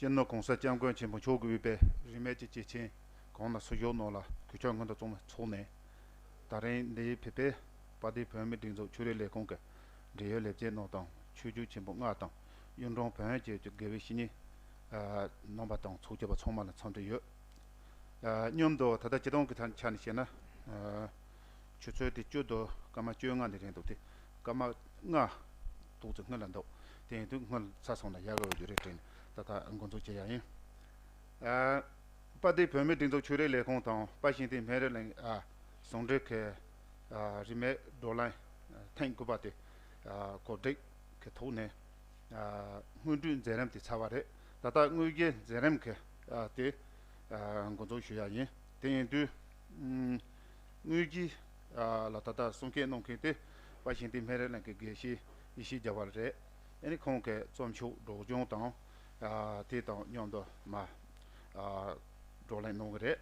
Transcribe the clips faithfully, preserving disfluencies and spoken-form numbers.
སྤྱི་ནོར་༸གོང་ས་༸སྐྱབས་མགོན་ཆེན་པོ་མཆོག་གིས་དབུས་པའི་རིས་མེད་ཀྱི་སྐྱེས་ཆེན་གང་ལ་སུ་ཞོག་ནོ་ལ་གུས་ཕྱག་སྔོན་དུ་བཙུགས་མ་ཚོགས་ནས། ད་རིང་འདིའི་ཕེབས་པའི་དཔལ་ལྡན་བོད་མིའི་སྒྲིག་འཛུགས་ཆོས་རིག་ལས་ཁུངས་ཀྱི་འབྲེལ་ཡོད་ལས་བྱེད་རྣམས་དང་ཆོས་བརྒྱུད་ཆེན་པོ་ལྔ་དང་གཡུང་དྲུང་བོན་བཅས་ཀྱི་དགེ་བའི་བཤེས་གཉེན་རྣམ་པ་དང་ཚོགས་བཅར་བ་ཚང་མ་ལ་འཚམས་འདྲི་ཡོད། ཨ། མཉམ་དུ་ད་ལྟ་སྤྱི་བཏང་གི་ཐ་ཆ་ནས་བཤད་ན། ཨ། ཆུ་ཚོད་དེ་བཅུ་དང་སྐར་མ་བཅོ་ལྔ་ནས་རེད་འདུག་སྟེ། སྐར་མ་ལྔ་ཏོག་ཙམ་སྔོན་ལ་འདུག་དེ་ཡིན་དུས་སྔོན་ལ་ཚར་སོང་ན་ཡག་གི་ཡོད་རེད་དྲན་ནས་ད་ལྟ་འགོ་འཛུགས་བྱེད་ཡ་ཡིན། ཨ། དཔལ་ལྡན་བོད་མིའི་སྒྲིག་འཛུགས་ཆོས་རིག་ལས་ཁུངས་དང་དཔལ་ཤིང་རྟའི་སྨན་རི་གླིང་། ཨ། ཟུང་འབྲེལ་གྱི། ཨ། རིས་མེད་བགྲོ་གླེང་ཐེངས་དགུ་པ་དེ། ཨ། གོ་སྒྲིག་གི་ཐོག་ནས། ཨ། སྔོན་འགྲོའི་མཛད་རིམ་དེ་ཚར་བ་རེད། ད་ལྟ་དངོས་གཞིའི་མཛད་རིམ་གྱི། ཨ། དེ། ཨ། འགོ་འཛུགས་ཞུ་ཡ་ཡིན། དེ་ཡིན་དུས། ཨུམ། དངོས་གཞི། ཨ། ལ་ད་ལྟ་གསུང་སྐད་གནང་མཁན་དེ་དཔལ་ཤིང་རྟའི་སྨན་རི་གླིང་གི་དགེ་བཤེས་ཡེ་ཤེས་རྒྱལ་བ་རེད། ཨ་ནི་ཁོང་གིས་རྩོམ་ཤོག་སྒྲོག་སྦྱང་དང་། ཨ། དེ་དང་མཉམ་དུ་མ། ཨ། བགྲོ་གླེང་གནང་གི་རེད།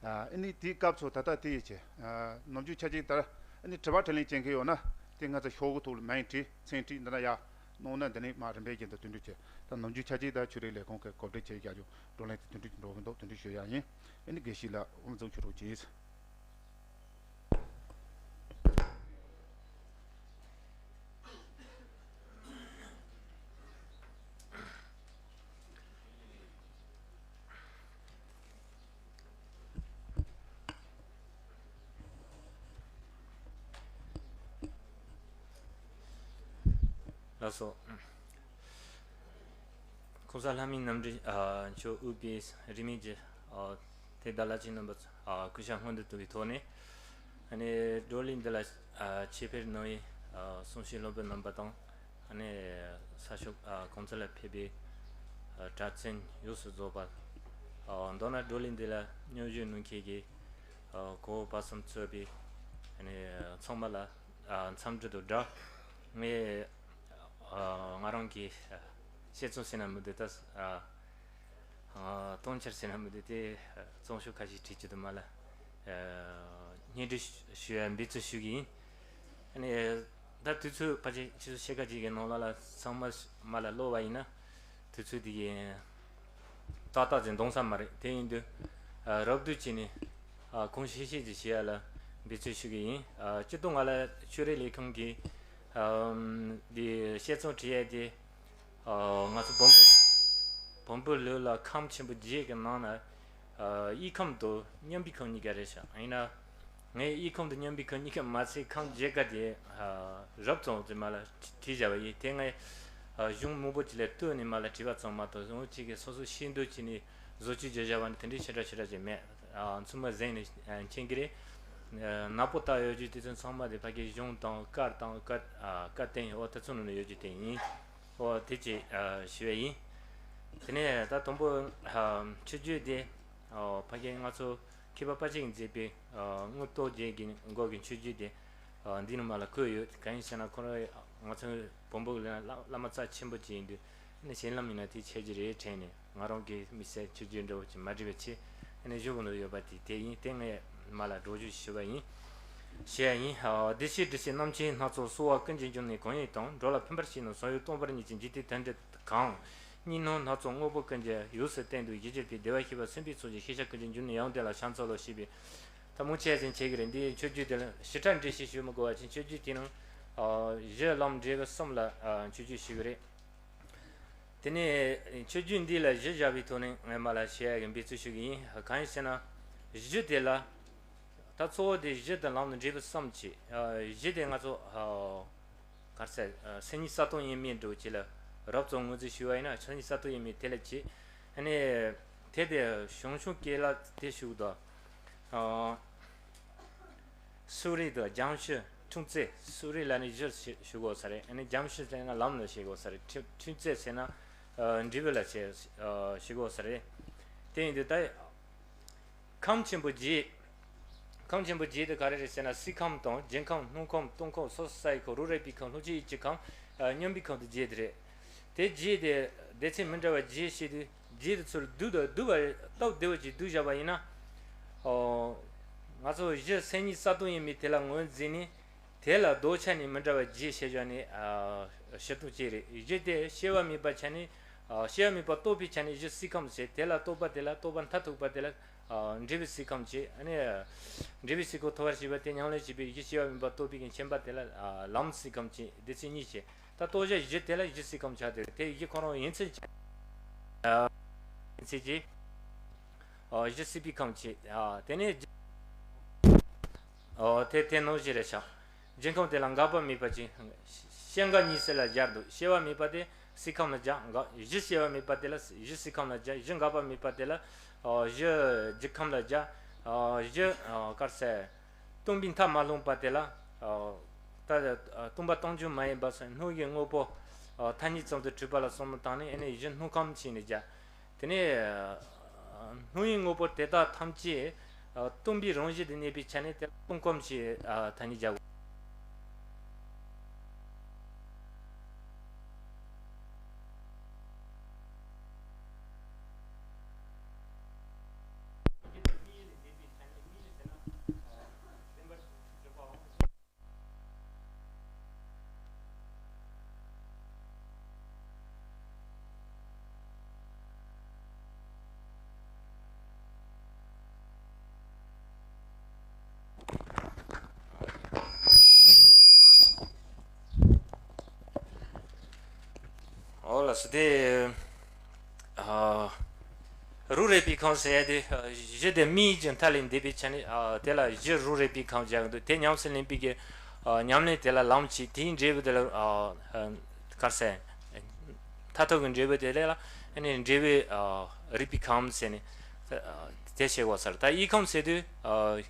ཨ། ཨ་ནི་དེའི་སྐབས་སུ་ད་ལྟ་དེ་ཡི་ཆེད། ཨ། ནམ་རྒྱུན་ཆ་གཅིག་ལྟར་ཨ་ནི་དྲི་བ་དྲིས་ལན་བྱེད་མཁན་ཡོད་ན་དེ་ང་ཚོ་ཤོག་གུ་ཐོག་ལ་མིང་བྲིས་མཚན་བྲིས་འདི་ན་ཡ་གནང་ན་འདི་ནས་མ་རིམ་པས་རྒྱུན་དུ་དོན་འགྲུབ་བྱེད། ད་ནམ་རྒྱུན་ཆ་གཅིག་ལྟར་ཆོས་རིག་ལས་ཁུངས་ཀྱི་གོ་སྒྲིག་བྱས་བཞག་རྒྱུ་བགྲོ་གླེང་དེ་དོན་འགྲུབ་འགྲོ་གི་འདུག་དོན་འགྲུབ་ཞུ་ཡ་ཡིན། ཨ་ནི་དགེ་བཤེས་ལགས་དབུ་འཛུགས་ཞུ་རོགས་གྱིས། ལགས་སོ། ༸གོང་ས་ལྷ་མིའི་རྣམ་འདྲེན། ཨ། མཆོག་དབུས་པའི་རིས་མེད་ཀྱི། ཨ། ཐེག་པ་བླ་ཆེན་རྣམ་པ། ཨ། སྐུ་ཕྱྭ་སྔོན་དུ་བཏང་བའི་ཐོག་ནས། ཨ་ནི་བགྲོ་གླེང་འདི་ལ། ཨ། ཆེད་ཕེབས་གནང་བའི། ཨ། གསུང་བཤད་སློབ་དཔོན་རྣམ་པ་དང་། ཨ་ནི་ས་ཕྱོགས། ཨ། གང་ས་ལ་ཕེབས་པའི། ཨ། གྲྭ་བཙུན་ཡོངས་སུ་རྫོགས་པ། ཨ། མདོར་ན་བགྲོ་གླེང་འདི་ལ་མཉམ་ཞུགས་གནང་མཁན་གྱི། ཨ། གོ་བོ་བར་གསུམ་གཙོས་པའི། ཨ་ནི་ཚང་མ་ལ། ཨ། འཚམས་འདྲི་དང་སྦྲགས། ངས། ཨ། ང་རང་གི། ཨ། བཤད་རྩོམ་ཟེར་ན་མི་འདུག་ད། ཨ། ཨ། སྟོང་འཆར་ཟེར་ན་མི་འདུག་དེ། ཨ། རྩོམ་ཤོག་ཁ་ཤས་བྲིས་ཀྱི་འདུག་མ་ལ། ཨ། སྙན་སྒྲོན་ཞུ་ཡ་འབད་བརྩོན་ཞུ་གི་ཡིན། ཨ་ནི་ད་དུས་ཚོད་ཕལ་ཆེར་ཆུ་ཚོད་ཕྱེད་ཀ་ཅིག་གི་ནང་ལ་ལ་ཚང་མ་མ་ལ་ཀློག་པ་ཡིན་ན། དུས་ཚོད་དེ་གི་ཏག་ཏག་ཅིག་འདང་ས་མ་རེད། དེ་ཡིན་དུས། ཨ། རོབ་བསྡུས་བྱས་ནས། ཨ། གང་ཤེས་ཤེས་ཅིག་བྱེད་ཡ་ལ་འབད་བརྩོན་ཞུ་གི་ཡིན། ཨ། སྤྱིར་བཏང་ང་ལ་ཆོས་རིག་ལས་ཁུངས་ཀྱི། ཨ། འདི་བཤད་རྩོམ་བྲིས་ཡ་དེ། ཨ། ང་ཚོ་བོན་པོ། བོན་པོའི་ལུགས་ལ་ཁམས་ཆེན་པོ་བརྒྱད་ཀྱི་ནང་ན། ཨ། དབྱེ་ཁམས་དང་མཉམ་པའི་ཁམས་གཉིས་ཀ་རེད་ཤག་ཡིན་ན། ངས་དབྱེ་ཁམས་དང་མཉམ་པའི་ཁམས་གཉིས་ཀ་མ་ཚད་ཁམས་བརྒྱད་ཀ་དེ། ཨ། རོབ་ཙམ་ཅིག་མ་ལ་བྲིས་བཞག་པ་ཡིན། དེ་ངས། ཨ། གཞུང་མང་པོ་ཅིག་ལ་བཏོན་ནས་མ་ལ་བྲིས་པ་ཙམ་མ་གཏོགས། གཞུང་གཅིག་གིས་སོ་སོ་ཤེས་འདོད་བྱས་ནས་བཟོ་བཅོས་བྱས་བཞག་པ་ནི་དེ་འདྲའི་ཞེ་དྲག་ཞེ་དྲག་ཅིག་མེད། ཨ། ཚང་མ་གཟིགས་ནས། ཨ། མཁྱེན་གྱི་རེད། ཨ། ནག་པོ་བཏགས་ཡོད་རྒྱུ་དེ་ཚོ་ཚང་མ་དེ་ཕ་གིའི་གཞུང་དང་བཀའ་དང་བཀའ། ཨ། བཀའ་བསྟན། འོ་དེ་ཚོ་ནང་ན་ཡོད་རྒྱུ་དེ་ཡིན། འོ་དེ་ཅིག་ཨ། ཞུ་བ་ཡིན། དེ་ནས་ད་དང་པོ། ཨ། ཆོས་བརྒྱུད་དེ། ཨོ། ཕ་གི་ང་ཚོ་མཁས་པ་དཔལ་ཆེན་གྱིས་མཛད་པའི། ཨ། དངོས་རྟོགས་རྒྱན་གྱི་མགོ་གི་ཆོས་བརྒྱུད་དེ། ཨ། འདི་ནང་མ་ལ་བཀོད་ཡོད། གང་ཡིན་ཟེར་ན་ཁོ་རང་ང་ཚོ་བོན་པོ་གི་བླ་བླ་མ་རྩ་ཆེན་པོ་ཅིག་ཡིན་དུས། ཨ་ནི་གཞན་ལམ་ཡིན་ན་དེ་ཆད་ཀྱི་རེད་དྲན་ནས། ང་རང་གི་དམིགས་བསལ་ཆོས་བརྒྱུད་འདྲ་བོ་ཅིག་མ་འབྲི་བའི་ཆེད། ཨ་ནི་གཞུང་གི་ནང་ཡོད་པ་དེ་དེ་ཡིན། དེ་ངས་མ་ལ་སྒྲོག་སྦྱང་ཞུ་བ་ཡིན། ཞུ་ཡ་ཡིན། ཨ། བདེ་གཤེགས་འབྲི་ཤེས་རྣམ་མཁྱེན་སྣ་ཚོགས་གསོལ་བ་ཀུན་གྱི་འབྱུང་གནས་གང་ཡིན་དང་། འགྲོ་ལ་ཕན་པར་བྱེད་ནི་བཟང་ཡུལ་སྟོང་པ་ཉིད་ཀྱི་འཇིག་རྟེན་དོན་འབྲས་གང་། གཉིས་སྣང་སྣ་ཚོགས་དངོས་པོ་ཀུན་གྱི་ཡུལ་སུ་བསྟན་འདུག་ཞེས་བརྗོད་པའི་བདེ་བར་གཤེགས་པ་སེམས་དཔའི་ཚོགས་ཀྱི་ཤེས་བྱ་ཀུན་གྱི་འབྱུང་གནས་ཡང་དེ་ལ་ཕྱག་འཚལ་ལོ་ཞེས་པའི། ད་མང་ཆེ་ཟིན་བྱེད་ཀྱི་རེད། འདིའི་མཆོད་བརྗོད་དེ་ལ་ཞིབ་ཕྲ་འགྲེལ་བཤད་ཞུ་མི་དགོས་པ་བཞིན། མཆོད་བརྗོད་དེ་ནང་། ཨ། གཞི་ལམ་འབྲས་བུ་གསུམ་ལ། ཨ། མཆོད་བརྗོད་ཞུ་གི་རེད། དེ་ནས་མཆོད་བརྗོད་འདི་ལ་གཞི་བཞག་པའི་ཐོག་ནས་ངས་མ་ལ་བཤད་ཡ་གི་འབད་བརྩོན་ཞུ་གི་ཡིན། གང་ཡིན་ཟེར་ན། གཞི་དེ་ལ། ད་གཙོ་བོ་དེ་གཞི་དང་ལམ་དང་འབྲས་བུ་གསུམ་བྱས། ཨ། གཞི་དེ་ང་ཚོ། ཨ། ག་རེ་ཟེར། ཨ། སེམས་ཉིད་གསལ་སྟོང་དབྱེར་མེད་འདྲ་བོ་ཅིག་ལ་རོབ་ཙམ་ངོས་འཛིན་ཞུ་བ་ཡིན་ན། སེམས་ཉིད་གསལ་སྟོང་དབྱེར་མེད་དེ་ལ་བྱས། ཨ་ནི་དེ་དེ་ཞང་ཞུང་སྐད་ལ་དེ་ཞུ་གི་འདུག་ཨ། སུ་རི་དང་རྒྱང་ཤུལ་ཁྲུང་ཙེ། སུ་རི་ལ་ནི་གཞིར་ཞུ་དགོས་ས་རེད། ཨ་ནི་རྒྱང་ཤུལ་ཟེར་ན་ལམ་ལ་བྱེད་དགོས་ས་རེད། ཁྲུང་ཁྲུང་ཙེ་ཟེར་ན། ཨ། འབྲས་བུ་ལ་བྱེད། ཨ། བྱེད་དགོས་ས་རེད། དེ་ཡིན་དུས་ད། ཁམས་ཆེན་པོ་བརྒྱད། ཁམས་ཆེན་པོ་བརྒྱད་དེ་ག་རེ་རེད་ཟེར་ན། སྲིད་ཁམས་དང་། ལྗོན་ཁམས། སྣུམ་ཁམས། སྟོང་ཁམས། སོ་སོ་སའི་ཁམས། རོ་རེག་པའི་ཁམས། ལྷུན་ཆོས་ཡིད་ཀྱི་ཁམས། ཨ། མཉམ་པའི་ཁམས་དེ་བརྒྱད་དེ་རེད། དེ་བརྒྱད་དེ་སྡེ་ཚན་མི་འདྲ་བ་བརྒྱད་བྱས་དུས། བརྒྱད་དེ་ཚུར་བསྡུས་དང་བསྡུས་པ་སྟབས་བདེ་བོ་ཅིག་བསྡུས་བཞག་པ་ཡིན་ན། ཨོ། ང་ཚོ་གཞི་སེམས་ཉིད་གསལ་སྟོང་དབྱེར་མེད་དེ་ལ་ངོས་འཛིན་ནས། དེ་ལ་ལྡོག་ཆ་ནས་མི་འདྲ་བ་བརྒྱད་བྱས་བཞག་ནས། ཨ། བྱེད་སྟངས་གཅིག་རེད། གཞི་དེ་སྐྱེ་བ་མེད་པ་ཆ་ནས། སྐྱེ་བ་མེད་པ་རྟོགས་པའི་ཆ་ནས་གཞི་སྲིད་ཁམས་ཟེར། དེ་ལ་རྟོགས་པ་དེ་ལ་རྟོགས་པ་མཐར་ཐུག་པ་དེ་ལ་འབྲས་བུ་སྲིད་ཁམས་ཟེར། ཨ་ནི་འབྲས་བུ་སྲིད་ཁམས་ཐོབ་པར་བྱེད་པ་དེ་ཉམས་ལེན་བྱེད་པའི་གཞི་སྐྱེ་བ་མེད་པ་རྟོགས་པའི་མཁྱེན་པ་དེ་ལ་ལམ་སྲིད་ཁམས་ཟེར། སྡེ་ཚན་གཉིས་བྱས། ད་རྟོགས་བྱ་གཞི་དེ་ལ་གཞི་སྲིད་ཁམས་ཆགས་ཏེ། དེ་གཞི་ཁོ་རང་ཡིན་ཚུལ་ཆགས། ཡིན་ཚུལ་གྱིས། ཨ། གཞི་སྲིད་པའི་ཁམས་ཀྱི། ཨ། དེ་ནས། ཨོ། དེ་དེ་ནང་བཞིན་རེད་ཤག། སྒྱུ་ཁམས་དེ་ལ་འགག་པ་མེད་པ་ཅན། སྐྱེ་འགག་གཉིས་སུ་ལ་སྦྱར་འདུག། སྐྱེ་བ་མེད་པ་དེ་སྲིད་ཁམས་ལ་སྦྱར། འགག། གཞི་སྐྱེ་བ་མེད་པ་དེ་ལ་གཞི་སྲིད་ཁམས་ལ་སྦྱར། གཞི་འགག་པ་མེད་པ་དེ་ལ། ཨོ། གཞི་སྒྱུ་ཁམས་ལ་སྦྱར། ཨོ། གཞི། ཨོ། ག་རེ་ཟེར། སྟོང་པའི་མཐའ་མ་ལྷུང་བ་དེ་ལ། ཨོ། ད། ཨོ། སྟོང་པ་སྟོང་རྐྱང་མ་ཡིན་པ་སོགས་སྣང་བའི་དངོས་པོ། ཨོ། ཐ་སྙད་ཙམ་དུ་གྲུབ་པ་ལ་བསམ་བློ་བཏང་ནས། ཨ་ནི་གཞི་སྣང་ཁམས་ཟེར་ནས་སྦྱར། དེ་ནས་སྣང་བའི་དངོས་པོ་དེ་དག་ཐམས་ཅད་སྟོང་པའི་རང་བཞིན་དུ་གནས་པའི་ཆ་ནས་དེ་ལ་སྟོང་ཁམས་ཞེས་ཐ་སྙད་སྦྱར། ཨོ་ལགས་སོ། དེ། ཨ། རང་རིག་པའི་ཁམས་ཟེར་ཡ་དེ། ཨ། གཞི་དེ་སྨྲས་ཀྱི་མཐའ་ལས་འདས་པའི་ཆ་ནས། ཨ། དེ་ལ་གཞི་རང་རིག་པའི་ཁམས་སྦྱར་གི་འདུག། དེ་ཉམས་སུ་ལེན་པའི་གི། ཨ། ཉམས་ལེན་དེ་ལ་ལམ་བྱེད། དེའི་འབྲས་བུ་དེ་ལ། ཨ། ག་རེ་ཟེར། མཐར་ཐུག་གི་འབྲས་བུ་དེ་ལ། ཨ་ནི་འབྲས་བུ། ཨ། རིག་པའི་ཁམས་ཟེར་ནས། ཨ། དེ་བྱེད་དགོས་ཟེར། ད་དབྱེ་ཁམས་ཟེར་དུས། ཨ།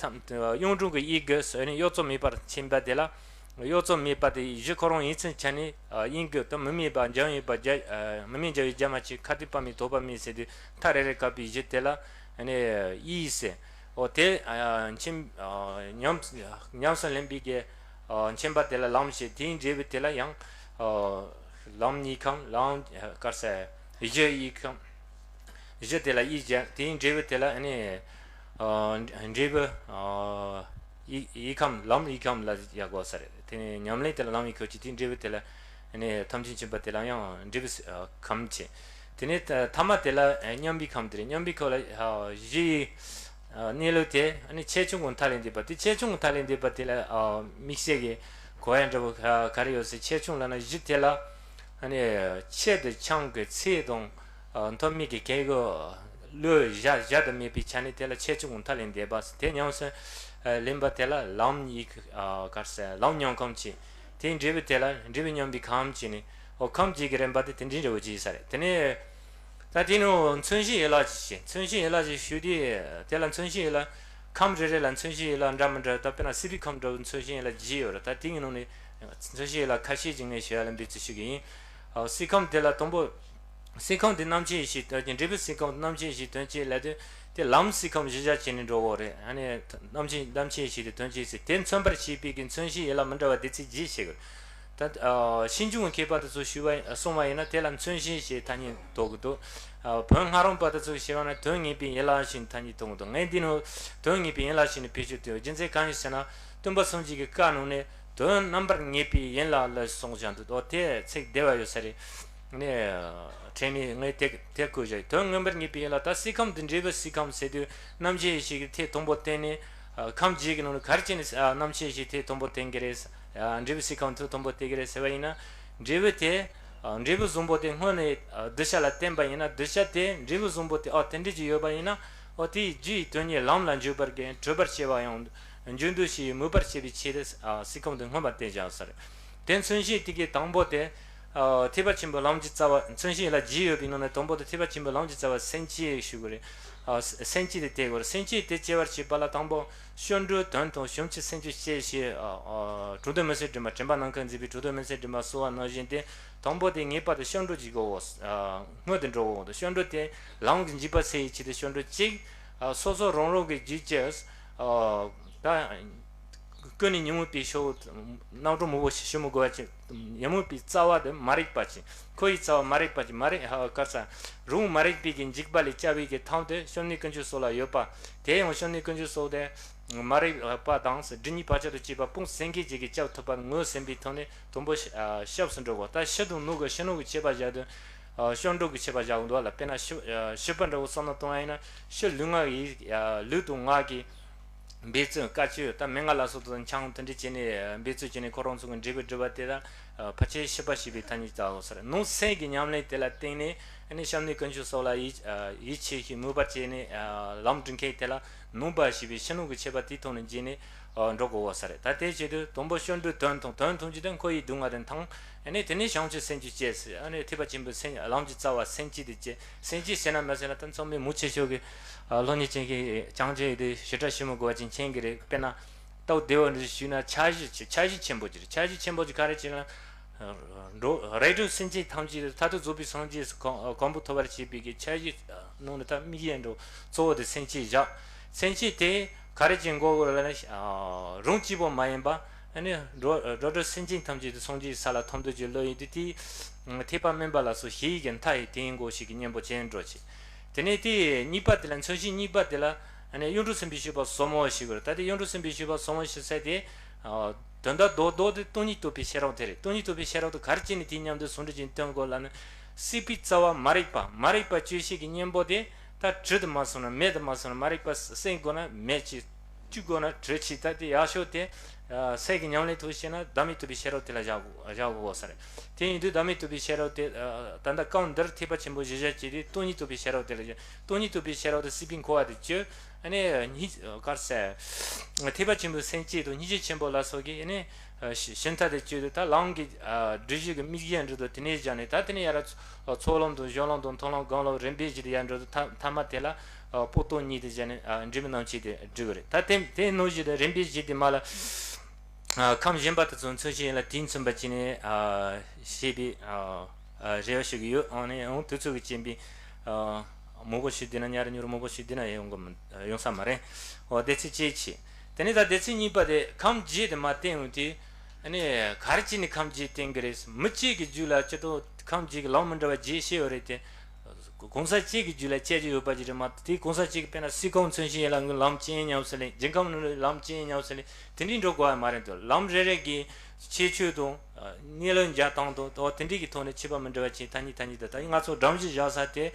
ཐམ། གཡུང་དྲུང་གི་དབྱེ་དགོས་ཟེར་ནས། གཡོ་རྩོལ་མེད་པར་མཁྱེན་པ་དེ་ལ། གཡོ་རྩོལ་མེད་པ་དེ་གཞི་ཁོ་རང་ཡིན་ཚུལ་ཆ་ནས། ཨ། དབྱེ་དགོས། ད་མུ་མེད་པ། འབྱམས་ཡོད་པ། རྒྱ། ཨ། མུ་མེད་འབྱམས་ཡོད་རྒྱ་མ་ཆེ། ཁ་ཏིག་པ་མེད་དོགས་པ་མེད་ཟེར་དུས། མཐའ་རེ་རེ་བཀག་པའི་གཞི་དེ་ལ། ཨ་ནི་དབྱེ་ཟེར། འོ་དེ། ཨ། མཁྱེན། ཨ། ཉམས། ཉམས་སུ་ལེན་པའི་གི། ཨ། མཁྱེན་པ་དེ་ལ་ལམ་བྱེད། དེའི་འབྲས་བུ་དེ་ལ་ཡང་། ཨ། ལམ་དབྱེ་ཁམས། ལམ། ཨ། ག་རེ་ཟེར། གཞི་དབྱེ་ཁམས། གཞི་དེ་ལ་དབྱེ་སྦྱར། དེའི་འབྲས་བུ་དེ་ལ། ཨ་ནི། ཨ། འབྲས་བུ། ཨ། དབྱེ། དབྱེ་ཁམས། ལམ་དབྱེ་ཁམས་ལ་ཡ་གོ་ས་རེད། དེ་ནས་ཉམས་ལེན་དེ་ལ་ལམ་དབྱེ་ཁམས་ཀྱི། དེའི་འབྲས་བུ་དེ་ལ། ཨ་ནི་ཐམས་ཅད་མཁྱེན་པ་དེ་ལ་ཡང་འབྲས་བུ། ཨ། ཁམས་བྱེད། དེ་ནས་ཐ་མ་དེ་ལ། ཨ། མཉམ་པའི་ཁམས་དེ་རེད། མཉམ་པའི་ཁམས་ལ། ཨ། གཞི་ཡི། ཨ། གནས་ལུགས་དེ། ཨ་ནི་ཆེ་ཆུང་གི་མཐའ་ལས་འདས་པ་དེ། ཆེ་ཆུང་གི་མཐའ་ལས་འདས་པ་དེ་ལ། ཨ། དམིགས་བསལ་གྱི་གོ་ཡ་འདྲ་བོ་ག་རེ་ཡོད་ཟེར། ཆེ་ཆུང་ལབ་ན་གཞི་དེ་ལ། ཨ་ནི་ཆེ་དང་ཆུང་གི་ཚད་དང་། ཨ། མཐོ་དམན་གྱི་ཁྱད་གོ་ལོ་བཞག་བཞག་ཏུ་མེད་པའི་ཆ་ནས་དེ་ལ་ཆེ་ཆུང་གི་མཐའ་ལས་འདས་པ་ཟེར། དེ་ཉམས་སུ། ཨ། ལེན་པ་དེ་ལ་ལམ་དབྱེ། ཨ། ག་རེ་ཟེར། ལམ་མཉམ་ཁམས་བྱེད། དེའི་འབྲས་བུ་དེ་ལ་འབྲས་བུ་མཉམ་པའི་ཁམས་བྱས་ནས། འོ། ཁམས་བརྒྱད་ཀྱི་རིམ་པ་དེ་དེ་འདྲའི་འདྲ་བོ་ཅིག་ཡིན་ས་རེད། དེ་ནས། ད་དེ་ནས་མཚོན་བྱེད་ཡན་ལག་ཅིག་བྱེད། མཚོན་བྱེད་ཡན་ལག་ཅིག་ཞུ་དུས། དེ་ལ་མཚོན་བྱེད་ཡན་ལག་ཁམས་རེ་རེ་ལ་མཚོན་བྱེད་ཡན་ལག་འདྲ་མི་འདྲ། ད་དཔེར་ན་སྲིད་པའི་ཁམས་འདྲ་བོ་མཚོན་བྱེད་ཡན་ལག་བརྒྱད་ཡོད་རེད། ད་དེའི་ནང་ནས་མཚོན་བྱེད་ཡན་ལག་ཁ་ཤས་ཅིག་ངས་ཞུ་ཡ་ལ་འབད་བརྩོན་ཞུ་གི་ཡིན། ཨ། སྲིད་ཁམས་དེ་ལ་དང་པོ། སྲིད་ཁམས་དེ་རྣམ་མཁྱེན་ཡེ་ཤེས་དོན་གྱི། འབྲས་བུ་སྲིད་ཁམས་རྣམ་མཁྱེན་ཡེ་ཤེས་དོན་གྱི་ལབ་དུས། དེ་ལམ་སྲིད་ཁམས་གཞི་བཞག་བྱས་ནས་འགྲོ་དགོས་རེད། ཨ་ནི་རྣམ་མཁྱེན། རྣམ་མཁྱེན་ཡེ་ཤེས་དེ་དོན་གྱི་ཟེར། དེ་མཚོན་པར་བྱེད་པའི་གི་མཚོན་བྱེད་ཡན་ལག་མི་འདྲ་བ་དེ་ཚོ་བརྒྱད་བྱེད་དགོས། ད། ཨ། ཕྱིས་འབྱུང་གི་མཁས་པ་དེ་ཚོ་ཞུས་པ། གསུངས་པ་ཡིན་ན། དེ་ལ་མཚོན་བྱེད་ཞེས་ཐ་སྙད་འདོགས་ཀྱི་འདུག། ཨ། བོན་སྔ་རོལ་པ་དེ་ཚོ་ཞུས་པ་ན་དོན་ངེས་པའི་ཡན་ལག་ཞེས་ཐ་སྙད་འདོགས་ཀྱི་འདུག། ངས་འདི་ནི་དོན་ངེས་པའི་ཡན་ལག་ཞེས་ནས་བེད་སྤྱོད་བཏང་ཡོད། རྒྱུ་མཚན་གང་ཡིན་ཟེར་ན། སྟོན་པ་སངས་རྒྱས་ཀྱི་བཀའ་ནང་ནས། དོན་རྣམ་པར་ངེས་པའི་ཡན་ལག་ལ་གསུངས་བཞག་འདུག། འོ་དེ་ཚིག་བདེ་བ་ཡོད་ས་རེད། ནས། ཁྲེལ་མེད། ངས་དེ་དེ་བཀོད་བཞག། དོན་མངོན་པར་ངེས་པའི་ཡན་ལག། ད་སྲིད་ཁམས་འདི་འབྲས་བུ་སྲིད་ཁམས་ཟེར་དུས། རྣམ་མཁྱེན་ཡེ་ཤེས་ཀྱིས་ཐད་དང་པོ་བསྟན་ནས། ཨ། ཁམས་བརྒྱད་ཀྱི་ནང་ནས་ག་རེ་བྱས་ནས། ཨ། རྣམ་མཁྱེན་ཡེ་ཤེས་ཐད་དང་པོ་བསྟན་གྱི་རེད། ཨ། འབྲས་བུ་སྲིད་ཁམས་ཐད་དང་པོ་བསྟན་གྱི་རེད་ཟེར་བ་ཡིན་ན། འབྲས་བུ་དེ། ཨ། འབྲས་བུ་བཟང་པོ་དེ་སྔོན་ནས། ཨ། གདུལ་བྱ་ལ་བསྟན་པ་ཡིན་ན། གདུལ་བྱ་དེ་འབྲས་བུ་བཟང་པོ་དེ། ཨ། དེ་འདྲ་ཅིག་ཡོད་པ་ཡིན་ན། ཨོ། དེའི་རྒྱུ་ཡི་དོན་གཉེར་ལམ་ལ་འཇུག་པར་གྱུར་པར་བྱེད་པ་ཡང་འཇུག་འདོད་ཞེས་མོས་པར་བྱེད་པའི་ཆེད་དུ། ཨ། སྲིད་ཁམས་དེ་མངོན་པར་བསྟན་བཞག་ས་རེད། དེ་མཚོན་བྱེད་དེ་གའི་དང་པོ་དེ། ཨ། ཐེག་པ་ཆེན་པོའི་ལམ་གྱི་རྩ་བ། མཚོན་བྱེད་ལ་བརྒྱད་ཡོད་པའི་ནང་ནས་དང་པོ་དེ་ཐེག་པ་ཆེན་པོའི་ལམ་གྱི་རྩ་བ་སེམས་བསྐྱེད་ཞུ་དགོས་རེད། ཨ། སེམས་བསྐྱེད་དེ་བསྐྱེད་དགོས་རེད། སེམས་བསྐྱེད་དེ་སྐྱེ་བར་བྱེད་པ་ལ་དང་པོ་སྐྱབས་འགྲོའི་དོན་དང་བྱང་ཆུབ་སེམས་མཆོག་སྐྱེ་ཞེས། ཨ། ཨ། གྲུབ་དོན་མུན་སེལ་དྲི་མ། དྲན་པ་ནམ་མཁའ་མཛེས་པའི་གྲུབ་དོན་མུན་སེལ་དྲི་མ་གསུངས་པ་ནང་བཞིན་ཏེ། དང་པོ་དེ་ངེས་པར་དུ་སྐྱབས་འགྲོ་གཅིག་དགོས། ཨ། སྔོན་དུ་འགྲོ་དགོས། སྐྱབས་འགྲོ་དེ་ལམ་གྱི་འཇིགས་པ་སེལ་བའི་ཆེད་དུ་སྐྱབས་འགྲོ་གཅིག། ཨ། སོ་སོ་རང་རང་གི་རྒྱུད་ཀྱི། ཨ། ད། ཀུན་ནས་ཉོན་མོངས་པའི་ཕྱོགས། རྣམ་གྲངས་མང་པོ་ཞིག་ཞུ་མི་དགོས་པ་ཅིག། ཉོན་མོངས་པའི་རྩ་བ་དེ་མ་རིག་པ་ཅིག། འཁོར་བའི་རྩ་བ་མ་རིག་པ་ཅིག། མ་རིག། ཧ། ག་རེ་ཟེར། རང་མ་རིག་པའི་གི་འཇིགས་པ་ལས་སྐྱབས་པའི་གི་ཐབས་དེ་སྐྱབས་གནས་དཀོན་མཆོག་གསུམ་ལ་ཡོད་པ། དེ་ཡང་སྐྱབས་གནས་དཀོན་མཆོག་གསུམ་དེ་མ་རིག་པ་དང་སྒྲིབ་གཉིས་བག་ཆགས་དང་བཅས་པ་སྤོང་ཟིན་མཁན་ཅིག་གིས་སྐྱབས་ཐུབ་པར་ངོས་ཟིན་པའི་ཐོག་ནས་དང་པོ། ཨ། སྐྱབས་སུ་འགྲོ་དགོས། ད་ཕྱི་དང་ནང་གི་ཕྱི་ནང་གི་ཁྱད་པར་བཞག་དུས། ཨ་སྐྱབས་འགྲོ་གི་མཆོད་པ་བཞག་གི་འདུག་ལ། དཔེར་ན་ཤི་ཨ་ཤི་བ་འདྲ་བོ་བསམ་བློ་གཏོང་བ་ཡིན་ན། ཤི་ལུས་ངག་ཡིད་ཨ་ལུས་དང་ངག་གི་འབད་བརྩོན་དཀའ་སྤྱད་ད་མན་ངག་ལ་སོགས་དང་འཆང་དེ་འདྲ་བྱས་ནས་འབད་བརྩོན་བྱས་ནས་ཁོ་རང་ཚོ་གི་འབྲས་བུ་སྒྲུབ་པ་དེ་ལ་ཨ་ཕལ་ཆེར་ཤི་བ་ཞེས་པའི་ཐ་སྙད་བཏགས་ཡོད་ས་རེད། ནང་སེམས་ཀྱི་ཉམས་ལེན་དེ་ལ་བརྟེན་ནས་ཨ་ནི་སྐྱབས་གནས་དཀོན་མཆོག་སོགས་ལ་ཡིད་ཨ་ཡིད་ཆེས་ཤིང་མོས་པར་བྱས་ནས་ཨ་ལམ་སྒྲུབ་མཁན་དེ་ལ་ནང་པ་ཞེས་པའི་ཕྱི་ནང་གི་ཁྱད་པར་དེའི་ཐོག་ནས་འབྱེད་ནས་ཨ་འགྲོ་དགོས་ཡོད་ས་རེད། ད་དེ་བྱེད་དུས་དང་པོ་སྐྱབས་འགྲོའི་དོན་མཐོང་། དོན་མཐོང་རྒྱུ་དེ་འཁོར་བའི་སྡུག་བསྔལ་དེ་མཐོང་། ཨ་ནི་དེ་ནས་བྱང་ཆུབ་སེམས་ཀྱི་སྐྱེས་ཟེར། ཨ་ནི་ཐེག་པ་ཆེན་པོའི་སེམས་ལམ་གྱི་རྩ་བ་སེམས་བསྐྱེད་དེ་སྐྱེས། སེམས་བསྐྱེད་ཟེར་ན་མ་ཟེར་ན་ད་ཚང་མས་མང་ཆེ་ཤོས་ཀྱིས་ཨ་སློབ་གཉེར་ཅན་གྱི་སྦྱང་བྱ་ཡི་དེ་ཞིབ་ཕྲ་ཞིབ་མོ་དགོས་པ་ཅིག་མཁྱེན་གྱི་རེད། དཔེར་ན་སྟབས་བདེ་བོ་འདྲ་ཞུས་ན་འཆར་གཞི་ཆེ་འཆར་གཞི་ཆེན་པོ་ཅིག་རེད། འཆར་གཞི་ཆེན་པོ་ཅིག་ག་རེ་བྱས་ན། འགྲོ་རིགས་དྲུག་སེམས་ཅན་ཐམས་ཅད་མཐར་ཐུག་རྫོགས་པའི་སངས་རྒྱས་སུ་གོ་གོ་འཕང་ཐོབ་པར་བྱེད་པའི་གི་འཆར་གཞི་ནང་ནས་ད་དམིགས་ཡུལ་འགྲོ་གཙོ་བོ་དེ་སེམས་བསྐྱེད་བཞག་སེམས་བསྐྱེད་དེ་ག་རེ་བྱེད་དགོས་ལབ་ན། རང་གཅིག་པོ་མ་ཡིན་པ། ཨ་ནི་འགྲོ་འགྲོ་དྲུག་སེམས་ཅན་ཐམས་ཅད་དུ་སངས་རྒྱས་ས་ལ་ཐོབ་འདོད་ཀྱི་བློ་ཡིན་དུས་དེའི་ཐེག་པ་དམན་པ་ལ་སོགས་བཞི་ཡི་གི་མཐའ་ཡི་དེ་ཡིན་དགོས་ཞེས་ཀྱི་གཉེན་པོ་ཅན་འགྲོ་བྱེད། དེ་ནས་དེ་གཉིས་པ་དེ་ལ་མཚོན་བྱེད་གཉིས་པ་དེ་ལ་ཨ་ནི་གཡུང་དྲུང་སེམས་དཔའི་སྤྱོད་པ་ཟབ་མོ་ཞེས་དགོས་རེད། ད་དེ་གཡུང་དྲུང་སེམས་དཔའི་སྤྱོད་པ་ཟབ་མོ་ཞེས་ཟེར་དེ། དོན་དག་རྡོག་རྡོག་དེ་སྟོང་ཉིད་རྟོགས་པའི་ཤེས་རབ་དེ་རེད། སྟོང་ཉིད་རྟོགས་པའི་ཤེས་རབ་དེ་ག་རེ་བྱས་ནས་དེའི་མཉམ་དུ་ཟུང་འབྲེལ་གྱིས་སྟོན་དགོས་ལབ་ན། སྲིད་པའི་རྩ་བ་མ་རིག་པ། མ་རིག་པ་གཅོད་བྱེད་ཀྱི་གཉེན་པོ་དེ་ད་དྲི་དུ་མ་སོང་ན་མེད་དུ་མ་སོང་ན། མ་རིག་པ་སེལ་དགོས་ན་མེད་ཅིག་བཅོས་དགོས་ན་དྲི་ཅིག་ད་དེ་ཡག་ཤོས་དེ་ཨ་སེམས་ཀྱི་ཉམས་ལེན་ཐུགས་བྱས་ན་བདག་མེད་རྟོགས་པའི་ཤེས་རབ་དེ་ལ་བཞག་དགོས་བཞག་དགོས་ས་རེད། དེ་ཡིན་དུས་བདག་མེད་རྟོགས་པའི་ཤེས་རབ་དེ་ཨ་ད་ལྟ་སྐབས་འདིར་ཐེག་པ་ཆེན་པོ་གཞི་བཞག་བྱས་དུས་སྟོང་ཉིད་རྟོགས་པའི་ཤེས་རབ་དེ་ལ་བཞག་སྟོང་ཉིད་རྟོགས་པའི་ཤེས་རབ་དེ་སྲིད་པའི་འཁོར་བ་དེ་གཅོད། ཨ་ནི་གཉིས་གར་ཟེར། ཐེག་པ་ཆེན་པོའི་སེམས་བསྐྱེད་དང་སྙིང་རྗེ་ཆེན་པོ་ལ་སོགས་ཀྱིས་ཨ་ནི་ཤིན་ཏུ་དེ་བཅོས་ཏེ་ད་ལམ་གྱི་སྒྲིབ་གཞི་གི་དམིགས་གཞི་འགྲོ་དུས་དེ་ནས་བཞག་ནས། ད་དེ་ནས་ཡར་ཚོགས་ལམ་དང་སྦྱོར་ལམ་དང་མཐོང་ལམ་སྒོམ་ལམ་རིམ་པས་བཞི་དེ་ཡར་འགྲོ་དུས་ཐ་ཐ་མ་དེ་ལ་སྤངས་རྟོགས་གཉིས་དེ་བཞག་ནས་འབྲས་བུ་རྣམ་བཅུ་དེ་སྒྲུབ་པ་རེད། ད་དེ་དེ་ནང་བཞིན་དུ་རིམ་པས་བཞི་དེ་མ་ལ། ཨ་ཁམས་གཞན་པ་དེ་ཚོ་མཚོན་བྱེད་ཡིན་ལ་དེས་མཚོན་པ་བྱས་ནས་ཨ་ཞེས་པའི་ཨ་ཨ་རེ་བ་ཞུ་གི་ཡོད། ཨང་ནི་ཨང་དུས་ཚོད་ཀྱི་རྐྱེན་པས་ཨ་མང་པོ་ཞིག་བསྡད་ན་ཉར་ཉུར་མང་པོ་ཞིག་བསྡད་ན་ཡོང་གི་མི་ཡོང་ས་མ་རེད། འོ་དེ་ཚེ་ཅེས་ཆེ། དེ་ནས་ད་སྡེ་ཚན་གཉིས་པ་དེ་ཁམས་བརྒྱད་དེ་མ་བསྟན་འོང་དུས། ཨ་ནི་ག་རེ་བྱས་ནས་ཁམས་བརྒྱད་བསྟན་གི་རེད། མི་གཅིག་གི་རྒྱུད་ལ་སྤྱིར་བཏང་ཁམས་བརྒྱད་ཀྱི་ལམ་མི་འདྲ་བ་བརྒྱད་བཤད་ཡོད་རེད་དེ། གང་ཟག་གཅིག་གི་རྒྱུད་ལ་སྤྱད་རྒྱུ་ཡོད་པ་ཅིག་རེད་མ་གཏོགས། དེ་གང་ཟག་གཅིག་གི་དཔེར་ན་སྲིད་ཁམས་མཚོན་བྱེད་ཡིན་ལ་ལམ་ཅན་ཉམས་སུ་ལེན། རྒྱུན་ཁམས་ནང་ལ་ལམ་ཅན་ཉམས་སུ་ལེན། དེ་འདྲའི་འགྲོ་དགོས་པ་མ་རེད་དོ། ལམ་རེ་རེ་གི་ཁྱད་ཆོས་དང་གནས་ལུགས་འཇལ་སྟངས་དང་དེ་འདྲའི་གི་ཐོག་ནས་ཁྱད་པར་མི་འདྲ་བ་ཅིག་ཐ་སྙད་ཐ་སྙད་དང་། ད་ང་ཚོ་སྒྲོམ་གཞི་བཞག་ས་དེ་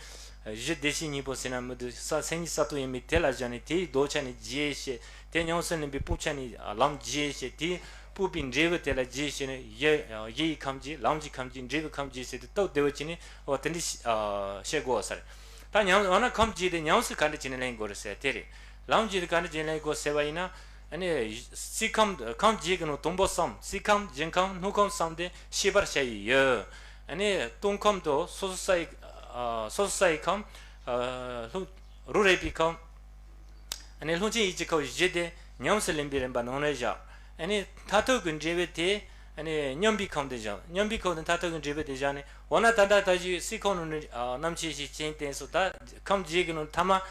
གཞི་བདེ་གཤེགས་སྙིང་པོ་ཟེར་ན་མི་འདུག་ས། སེམས་ཉིད་གསར་རྟོགས་ཡིན་པས་དེ་ལ་བཞག་ནས་དེའི་ལྡོག་ཆ་ནས་བརྒྱད་བཤད། དེ་ཉམས་སུ་ལེན་པའི་སྤོང་ཆ་ནས་ལམ་བརྒྱད་བཤད། དེའི་སྤོང་པའི་འབྲས་བུ་དེ་ལ་བརྒྱད་བཤད་ནས་གཞི་གཞི་ཡི་ཁམས་བརྒྱད། ལམ་གྱི་ཁམས་བརྒྱད། འབྲས་བུའི་ཁམས་བརྒྱད་ཟེར་ཏེ་སྟབས་བདེ་བོ་བྱས་ནས། འོ་དེ་འདྲ་ཞིག་ཨ་བཤད་དགོས་ས་རེད། ད་ཉམས་འོ་ན་ཁམས་བརྒྱད་དེ་ཉམས་སུ་ག་འདྲ་བྱས་ནས་ལེན་དགོས་རེད་ཟེར་དེ་རེད། ལམ་བརྒྱད་དེ་ག་འདྲ་བྱས་ནས་ལེན་དགོས་ཟེར་བ་ཡིན་ན། ཨ་ནི་སྲིད་ཁམས་ཁམས་བརྒྱད་ཀྱི་ནང་དང་པོ་གསུམ། སྲིད་ཁམས་རྒྱུན་ཁམས་སྣོད་ཁམས་གསུམ་དེ་ཤེས་པར་བྱ་ཡི་ཡོད། ཨ་ནི་སྟོང་ཁམས་དང་སོ་སོ་ས་ཡི་ཨ་སོ་སོ་ས་ཡི་ཁམས། ཨ་ལྷུག་རང་རིག་པའི་ཁམས། ཨ་ནི་ལྷུག་ཆེན་ཡིད་ཀྱི་ཁམས་བཞི་དེ་ཉམས་སུ་ལེན་པའི་རིམ་པ་ནང་ནས་བཞག་ཨ་ནི་མཐར་ཐུག་གི་འབྲས་བུ་དེ་ཨ་ནི་མཉམ་པའི་ཁམས་དེ་བཞག་མཉམ་པའི་ཁམས་དེ་མཐར་ཐུག་གི་འབྲས་བུ་དེ་བཞག་ནས། འོ་ན་ད་ལྟ་ད་གཞི་སྲིད་ཁམས་ནང་ནས་ཨ་རྣམ་མཁྱེན་ཞིག་ཅན་བསྟན་སོང་། ད་ཁམས་བརྒྱད་ཀྱི་ནང་ཐ་མ་ཨ་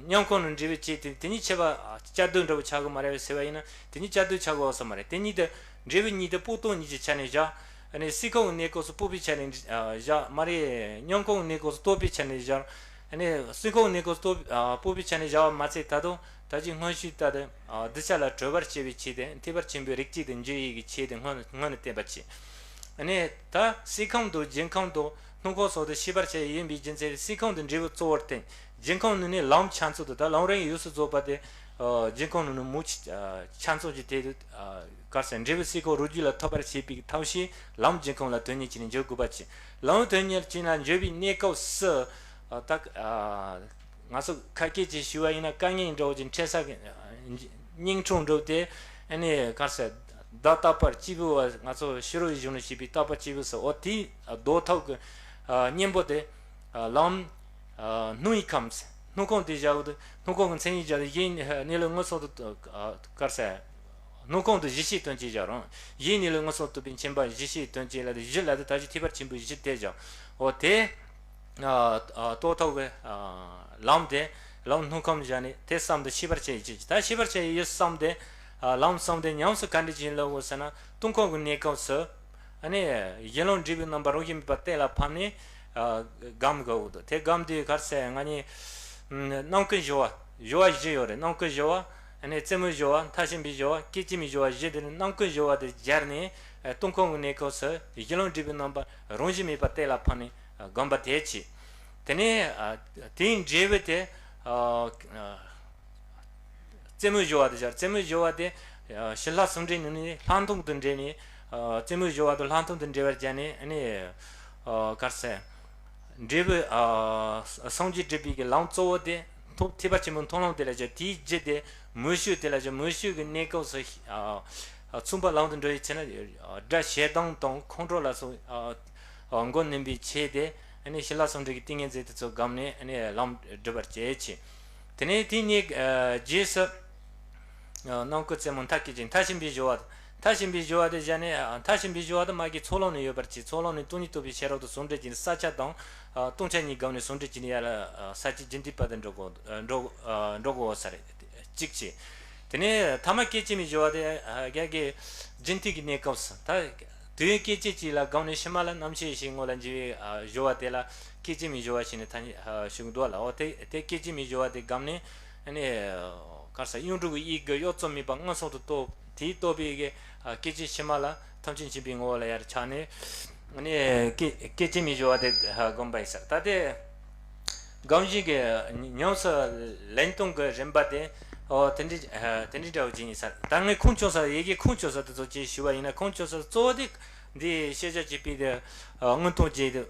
མཉམ་ཁམས་ནང་འབྲས་བུ་སྐྱེས་ཏེ་དེ་གཉིས་ཁྱད་པར་ཨ་བསྐྱར་ཟློས་འདྲ་བོ་ཆགས་དགོས་མ་རེད་ཟེར་བ་ཡིན་ན། དེ་གཉིས་བསྐྱར་ཟློས་ཆགས་དགོས་ས་མ་རེད། དེ་གཉིས་དེ་འབྲས་བུ་གཉིས་དེ་སྤངས་རྟོགས་གཉིས་ཀྱི་ཆ་ནས་བཞག་ཨ་ནི་སྲིད་ཁམས་ཀྱི་གནས་སྐབས་སུ་སྤོང་པའི་ཆ་ནས་ཨ་བཞག་མ་རེད། མཉམ་ཁམས་ཀྱི་གནས་སྐབས་སུ་རྟོགས་པའི་ཆ་ནས་བཞག་ཨ་ནི་སྲིད་ཁམས་ཀྱི་གནས་སྐབས་སུ་རྟོགས་ཨ་སྤོང་པའི་ཆ་ནས་བཞག་པ་མ་ཚད། ད་དུང་ད་ཅི་སྔོན་ཞུས་ལྟར་དུ་ཨ་གདུལ་བྱ་ལ་གྲོལ་བར་བྱེད་པའི་ཆེད་དུ་ཐེག་པ་ཆེན་པོའི་རིགས་གཅིག་ཏུ་འགྱུར་ཡས་ཀྱི་ཆེད་དུ་སྔོན་སྔོན་ནས་བསྟན་པ་བྱས། ཨ་ནི་ད་སྲིད་ཁམས་དང་རྒྱུན་ཁམས་དང་སྣོད་ཁམས་སོགས་དེ་ཤེས་པར་བྱ་ཡི་ཡིན་པའི་རྒྱུ་མཚན་གྱིས་སྲིད་ཁམས་དེ་འབྲས་བུ་གཙོ་བོར་བསྟན། རྒྱུན་ཁམས་ནི་ནི་ལམ་ཁྱད་མཚར་དུ། ད་ལམ་རིམ་ཡོངས་སུ་རྫོགས་པ་དེ་ཨ་རྒྱུན་ཁམས་ནི་ནི་མུ་ཁྱད་མཚར་གྱི་དེ་དུ་ཨ་གར་ཟེར་འབྲས་བུ་སྲིད་ཁམས་རང་རྒྱུད་ལ་ཐོབ་པར་བྱེད་པའི་ཐབས་ཤེས་ལམ་རྒྱུན་ཁམས་ལ་དོན་གཉེར་བྱས་ནས་འཇུག་དགོས་པ་བྱས། ལམ་དོན་གཉེར་བྱས་ན་འཇུག་པའི་གནས་སྐབས་སུ་ཨ་ད་ཨ་ང་ཚོ་ཁ་སྐད་ཅིག་ཞུ་བ་ཡིན་ན། དཀའ་ངལ་འདྲ་བོ་ཅིག་འཕྲད་ས་གི་སྙིང་ཁྲོང་འགྲོ་དེ་ཨ་ནི་གར་ཟེར་བརྡ་རྟག་པར་སྐྱེས་བུ་བ། ང་ཚོ་ཕྱི་རོལ་གྱི་གཞུང་ནས་བཤད་པའི་རྟག་པར་སྐྱེས་བུ་ཟེར། འོ་དེའི་ལྡོག་ཐབས་ཀྱི་ཨ་གཉེན་པོ་དེ་ཨ་ལམ་ཨ་སྣོད་ཡི་ཁམས། སྣོད་ཁམས་དེ་བཞག་དུས་སྣོད་ཁམས་ཀྱི་མཚན་ཉིད་བཞག་དུས་གཞིའི་གནས་ལུགས་མངོན་སུམ་དུ་ཨ་གར་ཟེར། སྣོད་ཁམས་དེ་གཞི་ཤེས་དོན་གཅིག་བཞག་རུང་། གཞིའི་གནས་ལུགས་མངོན་སུམ་རྟོགས་པའི་མཁྱེན་པ་གཞི་ཤེས་དོན་གཅིག་ལ་དེ་གཞི་ལ་དེ་ད་གཞི་ཐེག་པ་ཆེན་པོའི་གཞི་དེ་བཞག་འོ་དེ་ཨ་ཨ་རྟོགས་ཐབས་ཀྱི་ཨ་ལམ་དེ་ལམ་སྣོད་ཁམས་བཞག་ནས་དེ་གསུམ་དེ་ཤེས་པར་བྱ་ཡི་ཡིད་ཀྱི། ད་ཤེས་པར་བྱ་ཡི་ཡིད་གསུམ་དེ་ཨ་ལམ་གསུམ་དེ་ཉམས་སུ་ག་འདྲ་བྱས་ལ་འོ་ཟེར་ན། སྟོང་ཁམས་ཀྱི་གནས་སྐབས་སུ་ཨ་ནི་གཞི་ལམ་འབྲས་བུའི་རྣམ་པ་རང་བཞིན་མེད་པ་གཏན་ལ་ཕབ་ནས་ཨ་སྒོམ་དགོས་འདུག་དེ་སྒོམ་དུས་གར་ཟེར་ང་གཉིས་རྣམ་ཀུན་སྦྱོར་བ། སྦྱོར་བ་བཞི་ཡོད་རེད། རྣམ་ཀུན་སྦྱོར་བ། ཨ་ནི་རྩེ་མོའི་སྦྱོར་བ། མཐར་ཕྱིན་པའི་སྦྱོར་བ། སྐད་ཅིག་མའི་སྦྱོར་བ་བཞི་དེ་ནི་རྣམ་ཀུན་སྦྱོར་བ་དེ་སྦྱར་ནས་ཨ་སྟོང་ཁམས་ཀྱི་གནས་སྐབས་སུ་གཞི་ལམ་འབྲས་བུའི་རྣམ་པ་རང་བཞིན་མེད་པ་གཏན་ལ་ཕབ་ནས་ དགོངས་པ་དེ་བྱས། དེ་ནས་ཨ་དེའི་འབྲས་བུ་དེ་ཨ་ཨ་རྩེ་མོའི་སྦྱོར་བ་དེ་སྦྱར། རྩེ་མོའི་སྦྱོར་བ་དེ་ཨ་ཕྱི་ལྷག་ཟུང་འབྲེལ་ནང་ནས་ལྷག་མཐོང་དུ་འབྲེལ་ནས། ཨ་རྩེ་མོའི་སྦྱོར་བ་དང་ལྷག་མཐོང་དུ་འབྲེལ་བར་སྦྱར་ནས། ཨ་ནི་ཨ་ག་རེ་ཟེར། འབྲས་བུ་ཨ་སངས་རྒྱས་སྒྲུབ་པའི་གི་ལམ་གཙོ་བོ་དེ་ཐོབ། ཐེག་པ་ཆེན་པོའི་མཐོང་ལམ་དེ་ལ་སྦྱར། དེའི་རྒྱུ་དེ་མོས་སྤྱོད་དེ་ལ་སྦྱར། མོས་སྤྱོད་ཀྱི་གནས་སྐབས་སུ་ཨ་ཨ་མཚུངས་པ་ལམ་དུ་འགྲོ་བའི་ཚེ་ན། ཨ་དགྲ་ཞེ་སྡང་དང་ཁོང་ཁྲོ་ལ་སོགས་ཨ་ཨ་མགོ་གནོན་པའི་ཆེད་དེ། ཨ་ནི་ཕྱི་ལྷག་ཟུང་འབྲེལ་གྱི་ཏིང་ངེ་འཛིན་དེ་ཚོ་བསྒོམས་ནས། ཨ་ནི་ལམ་སྒྲུབ་པར་བྱེད་ཅེས། དེ་ནས་དེ་ཉིད་ཨ་རྗེས་སུ་ཨ་རྣམ་ཀུན་རྩེ་མོ་མཐའ་བསྐྱེད་ཅིང་། མཐར་ཕྱིན་པའི་སྦྱོར་བ། མཐར་ཕྱིན་པའི་སྦྱོར་བ་དེ་སྦྱར་ནས། ཨ་མཐར་ཕྱིན་པའི་སྦྱོར་བ་དེ་མ་གི་ཚོགས་ལམ་ནས་ཡོད་པར་བྱས། ཚོགས་ལམ་ནས་སྟོང་ཉིད་རྟོགས་པའི་ཤེས་རབ་ཏུ་ཟུང་འབྲེལ་གྱིས་ནི་ས་བཅད་དང་ཨ་སྟོང་ཆ་གཉིས་བསྒོམས་ནས་ཟུང་འབྲེལ་གྱིས་ནི་ཡར་ཨ་ས་བཅད་རྒྱུན་མཐའི་བར་དུ་འགྲོ་དགོས། ཨ་འགྲོ་ཨ་འགྲོ་དགོས་ས་རེད། གཅིག་བྱས། དེ་ནས་ཐ་མ་སྐད་ཅིག་མའི་སྦྱོར་བ་དེ་ཨ་རྒྱ་གི་རྒྱུན་མཐའི་གི་གནས་སྐབས་སུ། ད་དུས་ཡུན་སྐད་ཅིག་གཅིག་ལ་བསྒོམས་ནས་ཕྱི་མ་ལ་རྣམ་ཤེས་ཤིག་ངོ་ལ་འཇུག་པའི་ཨ་སྦྱོར་བ་དེ་ལ་སྐད་ཅིག་མའི་སྦྱོར་བ་ཞེས་ནས་ཐ་སྙད་ཨ་ཞུ་གི་འདུག་ལ། འོ་དེ་དེ་སྐད་ཅིག་མའི་སྦྱོར་བ་དེ་བསྒོམས་ནས། ཨ་ནི་ག་རེ་ཟེར། གཡུང་དྲུང་གི་ཡིད་ཀྱི་གཡོ་རྩོལ་མེད་པ་མངོན་སུམ་དུ་རྟོགས། དེས་རྟོགས་པའི་གི་ཨ་སྐད་ཅིག་ཕྱི་མ་ལ་ཐམས་ཅད་མཁྱེན་པའི་ངོ་བོ་ལ་ཡར་ཆགས་ནས། ཨ་ནི་སྐད་སྐད་ཅིག་མའི་སྦྱོར་བ་དེ་ཨ་བསྒོམ་པ་ཡིན་ས་རེད། ད་དེ་སྒོམ་བཞིན་གྱི་ཉམས་སུ་ལེན་གཏོང་གི་རིམ་པ་དེ། ཨོ་དེ་འདྲའི་ཨ་དེ་འདྲའི་འདྲ་བོ་ཅིག་ཡིན་ས་རེད། ད་ངས་ཁུངས་བཅོལ་ས། ཡི་གེ་ཁུངས་བཅོལ་ས་དེ་ཚོ་ཅིག་ཞུས་པ་ཡིན་ན། ཁུངས་བཅོལ་ས་གཙོ་བོ་དེ་འདི་ཤེས་བྱ་སྤྱོད་པའི་དེ་ཨ་མངོན་རྟོགས་རྒྱན་དེ།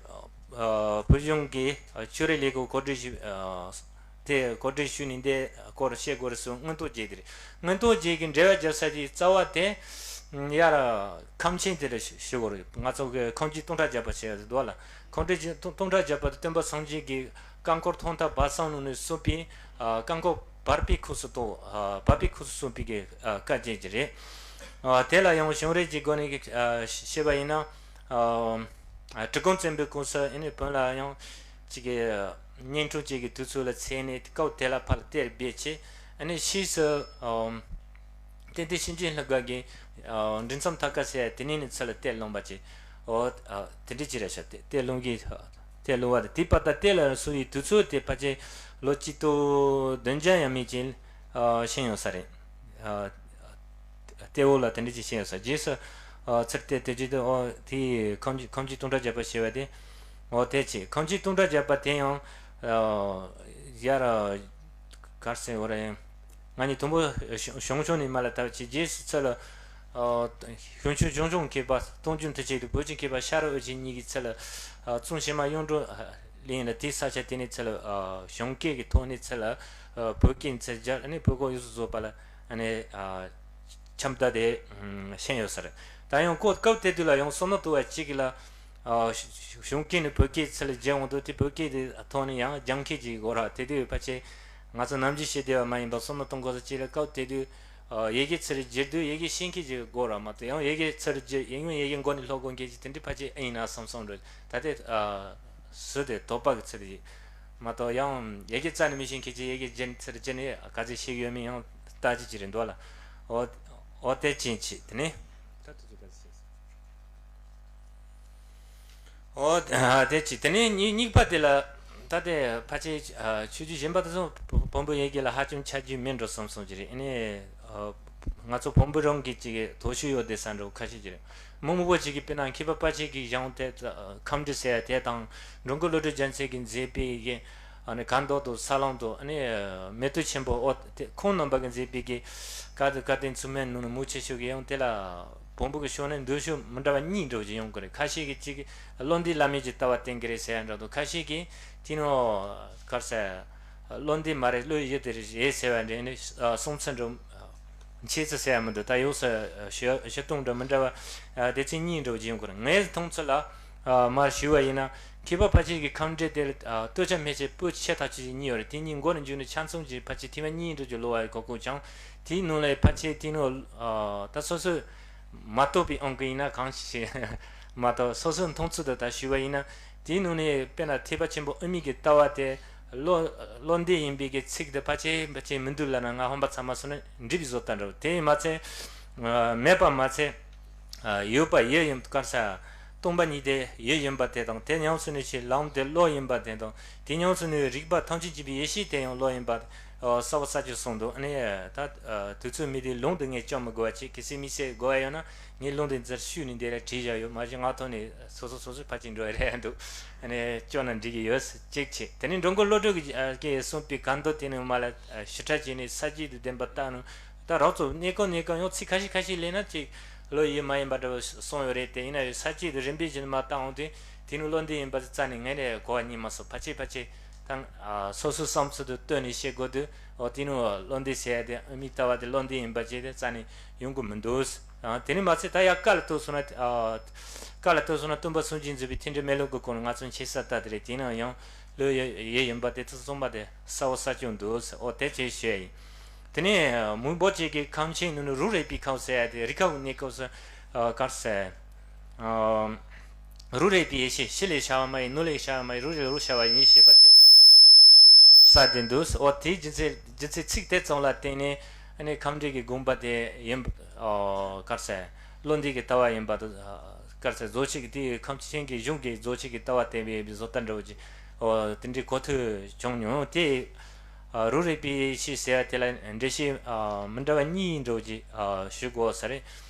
ཨ་བོད་གཞུང་གི་ཨ་ཆོས་རིག་ལས་ཁུངས་གོ་སྒྲིག་ཞུས། ཨ་དེ་གོ་སྒྲིག་ཞུས་ནས་འདི་སྐོར་བཤད་དགོས་རེད་གསུངས། མངོན་རྟོགས་རྒྱན་དེ་རེད། མངོན་རྟོགས་རྒྱན་གྱི་འགྲེལ་པ་རྒྱག་ས་དེའི་རྩ་བ་དེ་ཡར་ཁམས་ཆེན་དེ་ལ་ཞུ་དགོས་རེད། ང་ཚོ་གི་ཁམས་ཆེན་སྟོང་ཕྲག་བརྒྱ་པ་ཞེས་འདུག་ལ། ཁམས་ཆེན་སྟོང་ཕྲག་བརྒྱ་པ་དེ་སྟོན་པ་སངས་རྒྱས་ཀྱི་བཀའ་འཁོར་ཐོག་མཐའ་བར་གསུམ་ནང་ནས་གསུངས་པའི་ཨ་བཀའ་འཁོར་བར་པའི་ཁུངས་སུ་གཏོགས། ཨ་བར་པའི་ཁུངས་སུ་གསུངས་པའི་གི་ཨ་བཀའ་རྒྱན་གྱི་རེད། ཨ་དེ་ལ་ཡང་བྱུང་རིམ་གྱི་སྒོ་ནས་ཨ་བཤད་པ་ཡིན་ན། ཨ་ཨ་གྲི་གུམ་བཙན་པོའི་སྐབས་སུ། ཨ་ནི་བོན་ལ་ཡང་གཅིག་གི་བསྙེན་སྒྲུབ་བཅས་ཀྱི་དུས་ཚོད་ལ་ཚེས་ནས་སྐབས་དེ་ལ་ཕར་གཏེར་སྦས་བྱས། ཨ་ནི་ཕྱིས་སུ་ཨ་ཏན་ཏན་གཤིན་རྗེ་གླིང་ག་གི་ཨ་འབྲི་མཚམས་ཐར་ཀ་ཟེར་ཡ་དེ་ནས་ནི་ཚུར་ལ་གཏེར་ལུང་པ་བྱས། ཨོ་ཨ་དེ་འདྲ་ཅིག་རེད་ཤག་གཏེར་ལུང་གི་གཏེར་ལུང་བ་དེ། དེ་པ་ད་གཏེར་ལ་སོན་པའི་དུས་ཚོད་དེ་ཕལ་ཆེར་ལོ་གཅིག་སྟོང་བདུན་བརྒྱ་ཡས་མས་ཅིག་ཨ་ཕྱིན་ཡོད་ས་རེད། ཨ་གཏེར་འོག་ལ་དེ་འདྲ་ཅིག་ཕྱིན་ཡོད་ས། རྗེས་སུ་ཨ་ཚུར་གཏེར་དེ་ཅིག་ཏུ། ཨོ་དེའི་ཁམས་ཀྱི་ཁམས་ཀྱི་སྟོང་ཕྲག་བརྒྱ་པ་ཞེས་པ་དེ། ཨོ་དེ་ཅིག་ཁམས་ཀྱི་སྟོང་ཕྲག་བརྒྱ་པ་དེ་ཡང་ཨ་ཡར་ག་རེ་ཟེར་དགོས་རེད། ང་གཉིས་དང་པོ་བྱང་བྱང་ཆུབ་ནས་མར་ལ་བཏབ་བྱས། རྗེས་སུ་ཚུར་ལ་ཨ་བྱང་ཆུབ་ལྗོངས་མཁས་པ་སྟོང་རྒྱུན་མཐུ་ཆེན་དང་བོད་ཀྱི་མཁས་པ་ཤ་རུ་ཨོ་རྒྱན་གཉིས་ཀྱིས་ཚུར་ལ་ཨ་གཙང་བྱེ་མ་གཡུང་དྲུང་གླིང་ལ། དེའི་ས་ཆ་དེ་ནས་ཚུར་ལ་ཨ་བྱང་སྐད་ཀྱི་ཐོག་ནས་ཚུར་ལ་ཨ་བོད་སྐད་ཚུར་སྦྱར། ཨ་ནི་བོད་སྐད་ཡུལ་སྲོལ་བཟོ་བ་ལ་ཨ་ནི་ཨ་འཆམ་ད་དེ་ཕྱིན་ཡོད་ས་རེད། ད་ཡང་སྐབས་སྐབས་དེ་དུས་ལ་ཡང་བསོད་ནམས་དུ་བ་གཅིག་གིས་ལ་ཨ་བྱང་སྐད་ནས་བོད་སྐད་ཚུར་ལ་བསྒྱུར་འོང་དུས། དེ་བོད་སྐད་དེ་ཐོག་ནས་ཡང་སྦྱང་མཁན་ཅིག་དགོས་ར། དེ་དུས་ཕལ་ཆེར་ང་ཚོ་ནམ་རྒྱུན་བཤད་བསྡད་པ་མ་ཡིན་པ་བསོད་ནམས་གཏོང་དགོས་ས་ཅིག་ལ། སྐབས་དེ་དུས་ཨ་ཡི་གེ་ཚུར་བསྒྱུར་དུས་ཡི་གེ་ཤེས་མཁན་ཅིག་དགོས་ར་མ་གཏོགས། ཡང་ཡི་གེ་ཚུར་བསྒྱུར་ཡིན་ཡང་ཡི་གེ་མགོ་ནས་ཀློག་དགོས་མཁན་ཅིག་དེ་འདྲ་ཕལ་ཆེར་ཨེ་ཡིན་ན་བསམ་བསམ་འགྲོ། ད་ལྟའི་ཨ་སྲོལ་དེ་དོགས་པ་གི་ཚུལ་དུ་མ་གཏོགས། ཡང་ཡི་གེ་རྩ་ནས་མི་ཤེས་མཁན་ཅིག་ཡི་གེ་བསྒྱུར་ཚུར་བསྒྱུར་ནས་ག་ཚོད་ཤེས་ཡོད་མེད་ཡང་ལྟ་ཅི་ཅི་རེད་འདུག་ལ། འོ་འོ་དེ་ཅན་ཅིག་དེ་ནས། ད་དུས་ཚོད་ག་ཚོད་ཤེས་སོང་། ཨོ་ཨ་དེ་ཅི། དེ་ནས་གཉིས་གཉིས་པ་དེ་ལ། ད་དེ་ཕལ་ཆེར་ཨ་ཆོས་བརྒྱུད་གཞན་པ་དེ་ཚོ་བོན་བོན་པོའི་ཡི་གེ་ལ་ཧ་ཅང་ཆ་རྒྱུས་མེད་འགྲོ་བསམ་སོང་གི་རེད། ཨ་ནི་ཨ་ང་ཚོ་བོན་པོ་རང་གི་ཅིག་དོ་ཤུགས་ཡོད་བསྡད་ས་འགྲོ་ཁ་ཤས་ཅིག་རེད། མི་མང་པོ་ཅིག་གིས་དཔེར་ན་མཁས་པ་དཔལ་ཆེན་གྱི་གཞུང་དེ། ཨ་ཁམས་འབྲི་ཟེར་ཡ་དེ་དང་། འགྲོ་མགོན་བློ་གྲོས་རྒྱལ་མཚན་གྱིས་མཛད་པའི་ཡི་གེ། ཨ་ནི་ཁ་མདོ་དང་ས་ལམ་དང་། ཨ་ནི་མེ་ཏོག་ཆེན་པོ། ཨོ་དེ་ཁོང་རྣམ་པ་གིས་མཛད་པའི་གི་བཀའ་དང་བཀའ་བསྟན་མཚུངས་མེད་ནང་ནས་མང་ཆེ་ཤོས་ཀྱིས་ཡང་དེ་ལ་བོན་པོ་གི་ཕྱོགས་ནས་འདོད་ཕྱོགས་མི་འདྲ་བ་གཉིས་འདྲ་བོ་ཅིག་ཡོང་གི་རེད། ཁ་ཤས་ཀྱིས་གཅིག་བློ་འདས་བླ་མེད་ཀྱི་ལྟ་བ་བསྟན་གྱི་རེད་ཟེར་ཡ་འདྲ་འདུག་ཁ་ཤས་ཀྱིས་དེ་ནོ་ག་རེ་ཟེར། བློ་འདས་མ་རེད། བློ་ཡུལ་དེ་རེད་ཟེར་བ་འདྲ། ཨ་ནི་གསུང་ཚུལ་འདྲ་ཆེ་ཙམ་ཟེར་ཡ་མི་འདུག་ད་ཡོངས་སུ་ཞུ་ཞུ་སྟངས་འདྲ་མི་འདྲ་བ་སྡེ་ཚན་གཉིས་འདྲ་བོ་ཅིག་ཡོང་གི་རེད། ངའི་མཐོང་ཚུལ་ལ། ཨ་མར་ཞུས་པ་ཡིན་ན། མཁས་པ་ཕལ་ཆེར་གྱི་ཁམས་འབྲི་དེ་ལ་ཨ་སྟོད་ཆ་སྨད་ཆ་པོད་ཆེ་ཐག་ཆོད་ཅིག་གཉིས་ཡོད་རེད། དེ་གཉིས་མགོ་ནས་མཇུག་ནས་ཆ་མཚུངས་ཀྱི་ཕལ་ཆེར་ཐེངས་མ་གཉིས་འགྲོ་རྒྱུ་ལོ་བ་ཡི་གོ་སྐབས་ཀྱང་། དེའི་ནང་ལ་ཕལ་ཆེར་དེ་ནང་ཨ་ད་སོ་སོས་མ་རྟོགས་པའི་དབང་གིས་ཡིན་ན་གང་ཞིག་མ་རྟོགས། སོ་སོའི་མཐོང་ཚུལ་དུ་ད་ཞུས་པ་ཡིན་ན། དེའི་ནང་ནས་དཔེར་ན་ཐེག་པ་ཆེན་པོ་དབུ་མའི་གི་ལྟ་བ་དེ་བློ་བློ་འདས་ཡིན་པའི་གི་ཚིག་དེ་ཕལ་ཆེར་ཕལ་ཆེར་མི་འདུག་ལབ་ན་ང་ཧམ་པ་ཚ་མ་སོང་ན་འགྲིག་པའི་བཟོ་ལྟ་འདྲ་བོ། དེ་མ་ཚད་ཨ་མེད་པ་མ་ཚད། ཨ་ཡོད་པ་ཡུལ་ཡིན་ག་རེ་ཟེར། སྟོང་པ་ཉིད་དེ་ཡུལ་ཡིན་པ་དེ་དང་། དེ་ཉམས་སུ་ལེན་བྱེད་ལམ་དེ་བློ་ཡིན་པ་དེ་དང་། དེ་ཉམས་སུ་ལེན་པའི་རིག་པ་ཐམས་ཅད་མཁྱེན་པའི་ཡེ་ཤེས་དེ་ཡང་བློ་ཡིན་པ། ཨོ། གསལ་པོ་གསལ་རྐྱང་གསུངས་འདུག་ཨ་ནི་ད་ཨ་དུས་ཚོད་མེད་དུས་ལུང་འདི་ངས་སྐྱོན་མི་དགོས་པ་བྱེད། གལ་སྲིད་དམིགས་བསལ་དགོས་པ་ཡོད་ན་ངས་ལུང་འདི་འདིར་བཤུས་ནས་འདི་ལ་བྲིས་བཞག་ཡོད། མ་གཞི་ངག་ཐོག་ནས་སོ་སོ་སོ་སོའི་ཕར་ཕྱིན་འགྲོ་ཡ་རེད་འདུག་ཨ་ནི་སྐྱོན་ན་འགྲིག་གི་ཡོད། གཅིག་བྱས། དེ་ནས་འགྲོ་མགོན་བློ་གྲོས་ཀྱིས་ཨ་ཀྱིས་གསུངས་པའི་གར་མདོ་དེ་ནས་མ་ལ་ཨ་ཞིབ་ཕྲ་བྱས་ནས་ས་བཅད་དང་ལྡན་པ་བལྟས་ན། ད་རོགས་ཚོ་གནས་སྐབས་གནས་སྐབས་ཡང་ཚིག་ཁ་ཤས་ཁ་ཤས་ལེན་ན་ཅིག་བློ་ཡུལ་མ་ཡིན་པ་འདྲ་བོ་གསུངས་ཡོད་རེད་དེ། ཡིན་ན་ཡང་ས་བཅད་དེ་རིམ་པས་བྱས་ནས་མར་བལྟས་འོང་དུས་དེ་ནི་བློ་འདི་ཡིན་པ་རྩ་ནས་ངས་ནས་གོ་བ་རྙེད་མ་སོང་། ཕལ་ཆེར་ཕལ་ཆེར་ད་ཨ་སོ་སོའི་བསམ་ཚུལ་དུ་བཏོན་ནས་བཤད་དགོས་དུས། འོ་དེ་ནི་བློ་འདི་ཟེར་ཡ་དེ་དམིགས་ལྟ་བ་དེ་བློ་འདི་ཡིན་པ་བྱས་ཏེ་རྩ་ནས་ཡོང་གི་མི་འདུག་ཨ་དེ་ནི་མ་ཚད་ད་ཡར་བཀའ་ལ་ཐུག་སོང་ན། ཨ་བཀའ་ལ་ཐུག་སོང་ན་སྟོན་པ་སུན་འབྱིན་མཛད་པའི་ཐེག་འགྲེལ་མེ་ལོང་གི་སྐོར་ནས་ང་ཚོ་མཁྱེན་གསལ་ལྟར་དེ་རེད། དེ་ནའང་ཡང་བློ་ཡེ་ཡེ་ཡིན་པ་དེ་ཚོ་གསུངས་པ་དེ་གསལ་པོ་གསལ་རྐྱང་འདུག་འོ་དེ་བྱས་ཞུ་ཡ་ཡིན། དེ་ནས་མུན་པོ་བཅས་ཀྱི་ཁམས་ཆེན་ནང་ནས་རུ་རེག་པའི་ཁམས་ཟེར་ཡ་དེ་རིགས་ཁ་བའི་གནས་སྐབས་སུ་ཨ་གར་ཟེར། ཨ་རུ་རེག་པའི་ཡེ་ཤེས། ཕྱི་ལས་ཤར་བ་མ་ཡིན། ནང་ལས་ཤར་བ་མ་ཡིན། རུ་རེག་རུ་ཤར་བ་ཡིན་ཞེས་པ་དེ་གསལ་དེ་འདུག་འོ་དེའི་རྒྱུ་མཚན་རྒྱུ་མཚན་ཚིག་དེ་ཙམ་ལ་བརྟེན་ནས་ཨ་ནི་ཁམས་འདྲེས་ཀྱི་དགོངས་པ་དེ་ཡིན། ཨ་གར་ཟེར། བློ་འདས་ཀྱི་ལྟ་བ་ཡིན་པ་དང་། གར་ཟེར། རྫོགས་ཆེན་གྱི་དེའི་ཁམས་ཆེན་གྱི་གཞུང་གི་རྫོགས་ཆེན་གྱི་ལྟ་བ་བསྟན་པའི་བཟོ་ལྟ་འདྲ་བོ་ཅིག་འོ་དེ་འདྲའི་གོ་ཐོས་བྱུང་མྱོང་། དེ་ཨ་རུ་རེག་པའི་ཡེ་ཤེས་ཟེར་བ་དེ་ལ་འགྲེལ་བཤད་ཨ་མི་འདྲ་བ་གཉིས་འདྲ་བོ་ཅིག་ཨ་ཞུ་དགོས་ས་རེད།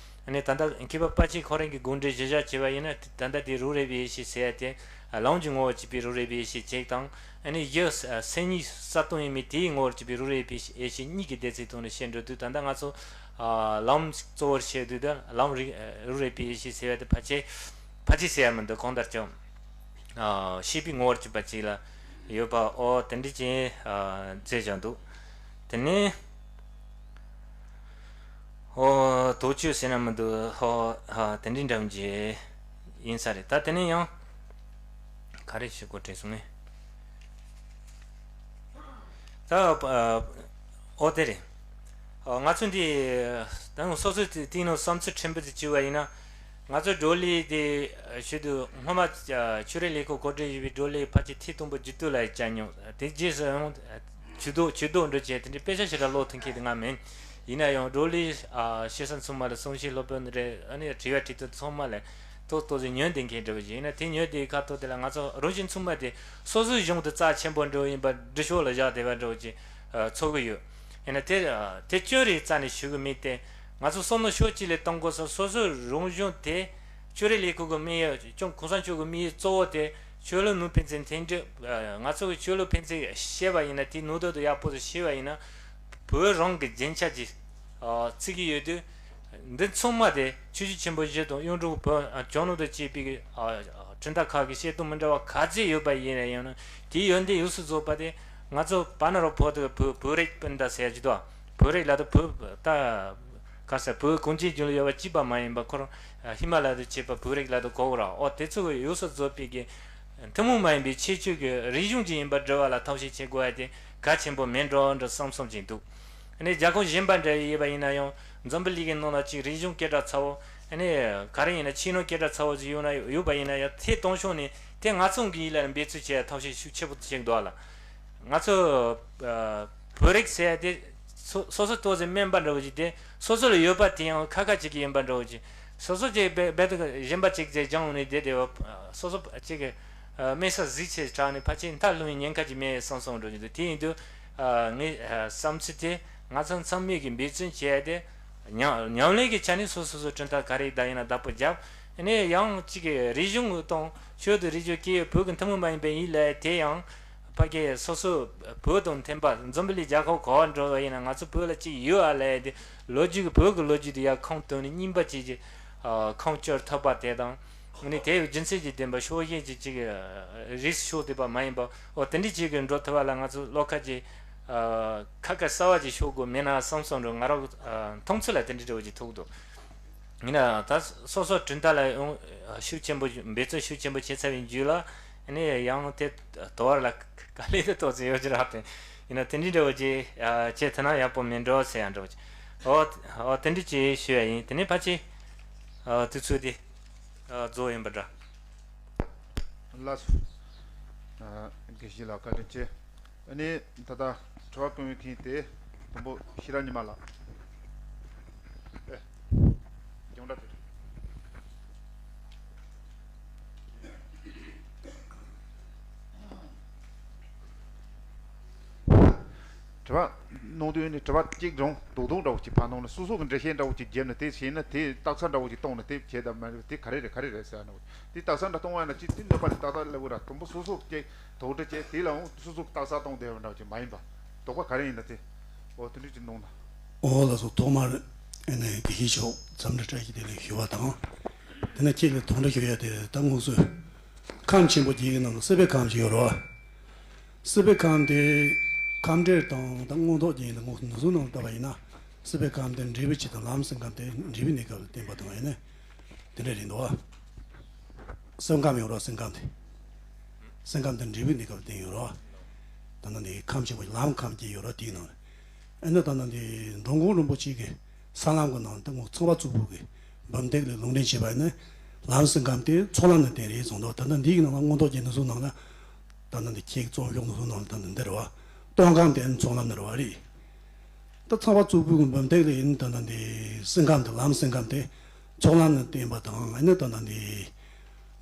ཨ་ནི་ད་ལྟ་མཁས་པ་དཔལ་ཆེན་ཁོ་རང་གི་དགོངས་འགྲེལ་གཞི་བཞག་བྱས་པ་ཡིན་ན། ད་ལྟ་དེ་རུ་རེག་པའི་ཡེ་ཤེས་ཟེར་བ་དེ་ལམ་གྱི་ངོ་བོར་གྱུར་པའི་རུ་རེག་པའི་ཡེ་ཤེས་གཅིག་དང་། ཨ་ནི་གཞི་སེམས་ཉིད་གསལ་སྟོང་ཡིན་མིན་དེའི་ངོ་བོར་གྱུར་པའི་རུ་རེག་པའི་ཡེ་ཤེས་གཉིས་ཀྱི་སྡེ་ཚན་ཐོག་ནས་བཤད་འགྲོ་དུས། ད་ལྟ་ང་ཚོ་ཨ་ལམ་གཙོ་བོར་བཤད་དུས། ད་ལམ་རིག་རུ་རེག་པའི་ཡེ་ཤེས་ཟེར་བ་དེ་ཕལ་ཆེར་ཕལ་ཆེར་ཟེར་ཡ་མི་འདུག་གང་ལྟར་ཀྱང་ཨ་ཤེས་པའི་ངོ་བོར་གྱུར་པ་ཅིག་ལ་ཡོད་པ། ཨོ་དེ་འདྲ་ཅིག་ཨ་མཛད་བཞག་འདུག་དེ་ནས་ཨོ་དོགས་གཅོད་ཟེར་ན་མི་འདུག་ཨོ་ཨ་དེ་འདྲའི་འདྲ་བོ་ཅིག་ཡིན་ས་རེད། ད་དེ་ནས་ཡང་ག་རེ་ཞིག་གོ་དྲན་སོང་ངས། ད་ཨ་ཨོ་དེ་རེད། ཨ་ང་ཚོ་འདི་ད་སོ་སོའི་དེ་དེའི་ནང་བསམ་ཚུལ་ཕྲན་བུ་ཅིག་བྱས་པ་ཡིན་ན། ང་ཚོ་བགྲོ་གླེང་དེ་ཞུ་དུས་སྔོན་མ་ཨ་ཆོས་རིག་ལས་ཁུངས་གོ་སྒྲིག་ཡོད་པའི་བགྲོ་གླེང་ཕལ་ཆེར་ཐེངས་དང་པོ་རྒྱུད་སྟོད་ལ་བཅར་མྱོང་། དེ་རྗེས་སུ་ཡང་ཇུས་གཏོགས་ཇུས་གཏོགས་འགྲོ་བྱས། དེ་འདྲའི་དཔེ་ཆ་ཞེ་དྲག་ཀློག་ཐུབ་མཁན་དེ་ང་མིན། ཡིན་ན་ཡང་བགྲོ་གླེང་ཨ་བྱེད་ས་ཚང་མ་ལ་གསུང་བཤད་སློབ་དཔོན་རེད། ཨ་ནི་དྲི་བ་དྲི་དོན་ཚང་མ་ལ་ཏོག་ཏོག་ཙམ་ཉན་བསྡད་མཁན་འདྲ་བོ་ཅིག་ཡིན་ན། དེ་ཉན་བསྡད་ཁ་ཐོག་དེ་ལ་ང་ཚོ་རང་བཞིན་ཚང་མ་དེ་སོ་སོའི་གཞུང་དེ་རྩ་ཆེན་པོ་འདྲ་བོ་ཡིན་པ་འདྲི་ཕྱོགས་ལ་བཞག་བསྡད་པ་འདྲ་བོ་ཅིག་ཨ་ཚོར་གི་ཡོད། ཡིན་ན་དེ་ཨ་དེ་སྐྱོན་རེད་རྩ་ནས་ཞུ་གི་མེད་དེ། ང་ཚོ་བསམ་བློ་ཕྱོགས་གཅིག་ལ་གཏོང་དགོས་ས། སོ་སོའི་རང་གཞུང་དེ་ཆོས་རིག་ལས་ཁུངས་ཀྱི་དམིགས་ཡུལ། ལྕམ་གོང་ས་མཆོག་གི་དམིགས་ཡུལ་གཙོ་བོ་དེ་ཆོས་ལུགས་ནང་ཕན་ཚུན་མཐུན་སྒྲིལ། ཨ་ང་ཚོ་གི་ཆོས་ལུགས་ཕན་ཚུན་བཤད་པ་ཡིན་ན། དེའི་ནང་དོན་དེ་ཡག་པོ་དེ་ཤེས་པ་ཡིན་ན། བོད་རང་གི་རྒྱན་ཆ་ཅིག་ཨ་བརྩི་གི་ཡོད་དུས། འདི་ཚང་མ་དེ་ཆོས་བརྒྱུད་ཆེན་པོ་བཞི་དང་གཡུང་དྲུང་བོན་ཨ་ཇོ་ནང་དུ་སྐྱེས་པའི་ཨ་ཨ་གྲུབ་མཐའ་ཁག་གི་བཤད་སྟངས་མི་འདྲ་བ་ག་ཚད་ཡོད་པ་ཡིན་ན་ཡང་ན། དེའི་ཡོན་ཏན་ཡོངས་སུ་རྫོགས་པ་དེ་ང་ཚོ་བར་ན་རོ་བོད་དུ་བོད་བོད་རིགས་སྤུན་ཟླ་ཟེར་གྱི་འདུག་བོད་རིགས་ལབ་དུས་བོད་ད་ག་ས་བོད་གངས་ཅན་ལྗོངས་ལ་ཡོད་པ་གཅིག་པ་མ་ཡིན་པ། ཁོ་རང་ཧི་མ་ལ་ཡ་དུ་སྐྱེས་པ་བོད་རིགས་ལབ་དུས་གོ་གི་རེད། ཨོ་དེ་ཚོ་ཡོངས་སུ་རྫོགས་པའི་གི་ཐུན་མོང་མ་ཡིན་པའི་ཁྱད་ཆོས་ཀྱི་རིག་གཞུང་ཅིག་ཡིན་པར་འགྲེལ་བ་ལ་ཐབས་ཤེས་བྱེད་དགོས་ཡ་དེ་གལ་ཆེན་པོ་མིན་འགྲོ་འདྲ་བསམ་བསམ་ཅིག་འདུག་ཨ་ནི་རྒྱལ་ཁབ་གཞན་པ་འདྲ་ཡིན་པ་ཡིན་ན་ཡང་འཛམ་བུ་གླིང་གི་ནང་ལ་ཅིག་རིག་གཞུང་སྐད་གྲགས་ཚ་བོ། ཨ་ནི་ག་རེ་ཡིན་ན་ཆོས་ནང་སྐད་གྲགས་ཚ་བོ་ཅིག་ཡོད་ན་ཡོད་པ་ཡིན་ན་ཡང་། དེ་དང་ཕྱོགས་ནས་དེ་ང་ཚོ་གི་ཡིད་ལ་འབད་རྩོལ་བྱེད་ཡ་ཐབས་ཤེས་ཤུགས་ཆེ་པོ་བྱེད་འདུག་ཨ་ལ། ང་ཚོ་ཨ་བོད་རིགས་ཟེར་ཡ་དེ་སོ་སོ་སོ་ཏོག་ཙམ་དམན་པ་འདྲ་བོ་ཅིག་དེ་སོ་སོ་ལ་ཡོད་པ་དེ་ཡང་ཁ་ཁ་ཅིག་གི་ཡིན་པ་འདྲ་བོ་ཅིག་སོ་སོ་ཅིག་རྦད་རྦད་དེ་གཞན་པ་ཅིག་ཚེ་སྦྱངས་ནས་བསྡད་བསྡད་པ། སོ་སོ་ཅིག་གི་ཨ་དམན་ས་གཟིགས་ཚེ་དྲག་ནས་ཕལ་ཆེར་མཐར་ལྷུང་བའི་ཉེན་ཁ་ཅིག་མེད་བསམ་བསམ་འགྲོ་གི་འདུག་དེ་ཡིན་དུས་ཨ་ངའི་ཨ་བསམ་ཚུལ་དེ་ང་ཚོ་ཚང་མས་ཀྱི་འབད་བརྩོན་བྱས་ཏེ་ཉམས་ཉམས་ལེན་གྱི་ཆ་ནས་སོ་སོ་སོ་གྲུབ་མཐའ་ག་རེ་ད་ཡིན་ན་བདག་པོ་བརྒྱབ། ཨ་ནི་ཡང་གཅིག་གི་རིག་གཞུང་དང་ཆོས་དང་རིག་གཞུང་སྐད་ཡིག་བོད་ཀྱི་ཐུན་མོང་མ་ཡིན་པའི་ཡིན་ལ་དེ་ཡང་ཕ་གི་སོ་སོ་བོད་དང་མཐུན་པ། འཛམ་བུ་གླིང་རྒྱལ་ཁབ་ག་བར་འགྲོ་བ་ཡིན་ན་ང་ཚོ་བོད་ལ་གཅིག་ཡོད་ཨ་ལས་དེ་ལོ་རྒྱུས་ཀྱི་བོད་ཀྱི་ལོ་རྒྱུས་དེ་ཡར་ཁུངས་བཏོན་ནས་རྙིང་པ་བཅས་ཀྱི་ཨ་ཁུངས་བཅོལ་ཐུབ་པ་དེ་དང་། ཨ་ནི་དེ་ཡི་རྒྱུ་མཚན་གྱིས་བསྟན་པ་ཕྱོགས་ཞེན་གྱི་གཅིག་རིས་ཕྱོགས་བསྡུས་པ་མ་ཡིན་པ། འོ་དེ་འདྲའི་གཅིག་གི་འགྲོ་ཐུབ་པ་ལ་ང་ཚོ་བློ་ཁ་ཅིག་ཨ་ཁ་ཁ་གསལ་བ་ཅིག་ཤོད་དགོས་མེད་ན་བསམ་བསམ་འགྲོ། ང་རང་ཨ་མཐོང་ཚུལ་ལ་དེ་འདྲའི་འདྲ་བོ་ཅིག་ཐུག་འདུག་ཡིན་ན་ད་སོ་སོ་གྲུབ་མཐའ་ལ་ཡང་ཤུགས་ཆེན་པོ་འབད་བརྩོན་ཤུགས་ཆེན་པོ་བྱས་ཚར་བའི་རྗེས་ལ་ཨ་ནི་ཡང་དེ་དོར་བ་ལ་དཀའ་ལས་དེ་ཏོག་ཙམ་ཡོད་ཀྱི་རེད་དེ། ཡིན་ན་དེ་འདྲའི་འདྲ་བོ་ཅིག་ཨ་བྱས་ཐུབ་ན་ཡག་པོ་མིན་འགྲོ་ཟེར་ཡ་འདྲ་བོ་ཅིག་འོ་འོ་དེ་འདྲ་ཅིག་ཞུ་ཡ་ཡིན། དེ་ནས་ཕལ་ཆེར་ཨ་དུས་ཚོད་དེ་ཨ་རྫོགས་ཡིན་པ་འདྲ། ལགས་སོ། ཨ་དགེ་བཤེས་ལགས་བཀའ་དྲིན་ཆེ། ཨ་ནི་ད་ལྟ་དྲི་བ་བཀོད་མཁན་དེ་དང་པོ་ཤེས་རབ་ཉི་མ་ལགས། ཨེ། རྒྱང་བསྒྲགས་དེ་རེད། དྲི་བ། གནང་དུས་ནི་དྲི་བ་གཅིག་རང་རྡོག་རྡོག་འདྲ་བོ་ཅིག་ཕར་གནང་ན། སོ་སོ་གི་འགྲེལ་བཤད་འདྲ་བོ་ཅིག་བརྒྱབ་ནས་དེ་བྱས་ན། དེ་རྟགས་གསལ་འདྲ་བོ་ཅིག་བཏང་ནས་དེ་བྱས་དང་མ་རེད། དེ་ག་རེ་རེད། ག་རེ་རེད་ཟེར་ནས། དེ་རྟགས་གསལ་འདྲ་གཏོང་བ་ན་ཅི་དེ་གནོད་པ་དེ་ཏག་ཏག་སླེབས་ཀྱི་རེད། དུམ་བུ་སོ་སོ་གི་དོགས་འདྲི་བྱས། དེ་ལའང་སོ་སོ་གི་རྟགས་གསལ་གཏོང་བསྡད་པ་འདྲ་བོ་ཅིག་མ་ཡིན་པ། དོགས་པ་ག་རེ་ཡིན་ན་དེ། འོ་དེ་འདྲ་ཅིག་གནང་ན། འོ་ལགས་སོ། ཐོག་མར་ཨ་ནི་དགེ་བཤེས་མཆོག་འཚམས་འདྲི་བཀྲ་ཤིས་བདེ་ལེགས་ཞུ་བ་དང་། དེ་ནས་ཁྱེད་ཀྱི་དོགས་འདྲི་ཞུ་ཡ་དེ། ད་དངོས་སུ་ཁམས་ཆེན་པོ་བརྒྱད་ཀྱི་ནང་ལ་སྲིད་པའི་ཁམས་ཅིག་ཡོད་རེད་བ། སྲིད་པའི་ཁམས་དེ་ཁམས་འབྲས་དང་ད་མངོན་རྟོགས་རྒྱན་དེ་དངོས་སུ་ནུས་གསུམ་ནང་ལ་བལྟས་པ་ཡིན་ན། སྲིད་པའི་ཁམས་དེ་འབྲས་བུའི་ཆོས་དང་ལམ་སེམས་ཁམས་དེ་འབྲས་བུའི་གནས་སྐབས་ལ་བསྟན་པ་དང་། ཡིན་ནའི་དེ་འདྲ་རེད་འདུག་བ། སེམས་ཁམས་ཡོད་རེད་བ། སེམས་ཁམས་དེ། སེམས་ཁམས་དེ་འབྲས་བུའི་གནས་སྐབས་ལ་བསྟན་ཡོད་རེད་བ། ད་ནང་འདི་ཁམས་ཆེན་པོ་ལམ་ཁམས་བརྒྱད་ཡོད་རེད་བ། དེའི་ནང་ནས། ཨ་ནི་ད་ནང་འདི་འགྲོ་མགོན་རིན་པོ་ཆེ་གི་ས་ལམ་གྱི་ནང་དུ་དངོས་ཚངས་པ་བཙུགས་པའི་གི་འབུམ་ཐེག་ལས་ལུང་འདྲེན་བྱས་པ་ཡིན་ན། ལམ་སེམས་ཁམས་དེ་ཚོགས་ལམ་ནས་བསྟན་རེད་གསུངས་འདུག། ད་ལྟ་འདི་གི་ནང་ལ་མངོན་རྟོགས་རྒྱན་ནུས་གསུམ་ནང་ལ། ད་ལྟ་འདི་ཁྱེད་ཀྱི་རྩོམ་ཤོག་ནུས་གསུམ་ནང་ལ་ད་ལྟ་འདི་རེད་བ། སྟོན་ཁམས་དེ་ཚོགས་ལམ་ནས་རེད་བ། རེད། ད་ཚངས་པ་བཙུགས་པའི་འབུམ་ཐེག་ལས་ཡིན། ད་ལྟ་འདི་སེམས་ཁམས་དེ་ལམ་སེམས་ཁམས་དེ་ཚོགས་ལམ་ནས་བསྟན་པ་དང་། ཨ་ནི་ད་ལྟ་འདི་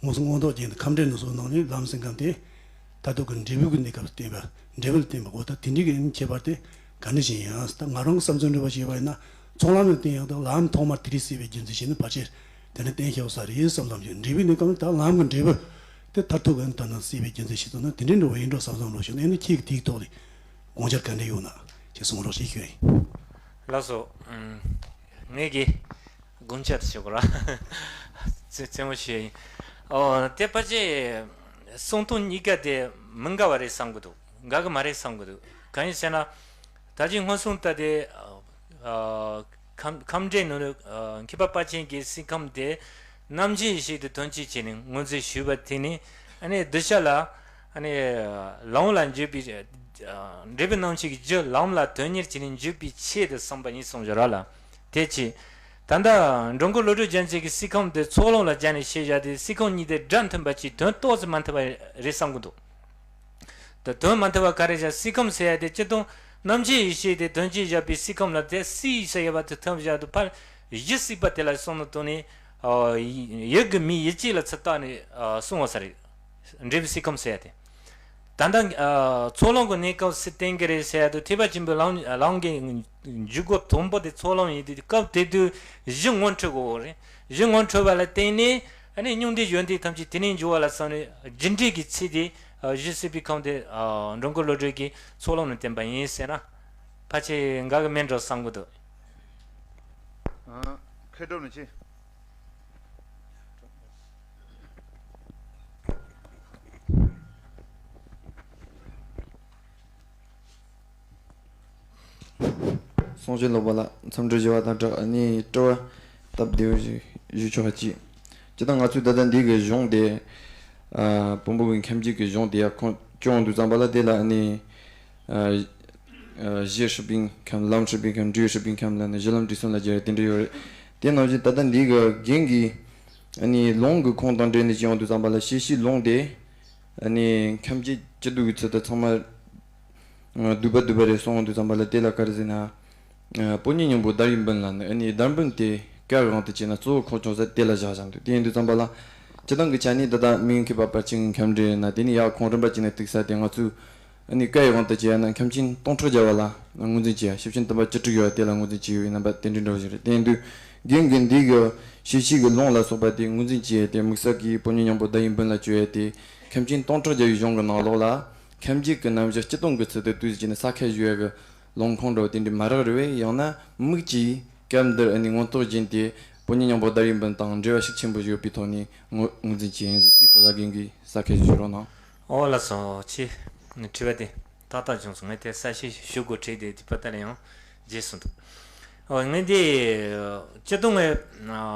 དངོས་སུ་མངོན་རྟོགས་རྒྱན་དེ་ཁམས་འབྲས་ནུས་གསུམ་ནང་ནས་ལམ་སེམས་ཁམས་དེ་མཐར་ཐུག་གི་འབྲས་བུ་གི་གནས་སྐབས་སུ་བསྟན་པ། འབྲས་བུ་ལ་བསྟན་པ་གོ། ད་དེ་འདྲའི་གི་ཁྱད་པར་དེ་ག་འདྲ་ཞིག་ཡིན་ཡང་། ད་ང་རང་གི་བསམ་ཚུལ་འགྲེལ་པ་བྱས་པ་ཡིན་ན། ཚོགས་ལམ་ནས་བསྟན་ཡག་དང་ལམ་ཐོག་མར་དེ་རིང་སྲིད་པའི་རྒྱུ་མཚན་བྱས་ནས་ཕལ་ཆེར་དེ་འདྲ་བསྟན་ཤེས་ས་རེད་བསམ་བསམ་བྱུང་། འབྲས་བུའི་གནས་སྐབས་ནི་ད་ལམ་གྱི་འབྲས་བུ་དེ་མཐར་ཐུག་གི་ད་ནང་སྲིད་པའི་རྒྱུ་མཚན་ཞིག་ཏུ་ནི་དེ་འདྲའི་འགྲོ་བ་ཡིན་འགྲོ་བསམ་བསམ་རོགས་བྱུང་། ཨ་ནི་ཁྱེད་ཀྱི་དེའི་ཐོག་ལ་དགོངས་འཆར་ག་འདྲ་ཡོད་ན་ཅིག་གསུང་རོགས་ཞེས་ཞུ་ཡིན། ལགས་སོ། ཨུམ། ངས་ཀྱི་དགོངས་འཆར་ཞུ་དགོས་ར། རྩེ་རྩེད་མོ་བྱས་ཡིན། ཨོ་དེ་ཕལ་ཆེར་གསུང་སྟངས་གཉིས་ཀ་དེ་མི་འགལ་བ་རེད་བསམ་གི་འདུག། འགལ་གི་མ་རེད་བསམ་གི་འདུག། གང་ཡིན་ཟེར་ན། ད་ཅི་སྔོན་སོང་ད་དེ། ཨ། ཁམས་ཁམས་འབྲས་ནི། ཨ། མཁས་པ་དཔལ་ཆེན་གྱིས་སྲིད་ཁམས་དེ་རྣམ་འབྱེད་ཡེ་ཤེས་དེ་དོན་སྤྱི་བྱས་ནས་ངོས་འཛིན་ཞུས་པ་དེ་ནི། ཨ་ནི་གདུལ་བྱ་ལ། ཨ་ནི་ལམ་ལ་འཇུག་པའི། ཨ། འབྲས་བུ་རྣམ་བཅད་ཀྱི་རྒྱུ་ལམ་ལ་དོན་གཉེར་བྱས་ནས་འཇུག་པའི་ཆེད་དུ་གསུངས་པ་ཡིན་གསུངས་བཞག་ར་ལ། དེ་ཅི། ད་ལྟ་འགྲོ་མགོན་བློ་གྲོས་རྒྱལ་མཚན་གྱིས་སྲིད་ཁམས་དེ་ཚོགས་ལམ་ལ་སྦྱར་ནས་བཤད་བཞག་དེ། སྲིད་ཁམས་གཉིས་དེ་སྒྲ་མཐུན་པ་ཅིག་དོན་ཏོག་ཙམ་མ་མཐུན་པ་རེད་བསམ་གི་འདུག། ད་དོན་མ་མཐུན་པ་ག་རེ་བཞག། སྲིད་ཁམས་ཟེར་ཡ་དེ་སྤྱིར་བཏང་རྣམ་འབྱེད་ཡེ་ཤེས་དེ་དོན་སྤྱི་བཞག་པའི་སྲིད་ཁམས་ལ། དེ་སྲིད་ཟེར་ཡ་བ་དེ་ཐོན་བཞག་དུ་ཕར་གཞི་སྲིད་པ་དེ་ལ་བསམ་བློ་བཏང་ནས། ཨ། ཡིད་ཀྱི་མིག་ཡིད་བྱེད་ལ་ཚུར་བལྟས་ནས། ཨ། གསུངས་པ་ས་རེད། འབྲས་བུ་སྲིད་ཁམས་ཟེར་ཡ་དེ། ད་ལྟ། ཨ། ཚོགས་ལམ་གྱི་གནས་སྐབས་སུ་བསྟན་གྱི་རེད་ཟེར་ཡ་དུ། ཐེག་པ་ཆེན་པོའི་ལམ་ལམ་གྱི་འཇུག་སྒོ་དང་པོ་དེ་ཚོགས་ལམ་ཡིན་དུས། སྐབས་དེ་དུས་གཞི་ངོ་འཕྲོད་དགོས་རེད། གཞི་ངོ་འཕྲོད་པ་ལ་བརྟེན་ནས། ཨ་ནི་སྙིང་ཐིག་གཞོན་ཐིག་ཐམས་ཅད་དེ་ནས་འགྱུར་བ་ལ་སོང་ནས། རྒྱུ་འབྲས་ཀྱི་ཚིག་དེ། ཨ། གཞི་སྲིད་པའི་ཁམས་དེ། ཨ། འགྲོ་མགོན་བློ་གྲོས་ཀྱིས་ཚོགས་ལམ་ནས་བསྟན་པ་ཡིན་ཟེར་ན། ཕལ་ཆེར་འགལ་གྱི་མེད་འགྲོ་བསམ་གྱི་འདུག། ཨ། མཁས་གྲུབ་ལགས་ཀྱིས། གསུང་བཤད་སློབ་པ་ལ་འཚམས་འདྲི་ཞུ་བ་དང་སྦྲགས། ཨ་ནི་དྲི་བ་སྟབས་བདེ་བོ་ཞིག་ཞུ་ཆོག་ཅིག། སྤྱིར་བཏང་ང་ཚོའི་ད་ལྟ་འདི་གི་གཞུང་དེ། ཨ། བོན་པོ་གི་ཁམས་འབྱེད་ཀྱི་གཞུང་དེ་ཡར་ཁོང་སྐྱོང་དུས་ཙམ་པ་ལ། དེ་ལ་ཨ་ནི། ཨ། ཨ། གཞི་སྲིད་པའི་ཁམས། ལམ་སྲིད་པའི་ཁམས། འབྲས་བུ་སྲིད་པའི་ཁམས་ལ་ནི་གཞི་ལམ་འབྲས་གསུམ་ལ་སྦྱར་ཡ་དེ་འདྲ་ཡོད་རེད། དེ་ནང་བཞིན་ད་ལྟ་འདི་གི་རྒན་གྱིས་ཨ་ནི་ལུང་གི་ཁུངས་དང་འབྲེལ་ནས་སྐྱོང་དུས་ཙམ་པ་ལ། ཤེས་བྱའི་ལུང་དེ་ཨ་ནི་ཁམས་འབྱེད་བཅུ་བདུན་གྱི་ཚུལ་དུ་ཚང་མ། ཨ། བསྡུས་པ་བསྡུས་པ་རེད་གསུངས་དུས་ཙམ་པ་ལ། དེ་ལ་ག་རེ་ཟེར་ན། ཨ། དཔོན་ཉིད་སྙིང་པོ་བརྡ་ཡི་འབུམ་ལ་ནི། ཨ་ནི་བརྡ་འབུམ་དེ་སྐབས་དབང་དུ་བྱས་ན་གཙོ་བོ་ཁོང་སྐྱོང་ས་དེ་ལ་བཞག་བཞག་འདུག། དེ་ཡིན་དུས་ཙམ་པ་ལ། སྤྱིར་བཏང་གི་ཆ་ནས་ད་ལྟ་མི་མཁས་པ་དཔལ་ཆེན་གྱི་ཁམས་འབྲས་ན། དེ་ནི་ཡར་ཁུངས་རིམ་པ་བྱས་ནས་གཏུགས་ས་དེ། ང་ཚོས་ཨ་ནི་སྐབས་དབང་དུ་བྱས་ན་ཁམས་ཆེན་སྟོང་ཕྲག་བརྒྱ་པ་ལ་ངོས་འཛིན་བྱས། ཤེར་ཕྱིན་དུམ་པ་བཅུ་དྲུག་ཡོད་པ་དེ་ལ་ངོས་འཛིན་བྱས་ཡོད་པའི་རྣམ་པ་དེ་འདྲའི་འདྲ་བོ་ཞིག་རེད། དེ་ཡིན་དུས་རྒན་གྱིས་འདི་གི་ཤེས་བྱའི་གི་ལུང་ལ་སོགས་པ་དེ་ངོས་འཛིན་བྱས་ཏེ། དམིགས་བསལ་གྱིས་དཔོན་ཉིད་སྙིང་པོ་བརྡ་ཡི་འབུམ་ལ་བཅོལ་ཡ་དེ། ཁམས་ཆེན་སྟོང་ཕྲག་བརྒྱ་པའི་གཞུང་གི་ནང་ལོགས་ལ་ཁམས་འབྱེད་ཀྱི་རྣམ་གཞག་སྤྱིར་བཏང་གི་ཚུལ་དུ་བསྡུས་བྱས་ནས་ས་ཁ་བཞག་ཡ་གི་ལུང་ཁུངས་འདྲ་བོ་དེ་འདྲ་མ་རག་རེད་པས། ཡང་ན་མིག་གིས་སྐབས་འདིར་ཨ་ནི་མངོན་རྟོགས་རྒྱན་དེ་དཔོན་ཉིད་སྙིང་པོ་བརྡ་ཡི་འབུམ་དང་འབྲེལ་བ་ཤུགས་ཆེན་པོ་ཡོད་པའི་ཐོག་ནས་ངོས་ངོས་འཛིན་བྱས་ཡིན་ཟེར། དེའི་སྐོར་ལ་རྒན་གྱིས་ས་ཁ་ཞིག་ཞུ་རོགས་གནང་། ཨོ་ལགས་སོ། ཁྱེད་དྲི་བ་དེ་ཏག་ཏག་བྱུང་སོང་། ངས་དེ་གསལ་བཤད་ཞུ་དགོས་དྲན་ཏེ། དེ་པ་ད་ལ་ཡང་བརྗེད་སོང་འདུག། ཨོ་ངས་འདི་སྤྱིར་བཏང་ངས་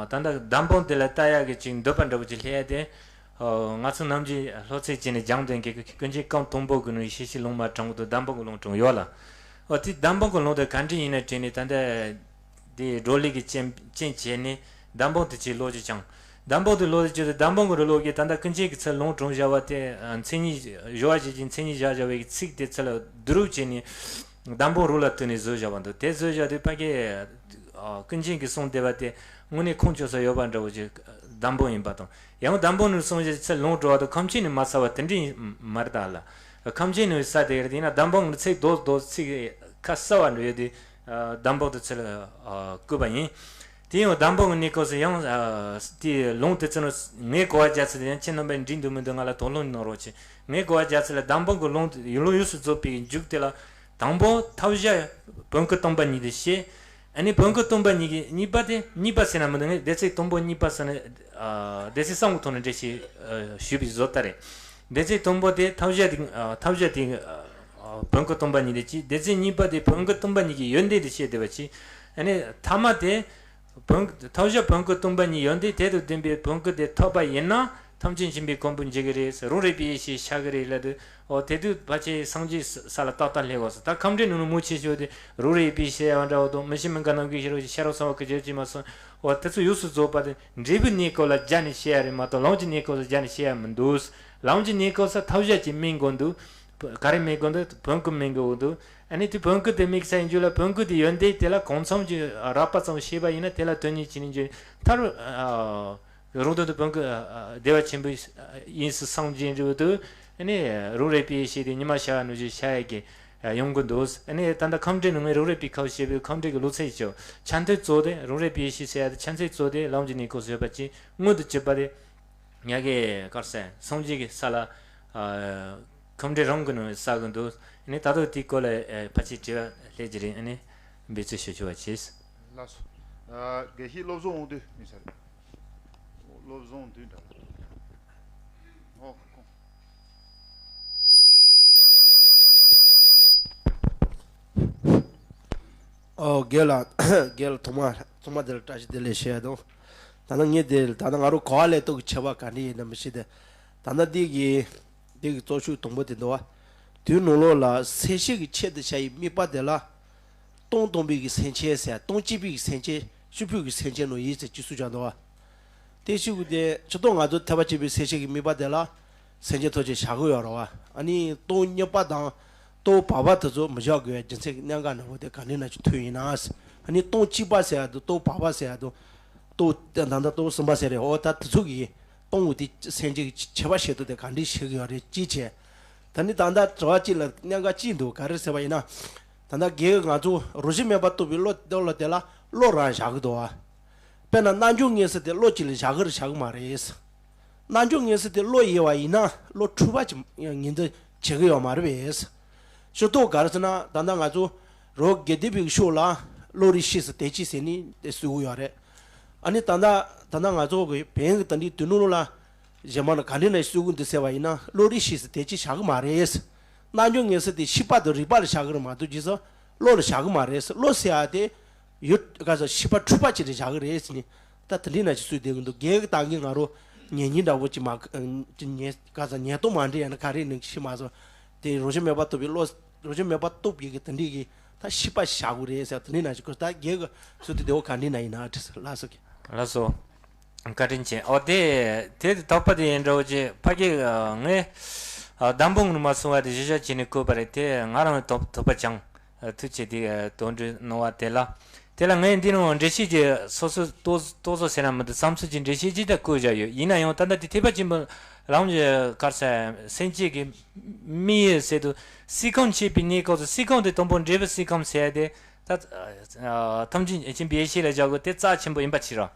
ད་ལྟ་བརྡ་འབུམ་དེ་ལ་ལྟ་ཡག་གི་ཅིག་འདོད་པ་འདྲ་བོ་ཅིག་སླེབས་ཡ་དེ། ཨོ་ང་ཚོ་ནམ་རྒྱུན་ལྷོ་ཚེས་བྱས་ནས་སྦྱང་དོན་གྱི་ཀུན་མཁྱེན་རྐང་དང་པོ་གི་ནང་ཤེས་བྱའི་ལུང་མ་དྲངས་གི་འདུག། བརྡ་འབུམ་གི་ལུང་དྲངས་ཡོད་ལ། ཨོ་དེ་བརྡ་འབུམ་གི་ལུང་དེ་ག་འདྲ་ཡིན་ན་དྲན་ནས། ད་ལྟ་དེ་བགྲོ་གླེང་གི་རྐྱེན་རྐྱེན་བྱས་ནས་བརྡ་འབུམ་དེ་ཅིག་ཀློག་རྒྱུ་བྱུང་། བརྡ་འབུམ་དེ་ཀློག་རྒྱུ་དེ། བརྡ་འབུམ་གི་རུ་ཀློག་གིས་ད་ལྟ་ཀུན་མཁྱེན་གྱིས་ཚུར་ལུང་དྲངས་བཞག་པ་དེ། ཨ། མཚན་ཉིད་སྦྱོར་བ་བྱེད་ཀྱི་མཚན་ཉིད་བཞག་བཞག་པའི་ཚིག་དེ་ཚུར་ལ་བསྡུ་རུབ་བྱས་ནས་བརྡ་འབུམ་རུ་ལ་བཏོན་ནས་བཟོས་བཞག་པ་འདུག། དེ་བཟོས་བཞག་དུས་ཕ་གི། ཨ། ཀུན་མཁྱེན་གྱིས་གསུངས་བསྡད་པ་དེ་དངོས་གནས་ཁུངས་སྐྱེལ་ས་ཡོད་པ་འདྲ་བོ་ཅིག་བརྡ་འབུམ་ཡིན་པ་དང་། ཡང་བརྡ་འབུམ་ནས་གསུངས་བཞག་ཚུར་ལུང་དྲངས་པ་དང་ཁམས་ཆེན་ནས་མ་གསལ་བ་དེ་འདྲ་ཡིན་མ་རེད་ད་ལ། ཁམས་ཆེན་ནས་གསལ་བསྡད་ཡོད་རེད། ཡིན་ན་བརྡ་འབུམ་ནས་ཚིག་རྡོག་རྡོག་ཚིག་ཁ་གསལ་བ་འགྲོ་ཡོད་དུས། ཨ་གདམས་པ་དེ་ཚོ་ལ་ཨ་བསྐུར་བ་ཡིན། དེ་ཡང་གདམས་པ་གི་གནས་སྐབས་སུ་ཡང་ཨ་དེ་ལུང་དེ་ཚོ་ནི་ངའི་གོ་བ་རྒྱག་ཚུལ་དེ་ཡང་ཁྱེད་རྣམ་པས་འགྲིག་འདུག་མི་འདུག་ང་ལ་དོགས་སློང་གནང་རོགས་གྱིས། ངའི་གོ་བ་རྒྱག་ཚུལ་ལ་གདམས་པ་གི་ལུང་ལུང་ཡོངས་སུ་རྫོགས་པའི་མཇུག་དེ་ལ། དང་པོ་ཐབས་ཤེས་བོད་སྐུ་སྟོང་པ་ཉིད་དེ་བཤད། ཨ་ནི་བོད་སྐུ་སྟོང་པ་ཉིད་ཀྱི་གཉིས་པ་དེ། གཉིས་པ་ཟེར་ན་མི་འདུག་ངས་སྡེ་ཚན་དང་པོ་གཉིས་པ་ཟེར་ན། ཨ་སྡེ་ཚན་གསུམ་གྱི་ཐོག་ནས་འགྲེལ་བཤད་ཨ་ཞུས་པའི་བཟོ་ལྟ་རེད། སྡེ་ཚན་དང་པོ་དེ་ཐབས་ཤེས་དེ། ཨ་ཐབས་ཤེས་དེ་ཨ་བོད་སྐུ་སྟོང་པ་ཉིད་དེ་གཅིག་སྡེ་ཚན་གཉིས་པ་དེ་བོད་སྐུ་སྟོང་པ་ཉིད་ཀྱི་ཡོན་ཏན་དེ་བཤད་བསྡད་པ་གཅིག་ཨ་ནི་ཐ་མ་དེ། བོད་ཐབས་ཤེས་བོད་སྐུ་སྟོང་པ་ཉིད་ཡོན་ཏན་དེ་དང་ལྡན་པའི་བོད་སྐུ་དེ་ཐོབ་པ་ཡིན་ན་ཐམས་ཅད་མཁྱེན་པའི་གོ་འཕང་འཇིག་གི་རེད། རང་རིག་པའི་ཡེ་ཤེས་ཤར་གི་རེད་ལབ་དུས། འོ་དེ་དུས་ཕལ་ཆེར་སངས་རྒྱས་ས་ལ་ཏག་ཏག་སླེབས་ཡོད་ས། ད་ཁམས་འདྲེ་ནང་ནས་མང་ཆེ་ཤོས་དེ་རང་རིག་པའི་ཡེ་ཤེས་ཡ་འདྲ་བོ་དང་། མི་ཤེས་མི་དགའ་ནམ་མཁའི་ཤེས་རབ་ཀྱི་ཤེས་རབ་གསང་བ་གི་རྗེས་ཀྱི་མ་སོང་། འོ་དེ་ཚོ་ཡོངས་སུ་རྫོགས་པ་དེ་འབྲས་བུའི་གནས་སྐབས་ལ་སྦྱར་ནས་བཤད་ཡ་རེད་མ་གཏོགས་ལམ་གྱི་གནས་སྐབས་ལ་སྦྱར་ནས་བཤད་ཡ་མི་འདུག་ལམ་གྱི་གནས་སྐབས་སུ་ཐབས་ཤེས་ཀྱི་མིང་དགོས་འདུག་ག་རེ་མིང་དགོས་འདུག་བོད་སྐུ་མིང་དགོས་འདུག་ཨ་ནི་དེ་བོད་སྐུ་དེ་དམིགས་བསལ་ཡིན་རྒྱུ་ལ། བོད་སྐུ་དེ་ཡོན་ཏན་དེ་ལ་གང་འཚམ་གྱི་རགས་པ་ཙམ་ཤེས་པ་ཡིན་ན་དེ་ལ་དོན་གཉེར་བྱས་ནས་འཇོག་མཐར། ཨ་རང་དོན་དུ་བོད་སྐུ་ཨ་བདེ་བ་ཆེན་པོ་ཡིན་ཟེར་སངས་རྒྱས་འགྲོ་དུས། ཨ་ནི་རང་རིག་པའི་ཡེ་ཤེས་དེ་ཉི་མ་ཤར་བ་ནང་བཞིན་ཤར་ཡ་གི་ཡོང་གི་འདུག་ཨ་ནི་ད་ལྟ་ཁམས་འདྲེ་ནང་ངས་རང་རིག་པའི་ཁ་བཤད་པའི་ཁམས་འདྲེ་གི་ལོ་ཚད་ཀྱི་ཆ་མཐུན་གཙོ་དེ། རང་རིག་པའི་ཡེ་ཤེས་ཟེར་ཡ་དེ་ཆ་མཐུན་གཙོ་དེ་ལམ་གྱི་གནས་སྐབས་སུ་ཡོད་པ་གཅིག་མངོན་དུ་གྱུར་པ་དེ། ཉ་གི་དཀར་ཟས་སངས་རྒྱས་ཀྱི་ས་ལ། ཨ་ཁམས་འདྲེ་རང་གི་ནང་ས་གི་འདུག་ཨ་ནི་ད་དུང་དེའི་སྐོར་ལ་ཨ་ཕལ་ཆེར་དྲི་བ་སླེབས་ཀྱི་རེད། ཨ་ནི་འབད་བརྩོན་ཞུ་ཞུ་བ་བྱས། ལགས་སོ། ཨ་དགེ་བཤེས་བློ་བཟང་དབང་འདུས་ཡིན་ས་རེད། བློ་བཟང་འདུས་འདྲ། ཨོ་ཁོང་། ཨོ་རྒན་ལགས། རྒན་ལགས་ཐོག་མ་ཐོག་མ་དེ་ལ་བཀྲ་ཤིས་བདེ་ལེགས་ཞུ་ཡ་དང་། ད་ནང་ངས་དེ་ད་ནང་ང་རང་གོ་བ་ལེན་སྟངས་ཀྱི་ཁྱད་པར་ག་འདྲ་ཡིན་ན་མི་ཤེས་ཏེ། ད་ནང་འདི་གི་འདི་གི་གཙོ་ཤུགས་དང་པོ་དེ་འདུག་བ། དུས་ནང་ལོགས་ལ་སེམས་ཤེས་ཀྱི་ཆེད་དུ་བྱ་ཡི་དམིགས་པ་དེ་ལ། སྟོང་དང་པོའི་གི་སེམས་ཅན་ཟེར། སྟོང་གཅིག་པའི་གི་སེམས་ཅན། གཅིག་པུའི་གི་སེམས་ཅན་ནང་ཡིན་ཟེར་གཅིག་སུ་ཀྱང་འདུག་བ། དེ་ཤུ་གུ་དེ་ཆུ་ཏོག་ང་ཚོ་ཐེག་པ་ཆེན་པོའི་སེམས་ཤེས་ཀྱི་དམིགས་པ་དེ་ལ་སེམས་ཅན་ཐམས་ཅད་བཞག་གི་ཡོད་རེད་བ། ཨ་ནི་སྟོང་གཉིས་པ་དང་སྟོང་བར་པ་དེ་ཚོ་མི་བཞག་དགོས་པའི་རྒྱུ་མཚན་གྱི་གནད་འགག་ནང་བོ་དེ་ག་ནས་ན་ཅིག་ཐུག་ཡིན་ན། ཨ་ནི་སྟོང་གཅིག་པ་ཟེར་ཡ་དང་སྟོང་བར་པ་ཟེར་ཡ་དང་། སྟོང་ད་ལྟ་སྟོང་གསུམ་པ་ཟེར་རེད། འོ་ད་དེ་ཚོ་གི་སྟོང་བོ་དེ་སེམས་ཅན་གྱི་ཁྱད་པར་ཤེས་རྟོགས་དེ་ག་འདྲས་བྱེད་ཀྱི་ཡོད་རེད་ཅེས་བྱས། ད་ནི་ད་ལྟ་དྲི་བ་གཅིག་ལ་གནད་འགག་གཅིག་འདུག་ག་རེ་ཟེར་བ་ཡིན་ན། ད་ལྟ་རྒན་ང་ཚོ་རང་བཞིན་མེད་པར་རྟོགས་པའི་བློ་བློ་དེ་ལ་བློ་རང་བཞག་གི་འདུག་བ། དཔེར་ན་རྣལ་འབྱོར་མངོན་གསལ་དེ་བློ་གཅིག་ལ་བཞག་གི་རེད་བཞག་གི་མ་རེད། རྣལ་འབྱོར་མངོན་གསལ་དེ་བློ་ཡིན་པ་ཡིན་ན་བློ་འཁྲུལ་པ་ཅིག་ངེས་འདུན་བྱེད་ཀྱི་ཡོད་མ་རེད་པས། ཞུ་གཏུག་ག་རེ་ཟེར་ན་ད་ལྟ་ང་ཚོ་རོ་དགེ་ལྡན་པའི་ཤོག་ལ་བློ་རིག་ཤེས་སུ་དེ་ཅི་ཟེར་ནས་དེ་གསུང་གི་ཡོད་རེད། ཨ་ནི་ད་ལྟ་ད་ལྟ་ང་ཚོ་གི་བན་གི་ད་འདི་དུས་ནོ་ལ་གཞན་མ་ལ་ག་འདྲ་ན་གསུང་གི་འདུག་ཟེར་བ་ཡིན་ན་བློ་རིག་ཤེས་སུ་དེ་ཅི་བཞག་གི་མ་རེད། རྣལ་འབྱོར་མངོན་གསལ་དེ་ཤེས་པ་དང་རིག་པ་ལ་བཞག་གི་རེད་མ་གཏོགས་རྗེས་སུ་བློ་ལ་བཞག་གི་མ་རེད། བློ་ཟེར་ཡ་དེ་ཡོད་ག་ས་ཤེས་པ་འཁྲུལ་པ་ཅིག་ལ་བཞག་གི་རེད་ཟེར་ནས་ད་དེ་འདྲའི་ན་ཅིག་གསུངས་བསྡད་གི་འདུག་རྒན་གྱི་ད་གིན་ང་རོ་ཉན་ཉན་འདྲ་བོ་ཅིག་མ་ཉན་ག་ས་ཉན་སྟོང་མ་འདྲེས་ཡ་ན་ག་རེ་ནང་ཤི་མ་སོང་། དེ་རང་བཞིན་མེད་པར་རྟོགས་པའི་བློ་རང་བཞིན་མེད་པར་རྟོགས་པའི་གི་དེ་འདྲའི་གི་ད་ཤེས་པ་བཞག་གི་རེད་ཟེར་དེ་འདྲའི་ན་ཅིག་གོ་ད་རྒན་གྱི་གསུངས་དེ་དེ་བོ་ག་འདྲའི་ན་ཡིན་ན་དྲིས་ལ་སོགས་ཀྱི། ལགས་སོ། བཀའ་དྲིན་ཆེ། ཨོ་དེ་དེ་དོགས་པ་དེ་ཡིན་འདྲ་བོ་ཅིག་ཕ་གི་ངས་གདམས་པ་ངོ་མ་སོང་བ་དེ་གཞི་བཞག་བྱས་ནས་བཀོད་པ་རེད། དེ་ང་རང་དོགས་དོགས་པ་ཅང་ཐུགས་ཆེ་དེ་དོན་འགྲུབ་གནང་བ་དེ་ལ། དེ་ལ་ངས་འདི་ནང་འགྲེལ་བཤད་ཀྱི་སོ་སོ་ཏོག་ཏོག་བཟོ་ཟེར་ན་མི་འདུག་བསམ་ཚུལ་གྱི་འགྲེལ་བཤད་ཅིག་ད་བཀོད་བཞག་ཡོད། ཡིན་ན་ཡང་ད་ལྟ་དེ་ཐེག་པ་ཆེན་པོ་ལམ་གྱི་གར་ས་སེམས་བསྐྱེད་ཀྱི་དམིགས་ཡུལ་ཟེར་དུས་སྲིད་ཁམས་བསྐྱེད་པའི་གནས་སྐབས་སུ་སྲིད་ཁམས་དེ་དང་པོ་འབྲས་བུ་སྲིད་ཁམས་ཟེར་ཡ་དེ་ད་ཐམས་ཅད་མཁྱེན་པའི་ཡེ་ཤེས་ལ་བཞག་དགོས། དེ་རྩ་ཆེན་པོ་ཡིན་པ་ཕྱིར་རོ།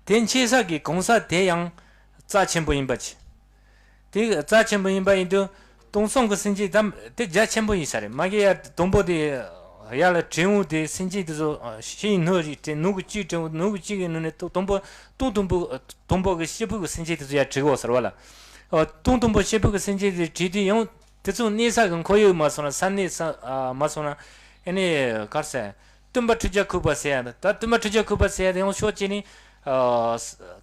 དེ་མཁྱེན་ས་གི་གང་ཟག་དེ་ཡང་རྩ་ཆེན་པོ་ཡིན་པ་ཕྱིར། དེ་རྩ་ཆེན་པོ་ཡིན་པ་ཡིན་དུས་དེང་སང་གི་སེམས་བསྐྱེད་དམ་དེ་རྒྱ་ཆེན་པོ་ཡིན་ས་རེད། མ་གི་ཡ་དང་པོ་དེ་ཡར་ལ་དྲན་འོང་དེ་སེམས་བསྐྱེད་དེ་ཚོ་ཤེས་ཡོན་ནོར་རེད་དྲན་ནོར་གི་གཅིག་དྲན་འོང་ནོར་གི་གཅིག་གི་ནང་ནས་དང་པོ་དང་དང་པོ་དང་པོ་གི་སྐྱེས་བུ་གི་སེམས་བསྐྱེད་དེ་ཚོ་ཡར་དྲི་གོ་ཟེར་བ་ལ། དང་དང་པོ་སྐྱེས་བུ་གི་སེམས་བསྐྱེད་དེ་དྲིས་དུས་ཡང་དེ་ཚོ་གནས་ས་གི་ཁོར་ཡུག་མ་སོང་ན་ས་གནས་ས་མ་སོང་ན་ཨ་ནི་གར་ས། སྟོན་པ་ཁྲི་བརྒྱ་ཁུག་པ་ཟེར་ཡ་ད་སྟོན་པ་ཁྲི་བརྒྱ་ཁུག་པ་ཟེར་ཡ་དེ་ཡང་ཕྱོགས་གཅིག་ནས་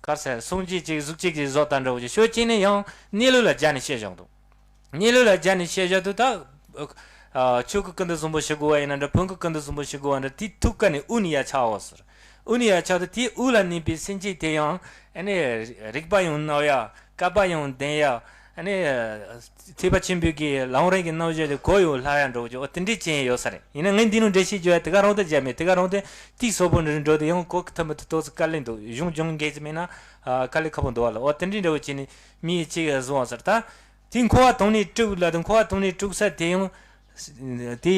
གར་ས་སངས་རྒྱས་ཀྱི་གཟུགས་ཅིག་གི་བཟོ་ལྟ་འདྲ་བོ་ཅིག་ཕྱོགས་གཅིག་ནས་ཡང་གནས་ལུགས་ལ་སྦྱར་ནས་བཤད་བཞག་འདུག་གནས་ལུགས་ལ་སྦྱར་ནས་བཤད་བཞག་འདུག་ད་ཆོས་སྐུ་ཀུན་ཏུ་བཟང་པོ་ཞུ་དགོས་པ་ཡིན་ན་འདྲ་བོད་སྐུ་ཀུན་ཏུ་བཟང་པོ་ཞུ་དགོས་པ་འདྲ་དེའི་ཐུགས་ཀ་ནས་དབུ་ནས་ཡར་ཆགས་འོ་ཟེར། དབུ་ནས་ཡར་ཆགས་དུས་དེའི་དབུ་ལ་གནས་པའི་སེམས་བསྐྱེད་དེ་ཡང་ཨ་ནི་རིག་པ་ཡང་རྣོ་ཡ། བསྐལ་པ་ཡང་ལྡན་ཡ། ཨ་ནི་ཐེག་པ་ཆེན་པོའི་གི་ལམ་རིམ་གྱི་རྣམ་གཞག་དེ་གོ་ཡོད་ལྷ་ཡ་འགྲོ་རྒྱུ་འོ་དེ་འདྲའི་ཅན་ཡོད་ས་རེད། ཡིན་ན་ངས་འདི་ནང་འགྲེལ་བཤད་བརྗོད་ཡ་དེ་ག་རང་དུ་བརྒྱབ་མེད། དེ་ག་རང་དུ་ཏིག་སོག་པོ་འདྲ་འགྲོ་དེ་ཡང་གོ་གི་ཐུབ་མི་ཐུབ་ཏོག་ཙམ་དཀའ་ལས་འདུག་གཞུང་སྦྱོང་འགལ་ཙམ་མེད་ན་དཀའ་ལས་ཁག་པོ་འདུག་བ་ལ། འོ་དེ་འདྲའི་འདྲ་བོ་བྱས་ནས་མི་ཡི་ཅིག་བཟུང་བ་ཟེར་ད། དེ་འཁོར་བ་དང་ནི་དཀྲུགས་ལ་དེ་འཁོར་བ་དང་ནི་དཀྲུགས་ས་དེ་ཡང་ དེ་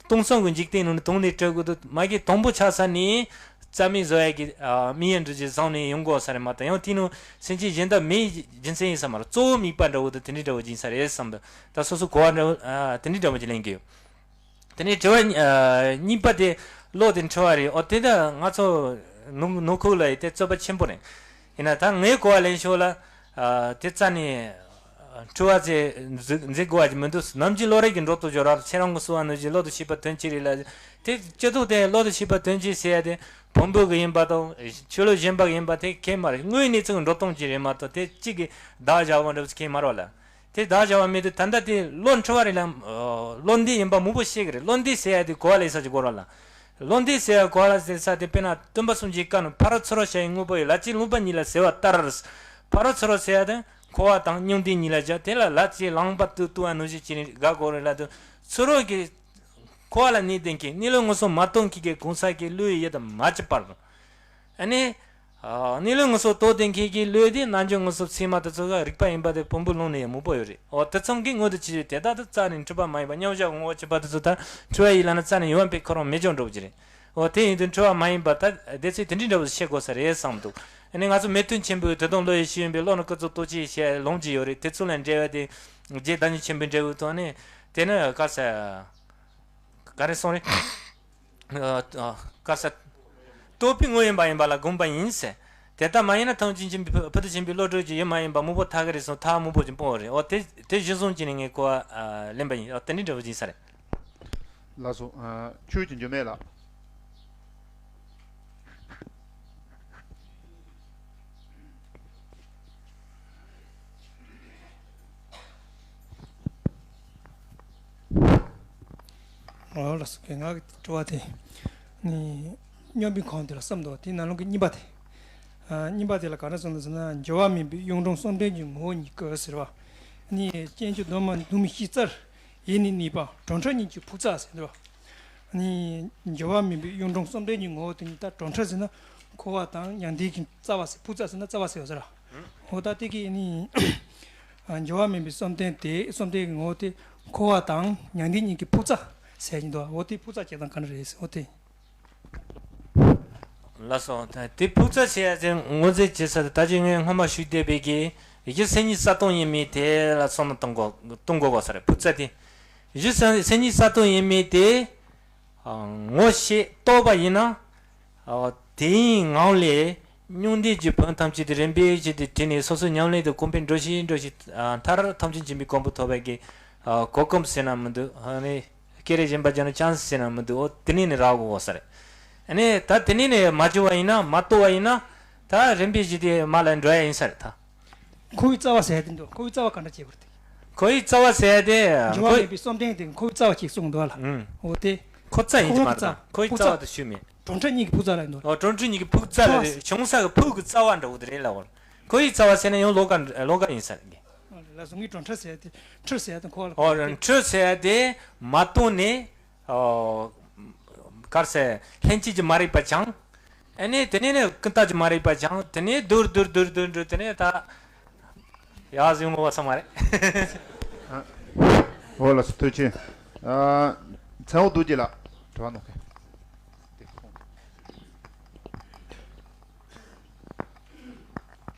སྟོང་སང་གི་འཇིག་རྟེན་ནང་ནས་དོང་ནས་སྤྲད་དགོས་འདུག་མ་གི་དང་པོ་ཆགས་ས་ནས་རྩ་མེད་བཟོ་ཡ་གི་ཨ་དམིགས་ཡུལ་འདྲ་ཅིག་བཟུང་ནས་ཡོང་དགོས་ས་རེད་མ་གཏོགས། ཡང་དེ་ནང་སེམས་ཅན་གཞན་དག་མེད་རྒྱུ་མཚན་ཡིན་ས་མ་རེད། གཙོ་བོ་དམིགས་པ་འདྲ་བོ་དང་དེ་འདྲའི་འདྲ་བོ་ཅིག་ཡིན་ས་རེད་བསམ་འདུག་ད་སོ་སོ་གོ་བ་འདྲ་བོ་ཨ་དེ་འདྲའི་འདྲ་བོ་ཅིག་ལེན་གི་ཡོད། དེ་ནས་དྲི་བ་ཨ་གཉིས་པ་དེ་བློ་དེ་འཁྲུལ་བ་རེད། ཨོ་དེ་ད་ང་ཚོ་ནུབ་ནུབ་ཁུལ་ལ་ཡི་དེ་རྩོད་པ་ཆེན་པོ་རེད། ཡིན་ན་ད་ངའི་གོ་བ་ལེན་ཕྱོགས་ལ་ཨ་དེ་རྩ་ནས་འཁྲུལ་བ་ཚེ་འཛིན་འཛིན་དགོས་པ་ཅིག་མི་འདུག་ནམ་རྒྱུན་བློ་རིག་གི་འགྲོ་སྟངས་སྦྱོར་བ་ཁྱེད་རང་གི་གསུང་བ་ནང་བཞིན་བློ་དང་ཤེས་པ་དོན་གཅིག་རེད་ལ། དེ་སྤྱི་ཚོགས་དེ་བློ་དང་ཤེས་པ་དོན་གཅིག་ཟེར་ཡ་དེ་བོན་པོ་གི་ཡིན་པ་དང་ཆོས་ལུགས་གཞན་པ་གི་ཡིན་པ་དེ་ཁྱད་མ་རེད། དངོས་གནས་ཚུལ་འགྲོ་སྟངས་ཅིག་རེད་མ་གཏོགས་དེ་གཅིག་གི་བདག་བཞག་པ་འདྲ་བོ་ཁྱད་མ་རེད་ལ། དེ་བདག་བྱ་བ་མེད་དུ་ད་ལྟ་དེ་བློ་འཁྲུལ་བ་རེད་ལ། ཨ་བློ་འདས་ཡིན་པ་མང་པོ་ཤེས་ཀྱི་རེད། བློ་འདས་ཟེར་ཡ་དེ་གོ་བ་ལེན་ས་ཅིག་དགོས་ར་ལ། བློ་འདས་ཟེར་ཡ་གོ་བ་ལ་ཟེར་ས་དེ་དཔེར་ན་སྟོན་པ་གསུམ་གྱི་བཀའ་ནང་ཕ་རོལ་ཚུ་རོལ་ཞེས་པའི་དངོས་པོ་ཡི་ལ་ཅི་ལུང་པ་ཉིད་ལ་ཟེར་བ་ལྟར། ཕ་རོལ་ཚུ་རོལ་ཟེར་ཡ་དེ་འཁོར་བ་དང་མྱང་འདས་གཉིས་ལ་སྦྱར། དེ་ལ་ལ་ཅི་ལུང་པ་དུ་བཏུ་བ་ནང་བཞིན་བྱས་ནས་དགག་དགོས་རེད་ལ། དུ་ཚུ་རོལ་གྱི་འཁོར་བ་ལ་གནས་ལྡན་མཁན་གནས་ལུགས་དངོས་སུ་མ་རྟོགས་མཁན་གྱི་གང་ཟག་གི་བློ་ཡི་ཡུལ་དུ་མ་གྱུར་པར། ཨ་ནི། ཨ་གནས་ལུགས་དངོས་སུ་རྟོགས་ལྡན་མཁན་གྱི་བློ་དེ་རྣལ་འབྱོར་དངོས་སུ་ཚད་མ་དེ་ཚོ་ག་རིག་པ་ཡིན་པ་དེ་བོན་པོའི་ལུང་ནས་ཡང་མང་པོ་ཡོད་རེད། འོ་དེ་ཚང་གི་ངོས་དུ་ཅི་ཡོད་དེ་དག་ཏུ་རྩ་ནས་འཁྲུལ་པ་མ་ཡིན་པ་མཉམ་བཞག་ངོ་བོ་གཅིག་པ་དེ་ཚོ་ད་འཁྲུལ་བ་ཡིན་ལབ་ན་རྩ་ནས་ཡོང་བ་པའི་ཁོ་རང་མེད་ཀྱང་འགྲོ་གི་རེད། འོ་དེ་ཡིན་དུས་འཁྲུལ་བ་མ་ཡིན་པ་ད་སྡེ་ཚན་དེ་འདྲའི་འདྲ་བོ་ཤེས་དགོས་ས་རེད་བསམ་འདུག་ཨ་ནི་ང་ཚོ་མི་མཐུན་ཆེན་པོའི་དོན་དམ་བློ་ཡི་ཤེས་ཡོན་པའི་བློ་ནི་ཀུན་རྫོབ་རྟོག་བཅས་ཞེས་ལུང་ཅིག་ཡོད་རེད། དེ་ཚོ་ལ་འགྲེལ་བ་དེ་རྗེ་བདག་ཉིད་ཆེན་པོའི་འགྲེལ་བའི་ཐོག་ནས་དེ་ནི་ག་ས་ག་རེ་གསུངས་རེད། ཨ་ཨ་ག་ས། རྟོག་པའི་དངོས་ཡིན་པ་ཡིན་པ་ལ་དགོངས་པ་ཡིན་ཟེར། དེ་ལྟ་མ་ཡིན་ན་ཐམས་ཅད་མཁྱེན་པའི་ཕུ་ཐུ་ཆེན་པོའི་བློ་གྲོས་ཀྱི་ཡུལ་མ་ཡིན་པ་མང་པོ་ཐག་གི་རེད་གསུངས། ཐག་མང་པོ་ཅིག་སྤོང་བ་རེད། འོ་དེ་དེ་གཞི་བཟུང་བྱས་ནས་ངས་གོ་བ་ཨ་ལེན་པ་ཡིན། འོ་དེ་འདྲའི་འདྲ་བོ་ཅིག་ཡིན་ས་རེད། ལགས་སོ། ཨ་ཆོས་ཀྱི་འགྱུར་མེད་ལགས། ཨོ་ལགས་སོ། ངའི་དྲི་བ་དེ་ནི་སྙོམས་པའི་ཁམས་དེ་ལ་གསུམ་འདུག་དེའི་ནང་ལོགས་ཀྱི་གཉིས་པ་དེ། ཨ་གཉིས་པ་དེ་ལ་ག་འདྲ་གསུངས་འདུག་ཟེར་ན། འགྱུར་བ་མེད་པའི་གཡུང་དྲུང་བསམ་གཏན་གྱི་ངོ་བོ་ཉིད་སྐུ་ཟེར་བ། ནི་སྤྱན་གྱི་འདབ་མ་གདུང་མའི་ཤིང་རྩར་ཡེ་ནས་གནས་པ་གྲོང་ཁྱེར་ཉིད་ཀྱི་ཕུག་རྩ་ཟེར་འདུག་ནི་འགྱུར་བ་མེད་པའི་གཡུང་དྲུང་བསམ་གཏན་གྱི་ངོ་བོ་དེ་ཉིད་ད་གྲོང་ཁྱེར་ཟེར་ན་འཁོར་བ་དང་མྱང་འདས་ཀྱི་རྩ་བ་ཟེར། ཕུག་རྩ་ཟེར་ན་རྩ་བ་ཟེར་བ་ཟེར། འོ་ད་དེ་གི་ནི་འགྱུར་བ་མེད་པའི་བསམ་གཏན་དེ། བསམ་གཏན་གྱི་ངོ་བོ་དེ་འཁོར་བ་དང་མྱང་འདས་གཉིས་ཀྱི་ཕུག་རྩ་ཟེར་གྱི་འདུག་འོ་དེ་ཕུག་རྩ་སྐྱེ་སྟངས་ག་འདྲ་རེད་ཟེར། འོ་དེ། ལགས་སོ། ད་དེ་ཕུག་རྩ་ཟེར་ཡ་དེ་ངོས་འཛིན་བྱེད་ས་དེ་ད་ཅི་ངས་སྔོན་མ་ཞུས་བསྡད་པའི་གི་གཞི་སེམས་ཉིད་གསལ་སྟོང་ཡིན་མིན་དེ་ལ་བསམ་བློ་གཏོང་དགོས་གཏོང་དགོས་པ་ས་རེད། ཕུག་རྩ་དེ་གཞི་སེམས་ཉིད་གསལ་སྟོང་ཡིན་མིན་དེ་ངོ་ཤེས་རྟོགས་པ་ཡིན་ན། དེའི་ངང་ལས་མྱང་འདས་ཀྱི་བོན་ཐམས་ཅད་དེ་རིམ་པས་བཞིན་དུ་དྲིལ་ནས་སོ་སོའི་ཉམས་ལེན་དུ་གོང་འཕེལ་འགྲོ་བཞིན་འགྲོ་བཞིན་མཐར་ཐམས་ཅད་མཁྱེན་པའི་གོ་འཕང་ཐོབ་པའི་གི་གོ་སྐབས་ཟེར་ན་མི་འདུག་ཨ་ནི། སྐད་རིགས་གཞན་པ་སྦྱར་ན་ཅང་ཟེར་ན་མི་འདུག་འོ་དེ་ནས་ནི་རག་གོ་ས་རེད། ཨ་ནི་ད་དེ་ནས་ནི་མ་བྱུང་བ་ཡིན་ན། མ་རྟོགས་པ་ཡིན་ན། ད་རིམ་པས་བཞིན་དུ་མར་ལ་འགྲོ་ཡ་ཡིན་ས་རེད་ད། འཁོར་བའི་རྩ་བ་ཟེར་ཡ་དེ་འདུག་འཁོར་བའི་རྩ་བ་ག་འདྲ་བྱེད་དགོས་རེད་དེ། འཁོར་བའི་རྩ་བ་ཟེར་ཡ་དེ་འགྱུར་བ་འཁོར་མེད་པའི་བསམ་གཏན་དེ་འཁོར་བའི་རྩ་བ་ཞིག་གསུངས་འདུག་ལ། ཨུམ། འོ་དེ། འཁོར་རྩ་ཡིན་གྱི་མ་རེད་ད། འཁོར་བའི་རྩ་བ་དེ་ཞུས་མེད། གྲོང་ཁྱེར་གཉིས་ཀྱི་ཕུག་རྩ་ལ་འདུག་འོ་གྲོང་ཁྱེར་གཉིས་ཀྱི་ཕུག་རྩ་ལ་རེད། བྱུང་ས་གི་ཕུག་གི་རྩ་བ་འདྲ་བོ་དེ་རེད་ལ། འོ་འཁོར་བའི་རྩ་བ་ཟེར་ན་ཡང་ལོགས་ཀ་ལོགས་ཀ་ཡིན་ས་རེད། ལ་སོ་ངའི་གྲོང་ཁྱེར་ཟེར་ཡ་དེ་འཁྲུལ་ཟེར་ཡ་དེ་འཁོར་བ་ལ་ཨོ་གོ་བ་དེ། འཁྲུལ་ཟེར་ཡ་དེ་མ་རྟོགས་ནས། ཨོ། གར་ཟེར་ལྷན་སྐྱེས་ཀྱི་མ་རིག་པ་སྦྱངས། ཨ་ནི་དེ་ནས་ནི་ཀུན་བརྟགས་ཀྱི་མ་རིག་པ་སྦྱངས། དེ་ནས་སྡུར་སྡུར་སྡུར་སྡུར་སྡུར་དེ་ནས་ད། ཡག་ཟིན་མོ་བ་ཚང་མ་རེད། ཨོ་ལགས་སོ་ཐུགས་རྗེ་ཆེ། ཨ། མཚན་འོ་རྡོ་རྗེ་ལགས་དྲི་བ་གནང་གི།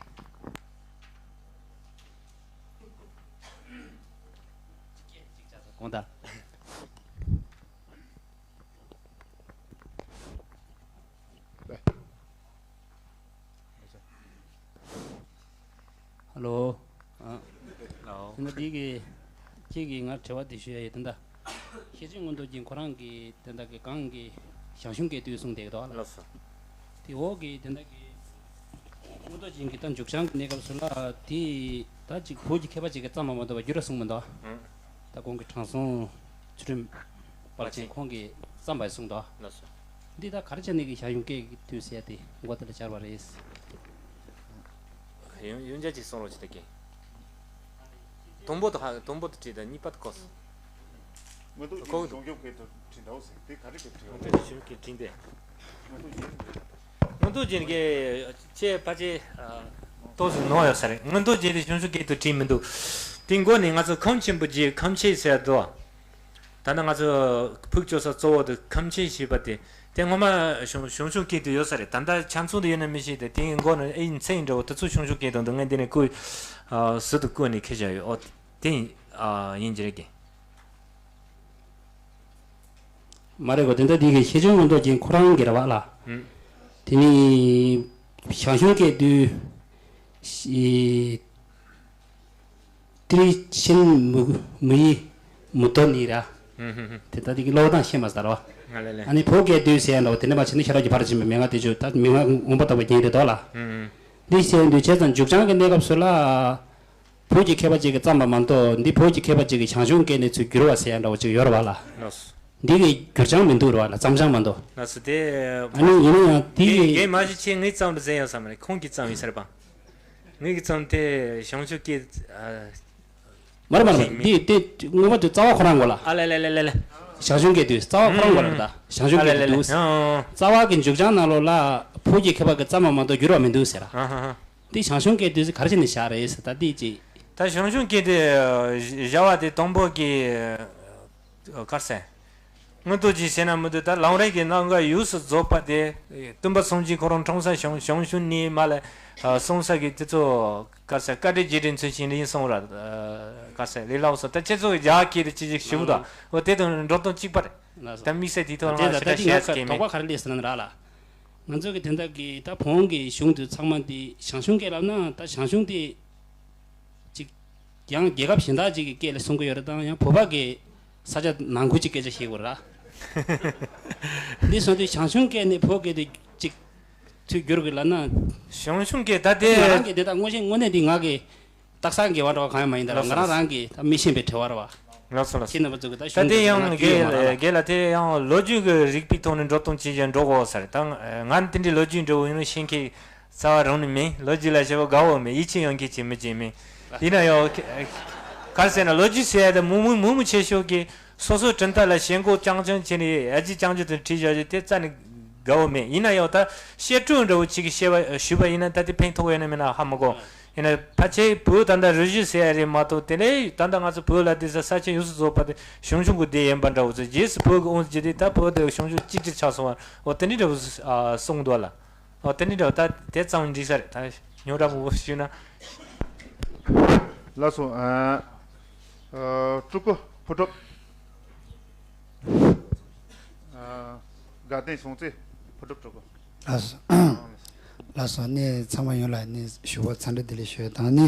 དགོངས་དག་ཧ་ལོ། ཨ། ལའོ། དེ་འདྲ་འདི་གི་གཅིག་གིས་ང་དྲི་བ་འདི་ཞུ་ཡ་ཡོད། དེ་འདྲ། ཤེར་ཕྱིན་མངོན་རྟོགས་རྒྱན་ཁོ་རང་གི་དེ་འདྲ་གི་གོང་གི་ཞང་ཞུང་གི་དུས་གསུངས་བསྡད་ཀྱི་འདུག་ལགས་སོ། དེ་འོག་གི་དེ་འདྲ་གི་མངོན་རྟོགས་རྒྱན་གྱི་ད་མཇུག་བྱང་གི་གནས་སྐབས་སུ་ལ་དེ་ད་ཅིག་བོད་ཀྱི་མཁས་པ་ཅིག་གིས་བརྩམས་པ་མ་གཏོགས་པ་བསྒྱུར་ར་གསུངས་མི་འདུག་ད་གོང་གི་དྲང་སྲོང་ཚུལ་ཁྲིམས་དཔལ་ཆེན་ཁོང་གིས་བརྩམས་པ་གསུངས་འདུག་ལགས་སོ། འདི་ད་ག་རེ་བྱས་ནས་ཀྱི་ཞང་ཞུང་སྐད་ཀྱི་དུས་ཟེར་ཏེ་མགོ་དེ་ལ་སྦྱར་བ་རེད། ཡང་ཡང་བསྐྱར་ཅིག་གསུང་རོགས་བྱེད་ད་ཀྱེ། དང་པོ་དང་ཧ་དང་པོ་དང་བྲིས་དང་གཉིས་པ་དང་གོ། མངོན་རྟོགས་རྒྱན་གྱི་སྦྱོང་སྐྱོབ་སྐད་དུ་བྲིས་འདྲ་བོ་ཟེར་དེ་ག་རེ་སྐད་བྲིས་མངོན་རྟོགས་རྒྱན་གྱི་སྦྱོང་སྐྱོབ་བྲིས་ཏེ། མངོན་རྟོགས་རྒྱན། མངོན་རྟོགས་རྒྱན་གྱི་ཆེ་ཕལ་ཆེར་ཏོག་ཙམ་ནོར་ཡོད་ས་རེད། མངོན་རྟོགས་རྒྱན་དེ་ཞང་ཞུང་སྐད་དུ་བྲིས་མི་འདུག་དེ་མགོ་ནས་ང་ཚོ་ཁམས་ཆེན་པོ་རྗེ་ཁམས་ཆེ་ཟེར་འདུག་ད་ལྟ་ང་ཚོ་ཕུགས་བཅོལ་ས་གཙོ་བོ་དེ་ཁམས་ཆེན་ཞེས་པ་དེ་དེ་ངོ་མ་ཞང་ཞང་ཞུང་སྐད་དུ་ཡོད་ས་རེད། ད་ལྟ་ཆ་ཚང་དུ་ཡོད་ན་མི་ཤེས་ཏེ་དེའི་མགོ་ན་ཨེ་ཡིན་ཚེ་ཡིན་འདྲ་བོ་དེ་ཚོ་ཞང་ཞུང་སྐད་དུ་འདུག་ངས་འདི་ནས་བསྐུར་ཨ་ཟུར་དུ་བསྐུར་ནས་ཁྱེར་བཞག་ཡོད། ཨོ་དེ་ཡིན་ཨ་ཡིན་གྱི་རེད་གི། མ་རེད་གོ། དེ་འདྲ་འདི་གི་ཤེས་བྱ་མངོན་རྟོགས་ཅན་ཁོ་རང་གི་རེད་བ་ལ། ཨུམ། དེ་ནི་ཞང་ཞུང་སྐད་དུ་ཤི་ཏི་རི་ཆེན་མུ་མུ་ཡི་མུ་ཏོ་ནི་ར། ཨུམ་ཧུམ་ཧུམ། དེ་ལྟ་དེ་གི་ཀློག་སྟངས་ཤེས་མ་ཟེར་བ། ང་ལེ་ལེ། ཨ་ནི་བོད་སྐད་དུ་ཟེར་ཡ་འདྲ་བོ་དེ་འདྲ་མ་བྱས་ན་ཤ་ར་གྱི་ཕར་ཕྱིན་པའི་མན་ངག་དེ་ཚོ་ད་མན་ངག་ངོ་མ་ལྟ་བུ་རྒྱན་རེད་དོ་ལ། ཨུམ་ཧུམ། འདི་ཟེར་དུས་བྱས་ཙང་འཇུག་སྦྱང་གི་གནས་སྐབས་སུ་ལ། བོད་ཀྱི་མཁས་པ་ཅིག་གིས་བརྩམས་པ་མ་གཏོགས་འདི་བོད་ཀྱི་མཁས་པ་ཅིག་གིས་ཞང་ཞུང་སྐད་ནས་ཚུར་བསྒྱུར་བ་ཟེར་ཡ་འདྲ་བོ་ཅིག་ཡོད་རེད་བ་ལ། ལགས་སོ། འདི་གི་བསྒྱུར་བྱང་མི་འདུག་རེད་བ་ལ། བརྩམས་བྱང་མ་གཏོགས། ལགས་སོ་དེ། ཨ་ནི་ཡིན་ན་ཡང་དེ་རྒན་རྒན་མ་གཞི་ཆེ་ངས་བརྩམས་རེད་ཟེར་ཡོད་ས་མ་རེད། ཁོང་གིས་བརྩམས་ཡིན་ཟེར་པ། ངས་ཀྱིས་བརྩམས་དེ་ཞང་ཞུང་སྐད་ཨ། མ་རེད་མ་རེད་མ་རེད། འདི་དེ་ངོ་མ་དེ་རྩ་བ་ཁོ་རང་གོ་ལ། ཨ་ལེ་ལེ་ལེ་ལེ་ལེ། ཞང་ཞུང་སྐད་དུ་རྩ་བ་ཁོ་རང་གོ་ལ་རེད་ད། ཞང་ཞུང་སྐད་དུ་འདུག་ཨ་ལེ་ལེ་ལེ། ཨ་ཨ། རྩ་བ་གི་འཇུག་བྱང་ནང་ལོགས་ལ་བོད་ཀྱི་མཁས་པ་གིས་བརྩམས་པ་མ་གཏོགས་བསྒྱུར་བ་མི་འདུག་ཟེར། ཨ་ཧ་ཧ། འདི་ཞང་ཞུང་སྐད་དུ་ག་རེ་བྱས་ནས་བཞག་རེད་ཟེར་ད་འདི་ཅིག་ད་ཞང་ཞུང་སྐད་དུ་བཞག་པ་དེ་དང་པོ་གི་གར་ཟེར། མངོན་རྟོགས་ཀྱི་ཟེར་ན་མི་འདུག་ད་ལམ་རིམ་གྱི་རྣམ་གཞག་ཡོངས་སུ་རྫོགས་པ་དེ་སྟོན་པ་སངས་རྒྱས་ཁོ་རང་འཁྲུངས་ས་ཞང་ཞང་ཞུང་ནས་མར་ལ་གསུངས་ས་གི་དེ་ཚོ་གར་ཟེར། བཀའ་དྲིན་རྗེས་དྲན་མཚོན་བྱེད་ཡིན་གསུངས་ར་གར་ཟེར་ལས་སླ་བོ་སོགས་ད་ཁྱེད་ཚོ་གི་རྒྱ་སྐད་དུ་ཅི་ཞིག་ཞུ་གི་འདུག་འོ་དེ་དང་འགྲོ་སྟངས་གཅིག་པ་རེད། ད་དམིགས་བསལ་དེའི་ཐོག་ལ་ང་ཞེ་དྲག་བཤད་ཀྱི་མེད། དོགས་པ་ག་རེ་སླེབས་ཟེར་ན་ར་ལ། ང་ཚོ་གི་དེ་འདྲ་གི་ད་བོན་གི་གཞུང་དེ་ཚང་མ་དེ་ཞང་ཞུང་སྐད་ལབ་ན་ད་ཞང་ཞུང་དེ་ཅིག་ཡང་རྒྱལ་ཁབ་གཞན་དག་ཅིག་གི་སྐད་ལ་གསུང་གི་ཡོད་རེད་དང་ཡང་བོད་པ་གི་ས་ཆ་ནང་ཁུལ་གྱི་སྐད་ཆ་བཤད་དགོས་ར། འདི་སོང་དུས་ཞང་ཞུང་སྐད་ནས་བོད་སྐད་དེ་ཅིག་ཚུར་བསྒྱུར་གི་ལབ་ན། ཞང་ཞུང་སྐད་ད་དེ། ང་རང་གི་དེ་ད་དངོས་གཞི་དངོས་གནས་འདི་ང་གི་རྟགས་གསལ་འགལ་བ་འདྲ་བ་གང་ཡང་མ་ཡིན་ད་ར། ལགས་སོ། ང་རང་རང་གི་ད་མི་ཤེས་པའི་དྲི་བ་ར་བ། ལགས་སོ་ལགས་སོ། ཁྱེད་རྣམ་པ་ཚོ་གི་ད་ད་གཞུང་དེ་དེ་ཡང་ཚང་མ་ཐུག་ཡོད་མ་རེད་ལ། རྒན་ལགས་དེ་ཡང་ལོ་རྒྱུས་ཀྱི་རིག་པའི་ཐོག་ནས་འགྲོ་སྟངས་ཅིག་ཀྱང་འགྲོ་དགོས་ས་རེད། ད་ང་དེ་འདྲའི་ལོ་རྒྱུས་འདྲ་བོ་ཡིན་ན་ཤེས་མཁན་རྩ་བ་རང་ནས་མེད། ལོ་རྒྱུས་ལ་ཞེ་པོ་དགའ་བོ་མེད། ཡིད་ཆེས་ཡོད་མཁན་ཅིག་མི་ཅིག་མེད། ཡིན་ན་ཡང་ག་རེ་ཟེར་ན་ལོ་རྒྱུས་ཟེར་ཡ་དེ་མང་མང་མང་མང་ཆེ་ཤོས་ཀྱིས་སོ་སོའི་གྲུབ་མཐའ་ལ་ཞེན་ཁོག་རྐྱང་རྐྱང་བྱས་ནས་ཡ་ཅིག་རྐྱང་རྐྱང་དུ་བྲིས་བཞག་རྒྱུ་དེ་རྩ་ནས་དགའ་བོ་མེད། ཡིན་ན་ཡང་ད་བཤད་སྒྲུབ་འདྲ་བོ་ཅིག་གི་བཤད་པ་ཞུས་པ་ཡིན་ན་ད་དེ་ཕན་ཐོགས་ཡོད་ན་མེད་ན་ཧ་མ་གོ། ཡིན་ན་ཕལ་ཆེར་བོད་ད་ལྟ་རུ་བཞི་ཟེར་ཡ་རེད་མ་གཏོགས་དེ་ལས་ད་ལྟ་ང་ཚོ་བོད་ལ་བསྡད་ས་ས་ཆ་ཡོངས་སུ་རྫོགས་པ་དེ་ཞང་ཞུང་གི་སྡེ་ཡིན་པ་འདྲ་བོ་ཚོ་རྗེས་སུ་བོད་ཀྱི་དབང་དུ་བསྒྱུར་ཏེ་ད་བོད་དེ་ཞང་ཞུང་གཅིག་གྱུར་ཆགས་སོང་བ། འོ་དེ་འདྲ་འདྲ་བོ་ཨ་གསུངས་འདུག་ལ། འོ་དེ་འདྲ་འདྲ་བོ་ད་དེ་ཙམ་འགྲིག་ས་རེད། ད་ཉོ་འདྲ་མང་པོ་ཞུས་ན། ལགས་སོ། ཨ་ཨ་སྤྲུལ་སྐུ་ཕུར་སྒྲུབ། ཨ་དགའ་ལྡན་ཞང་རྩེ་ཕུར་སྒྲུབ་སྤྲུལ་སྐུ། ལགས་སོ། ལགས་སོ། ནི་ཚང་མ་ཡོངས་ལ་ནི་ཞུ་བ་འཚམས་འདྲི་བདེ་ལེགས་ཞུ་ཡ་དང་ནི།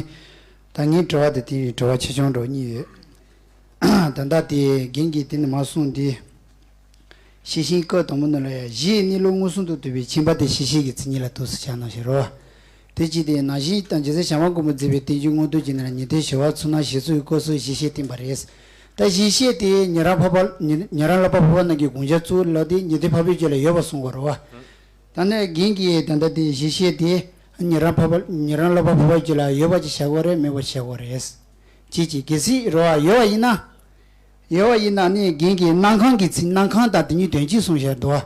ད་ངའི་དྲི་བ་དེ་དེ་ཡི་དྲི་བ་ཆེ་ཆུང་འདྲ་བོ་གཉིས་ཡོད། ད་ལྟ་དེ་རྒན་གྱིས་དེ་ནི་མ་གསུངས་དེ། ཤེར་ཕྱིན་སྐབས་དང་པོ་ནང་ལ་ཡང་གཞི་ཡི་གནས་ལུགས་མངོན་སུམ་དུ་རྟོགས་པའི་མཁྱེན་པ་དེ་ཤེར་ཕྱིན་གྱི་མཚན་ཉིད་ལ་ཐུགས་སུ་ཆགས་གནང་ཞེས་རོ། དེ་ཅི་སྟེ་ནང་བཞིན་དང་རྗེ་བཙུན་བྱམས་པ་མགོན་པོས་མཛད་པའི་བསྟན་བཅོས་མངོན་རྟོགས་ཀྱི་ནང་ལ་ཉན་ཐོས་ཞི་བ་ཚུལ་སྣང་ཞེས་གསུངས་པའི་སྐབས་སུ་ཤེར་ཕྱིན་བསྟན་པ་རེད། ད་ཤེར་ཕྱིན་དེ་ཉན་རང་འཕགས་པ་ཉན་རང་བསླབ་པ་འཕགས་པ་རྣམས་ཀྱི་དགོངས་འཆར་གཙོ་བོ་ལ་དེ་ཉན་ཐོས་འཕགས་པའི་རྒྱུད་ལ་ཡོད་པར་གསུངས་པ་རེད་བ། ད་ནི་རྒན་གྱིས་ད་ལྟ་དེ་ཤེར་ཕྱིན་དེ་ཉན་རང་འཕགས་པ་ཉན་རང་བསླབ་པ་འཕགས་པའི་རྒྱུད་ལ་ཡོད་པ་ཅིག་བཞག་དགོས་རེད། མེད་པ་ཅིག་བཞག་དགོས་རེད། ཅིག་ཅིག་གལ་སྲིད་རེད་བ་ཡོད་པ་ཡིན་ན། ཡོད་པ་ཡིན་ན་ནི་རྒན་གྱིས་སྣང་ཁམས་ཀྱི་མཚན་སྣང་ཁམས་དང་དེ་ཉིད་དོན་གཅིག་གསུངས་བཞག་འདུག་བ།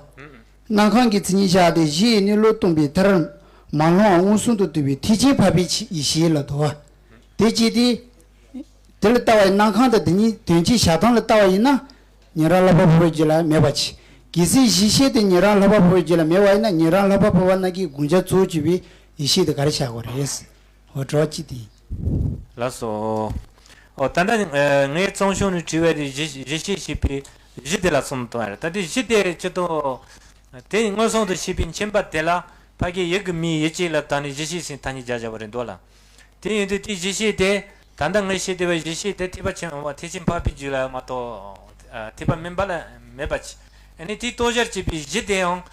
སྣང་ཁམས་ཀྱི་མཚན་ཉིད་བཞག་སྟེ་གཞི་ཡི་གནས་ལུགས་སྟོན་པའི་མཐར་མ་ལྷུང་བ་མངོན་སུམ་དུ་རྟོགས་པའི་ཐེག་ཆེན་འཕགས་པའི་ཡེ་ཤེས་ལ་འདུག་བ། དེ་ཅི་སྟེ། དེ་ལ་ལྟ་བ་ཡི་སྣང་ཁམས་དང་དེ་ཉིད་དོན་གཅིག་བཞག་སྟངས་ལ་ལྟ་བ་ཡིན་ན། ཉན་རང་བསླབ་པ་འཕགས་པའི་རྒྱུད་ལ་མེད་པ་ཅིག་གལ་སྲིད་གཞི་ཤེས་དེ་ཉན་རང་བསླབ་པ་འཕགས་པའི་རྒྱུད་ལ་མེད་པ་ཡིན་ན་ཉན་རང་བསླབ་པ་འཕགས་པ་རྣམས་ཀྱི་དགོངས་འཆར་གཙོ་བོར་གྱུར་པའི་ཡེ་ཤེས་དེ་ག་རེ་བཞག་དགོས་རེད། འོ་དྲི་བ་གཅིག་དེ་ཡིན། ལགས་སོ། ཨོ་ད་ལྟ་ངས་གཙང་གཞུང་ནས་དྲིས་པ་དེ་གཞི་གཞི་ཤེས་ཞེས་པའི་གཞི་དེ་ལ་སོང་དོན་རེད། ད་དེ་གཞི་དེ་ཅི་ཏོ། དེ་མངོན་སུམ་དུ་ཤེས་པའི་མཁྱེན་པ་དེ་ལ་ཕ་གི་ཡུལ་གྱི་མིང་ཡུལ་ཅན་ལ་བཏགས་ནས་གཞི་ཤེས་ཟེར་ཐ་སྙད་སྦྱར་བཞག་པ་རེད་འདུག་ལ། དེ་ཡིན་དུས་དེ་གཞི་ཤེས་དེ་ད་ལྟ་ངས་བཤད་བསྡད་པའི་གཞི་ཤེས་དེ་ཐེག་པ་ཆེན་པོ་ཐེག་ཆེན་འཕགས་པའི་རྒྱུད་ལ་མ་གཏོགས་ཐེག་པ་དམན་པ་ལ་མེད་པ་ཅིག་ཨ་ནི་དེའི་རྟོགས་བྱར་བྱེད་པའི་གཞི་དེ་ཡང་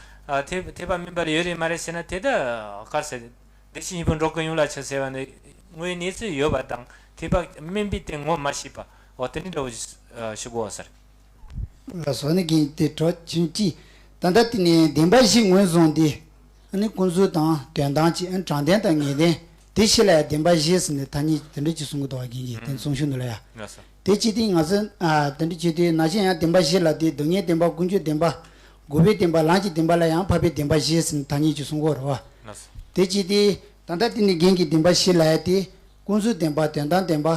ཐེག་ཐེག་པ་དམན་པ་ལ་ཡོད་རེད་མ་རེད་ཟེར་ན་དེ་ད་ག་རེ་ཟེར། བདེ་གཤེགས་སྙིང་པོ་འགྲོ་ཀུན་ཡོངས་ལ་མཆོད་ཟེར་བ་ནི་དངོས་གནས་སུ་ཡོད་པ་དང་ཐེག་པ་དམན་པའི་སྟེང་ངོ་མ་ཤེས་པ་འོ་དེ་འདྲ་འདྲ་བོ་ཞིག་ཞུ་དགོས་པ་ཟེར། ལགས་སོ། ནི་གིན་དེ་གྲོགས་ཆུན་ཅི། ད་ལྟ་དེ་ནས་བདེན་པ་བཞི་ངོས་བཟུང་སྟེ། ཨ་ནི་ཀུན་རྫོབ་དང་དོན་དམ་གཅིག་ཨ་ནི་དྲང་བདེན་དང་ངེས་བདེན་དེ་ཕྱི་ལ་ཡང་བདེན་པ་བཞི་ཟེར་ནས་ཐ་སྙད་དེ་འདྲ་ཅིག་གསུང་གི་འདུག་བ་རྒན་གྱིས་དེ་ཚོང་ཤུགས་འདུག་ལ་ཡ། ལགས་སོ། དེ་ཅི་སྟེ་ང་ཚོས་ཨ་དེ་འདྲ་བྱས་དུས་ནང་བཞིན་ཡང་བདེན་པ་བཞི་ལ་དེ་སྡུག་བསྔལ་བདེན་པ་ཀུན་འབྱུང་བདེན་པ། འགོག་པའི་བདེན་པ་ལམ་གྱི་བདེན་པ་ལ་ཡང་འཕགས་པའི་བདེན་པ་བཞི་ཟེར་ནས་ཐ་སྙད་ཅིག་གསུང་གི་ཡོད་རེད་བ། ལགས་སོ། དེ་ཅི་སྟེ་ད་ལྟ་དེ་ནི་རྒན་གྱིས་བདེན་པ་བཞི་ལབ་ཡ་དེ་ཀུན་རྫོབ་བདེན་པ་དོན་དམ་བདེན་པ།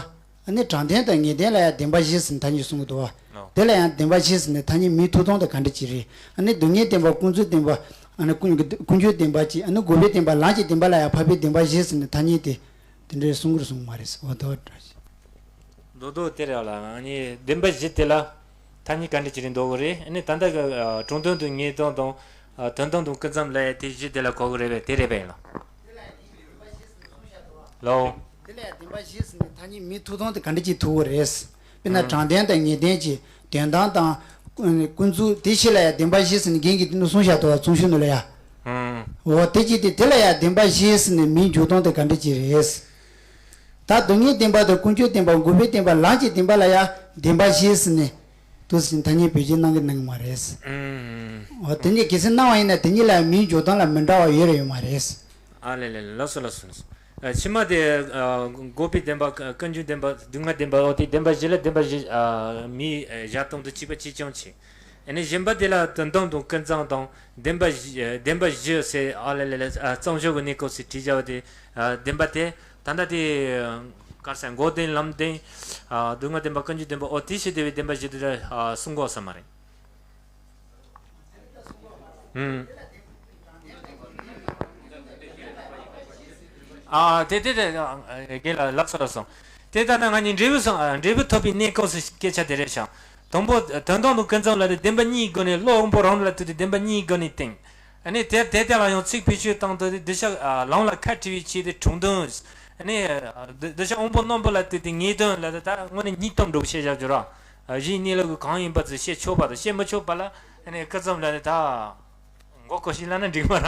ཨ་ནི་དྲང་བདེན་དང་ངེས་བདེན་ལ་ཡང་བདེན་པ་བཞི་ཟེར་ནས་ཐ་སྙད་གསུང་གི་འདུག་བ། ཨོ། དེ་ལ་ཡང་བདེན་པ་བཞི་ཟེར་ནས་ཐ་སྙད་མིའི་ཐོབ་ཐང་དེ་ག་འདྲ་ཅིག་རེད། ཨ་ནི་སྡུག་བསྔལ་བདེན་པ། ཀུན་རྫོབ་བདེན་པ། ཨ་ནི་ཀུན་ཀུན་འབྱུང་བདེན་པ་གཅིག་ཨ་ནི་འགོག་པའི་བདེན་པ། ལམ་གྱི་བདེན་པ་ལ་ཡང་འཕགས་པའི་བདེན་པ་བཞི་ཟེར་ནས་ཐ་སྙད་དེ་དེ་འདྲའི་གསུང་གི་རེད་གསུང་གི་མ་རེད་ཟེར་བ་དོ་འདྲ་ཞིག་རྡོག་རྡོག་དེ་རེད་ལ། ཨ་ནི་བདེན་པ་བཞི་དེ་ལ་ཐ་སྙད་ག་འདྲ་ཅིག་རེད་འདོགས་གི་རེད། ཨ་ནི་ད་ལྟ་གི་ཨ་དྲང་བདེན་དང་ངེས་བདེན་དང་ཨ་དོན་དམ་དང་ཀུན་རྫོབ་ལབ་ཡ་དེ་བཞི་དེ་ལ་གོ་གི་རེད་པས། དེ་རེད་པས་ཡིན་ལ། ལའོ། དེ་ལ་ཡང་བདེན་པ་བཞི་ཟེར་ནས་ཐ་སྙད་མིའི་ཐོབ་ཐང་དེ་ག་འདྲ་ཅིག་ཐུབ་ཀྱི་རེད། དཔེར་ན་ཨང་དྲང་བདེན་དང་ངེས་བདེན་གྱི་དོན་དམ་དང་ཀུན་ཀུན་རྫོབ་དེ་བཞི་ལ་ཡང་བདེན་པ་བཞི་ཟེར་ནས་རྒན་གྱིས་དེ་ནས་གསུངས་བཞག་འདུག་བ། ཚོགས་ཆུང་ནང་ལ་ཡ། ཨང་། འོ་དེ་ཅི་སྟེ་དེ་ལ་ཡང་བདེན་པ་བཞི་ཟེར་ནས་མིའི་འཇོག་སྟངས་དེ་ག་འདྲ་ཅིག་རེད། ད་སྡུག་བསྔལ་བདེན་པ་དང་ཀུན་འབྱུང་བདེན་པ། འགོག་པའི་བདེན་པ། ལམ་གྱི་བདེན་པ་ལ་ཡང་བདེན་པ་བཞི་ཟེར་ནས་དུ་ཟེར་ཐ་སྙད་བེད་སྤྱོད་གནང་གི་གནང་གི་མ་རེད། ཨང་། འོ་དེ་གཉིས་གལ་སྲིད་གནང་བ་ཡིན་ན་དེ་གཉིས་ལ་མིའི་འཇོག་སྟངས་ལ་མི་འདྲ་བ་ཡོད་རེད་ཡོད་མ་རེད། ཨ་ལེ་ལེ་ལེ། ལགས་སོ་ལགས་སོ་ལགས་སོ། ཨ་ཕྱི་མ་དེ་ཨ་འགོག་པའི་བདེན་པ། ཀུན་འབྱུང་བདེན་པ། སྡུག་བསྔལ་བདེན་པ། འོ་དེ་བདེན་པ་བཞི་ལ་བདེན་པ་བཞི་ཨ་མིའི་ཨ་བཞག་སྟངས་དེ་གཅིག་པ་གཅིག་རྐྱང་བྱས། ཨ་ནི་གཞན་པ་དེ་ལ་དོན་དམ་དང་ཀུན་རྫོབ་དང་བདེན་པ་བཞི། བདེན་པ་བཞི་ཟེར། ཨ་ལེ་ལེ་ལེ། ཨ་རྩོམ་སྦྱོར་གྱི་གནས་སྐབས་སུ་བྲིས་བཞག་པ་དེ། ཨ་བདེན་པ་དེ་ད་ལྟ་དེ་ག་རེ་ཟེར། འགོག་བདེན་ལམ་བདེན། ཨ་སྡུག་བསྔལ་བདེན་པ་ཀུན་འབྱུང་བདེན་པ། འོ་དེ་བཞི་དེ་བས་བདེན་པ་བཞི་དེ་ལ་ཨ་གསུང་དགོས་ས་མ་རེད། ཨུམ། ཨ་དེ་དེ་དེ་ཨ་རྒན་ལགས་ལགས་སོ་ལགས་སོ། དེ་ལྟ་ན་ང་གཉིས་འབྲས་བུ་སོང་། ཨ་འབྲས་བུ་ཐོབ་པའི་གནས་སྐབས་སུ་སྐད་ཆ་དེ་རེད་ཤག་དང་པོ་དོན་དམ་དང་ཀུན་རྫོབ་ལ་དེ་བདེན་པ་གཉིས་སྒོ་ནས། བློ་དབང་པོ་རང་ལ་ལྟོས་ཏེ་བདེན་པ་གཉིས་སྒོ་ནས་བསྟན། ཨ་ནི་དེ་དེ་དེ་ལ་ཡང་ཚིག་བེད་སྤྱོད་བཏང་དུས་དེ་གདུལ་བྱ་ཨ་ལམ་ལ་ཁ་བྲལ་བའི་ཆེད་དུ་དྲང་དོན། ཨ་ནི་ཨ་གདུལ་བྱ་དབང་པོ་རྣོན་པོ་ལ་ལྟོས་ཏེ་ངེས་དོན་ལ་ད་དངོས་གནས་གཉིས་སྟོབས་འགྲོ་བཤད་བཞག་རྒྱུ་ར། ཨ་གཞིའི་གནས་ལུགས་གང་ཡིན་པ་ཚོ་བཤད་ཆོག་པ་དང་བཤད་མི་ཆོག་པ་ལ་ཨ་ནི་ཀུན་རྫོབ་ལ་ནི་ད་མགོ་སྐོར་ཞིག་ལ་ན་འགྲིག་མ་ར།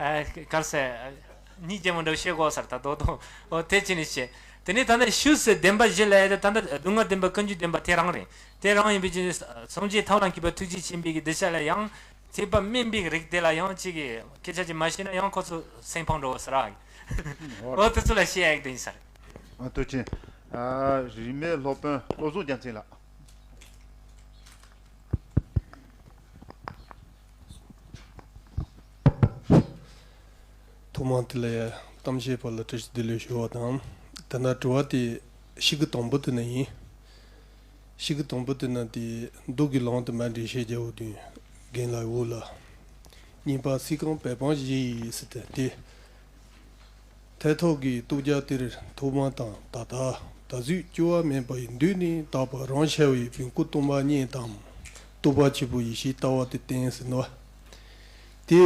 ཨ་ག་རེ་ཟེར། གཉིས་ཀྱི་མི་འདྲ་བཤད་དགོས་ས་རེད་ད་དོ་དོ། འོ་དེ་ཅི་ནས་བཤད། དེ་ནས་ད་ནི་ཤུགས་སུ་བདེན་པ་བཞི་ལ་ཡ་དེ་ད་ལྟ་སྡུག་བསྔལ་བདེན་པ་ཀུན་འབྱུང་བདེན་པ་དེ་རང་རེད། དེ་རང་ཡིན་པའི་ཕྱིར་སངས་རྒྱས་ཐབས་ལམ་མཁས་པ་ཐུགས་རྗེ་ཆེན་པོའི་གི་གདུལ་བྱ་ལ་ཡང་ཚད་པ་དམན་པའི་རིགས་དེ་ལ་ཡང་གཅིག་གི་སྐད་ཆ་ཅིག་མ་བཤད་ན་ཡང་ཁོ་ཚོ་སེམས་ཕམ་འགྲོ་བ་ཟེར་ར། འོ་དེ་ཚོ་ལ་བཤད་ཡག་དེ་ཡིན་ས་རེད། ཨ་ཐུགས་རྗེ་ཆེ། ཨ་རིས་མེད་སློབ་དཔོན་བློ་བཟང་རྒྱལ་མཚན་ལགས། ཐོག་མར་དེ་ལ་ཡ་གཏམ་བཤད་པ་ལ་བཀྲ་ཤིས་བདེ་ལེགས་ཞུ་བ་དང་། ད་ནང་དྲི་བ་དེ་ཤི་གི་དང་པོ་དེ་ན་ཡིན། ཤི་གི་དང་པོ་དེ་ན་དེ་མདོ་གི་ལམ་དུ་མ་འདྲེས་བཤད་རྒྱ་བོ་དུས་རྒན་ལགས་འོ་ལ། གཉིས་པ་སྲིད་ཁང་བལ་སྤང་བཞི་ཡི་ཟེར་ཏེ་དེ། མཐའ་ཐོག་གི་རྟོགས་བྱ་དེར་ཐོག་མ་དང་ད་ལྟ་ད་གཟོད་སྐྱོ་བ་མེད་པ་ཡི་མདོ་ནས་དག་པ་རང་འཆར་བའི་བོན་སྐུ་སྟོང་པ་ཉིད་དམ། རྟོགས་པ་ཆེན་པོ་ཡེ་ཤེས་ལྟ་བ་དེ་བསྟན་ཟིན་ནོ། དེ།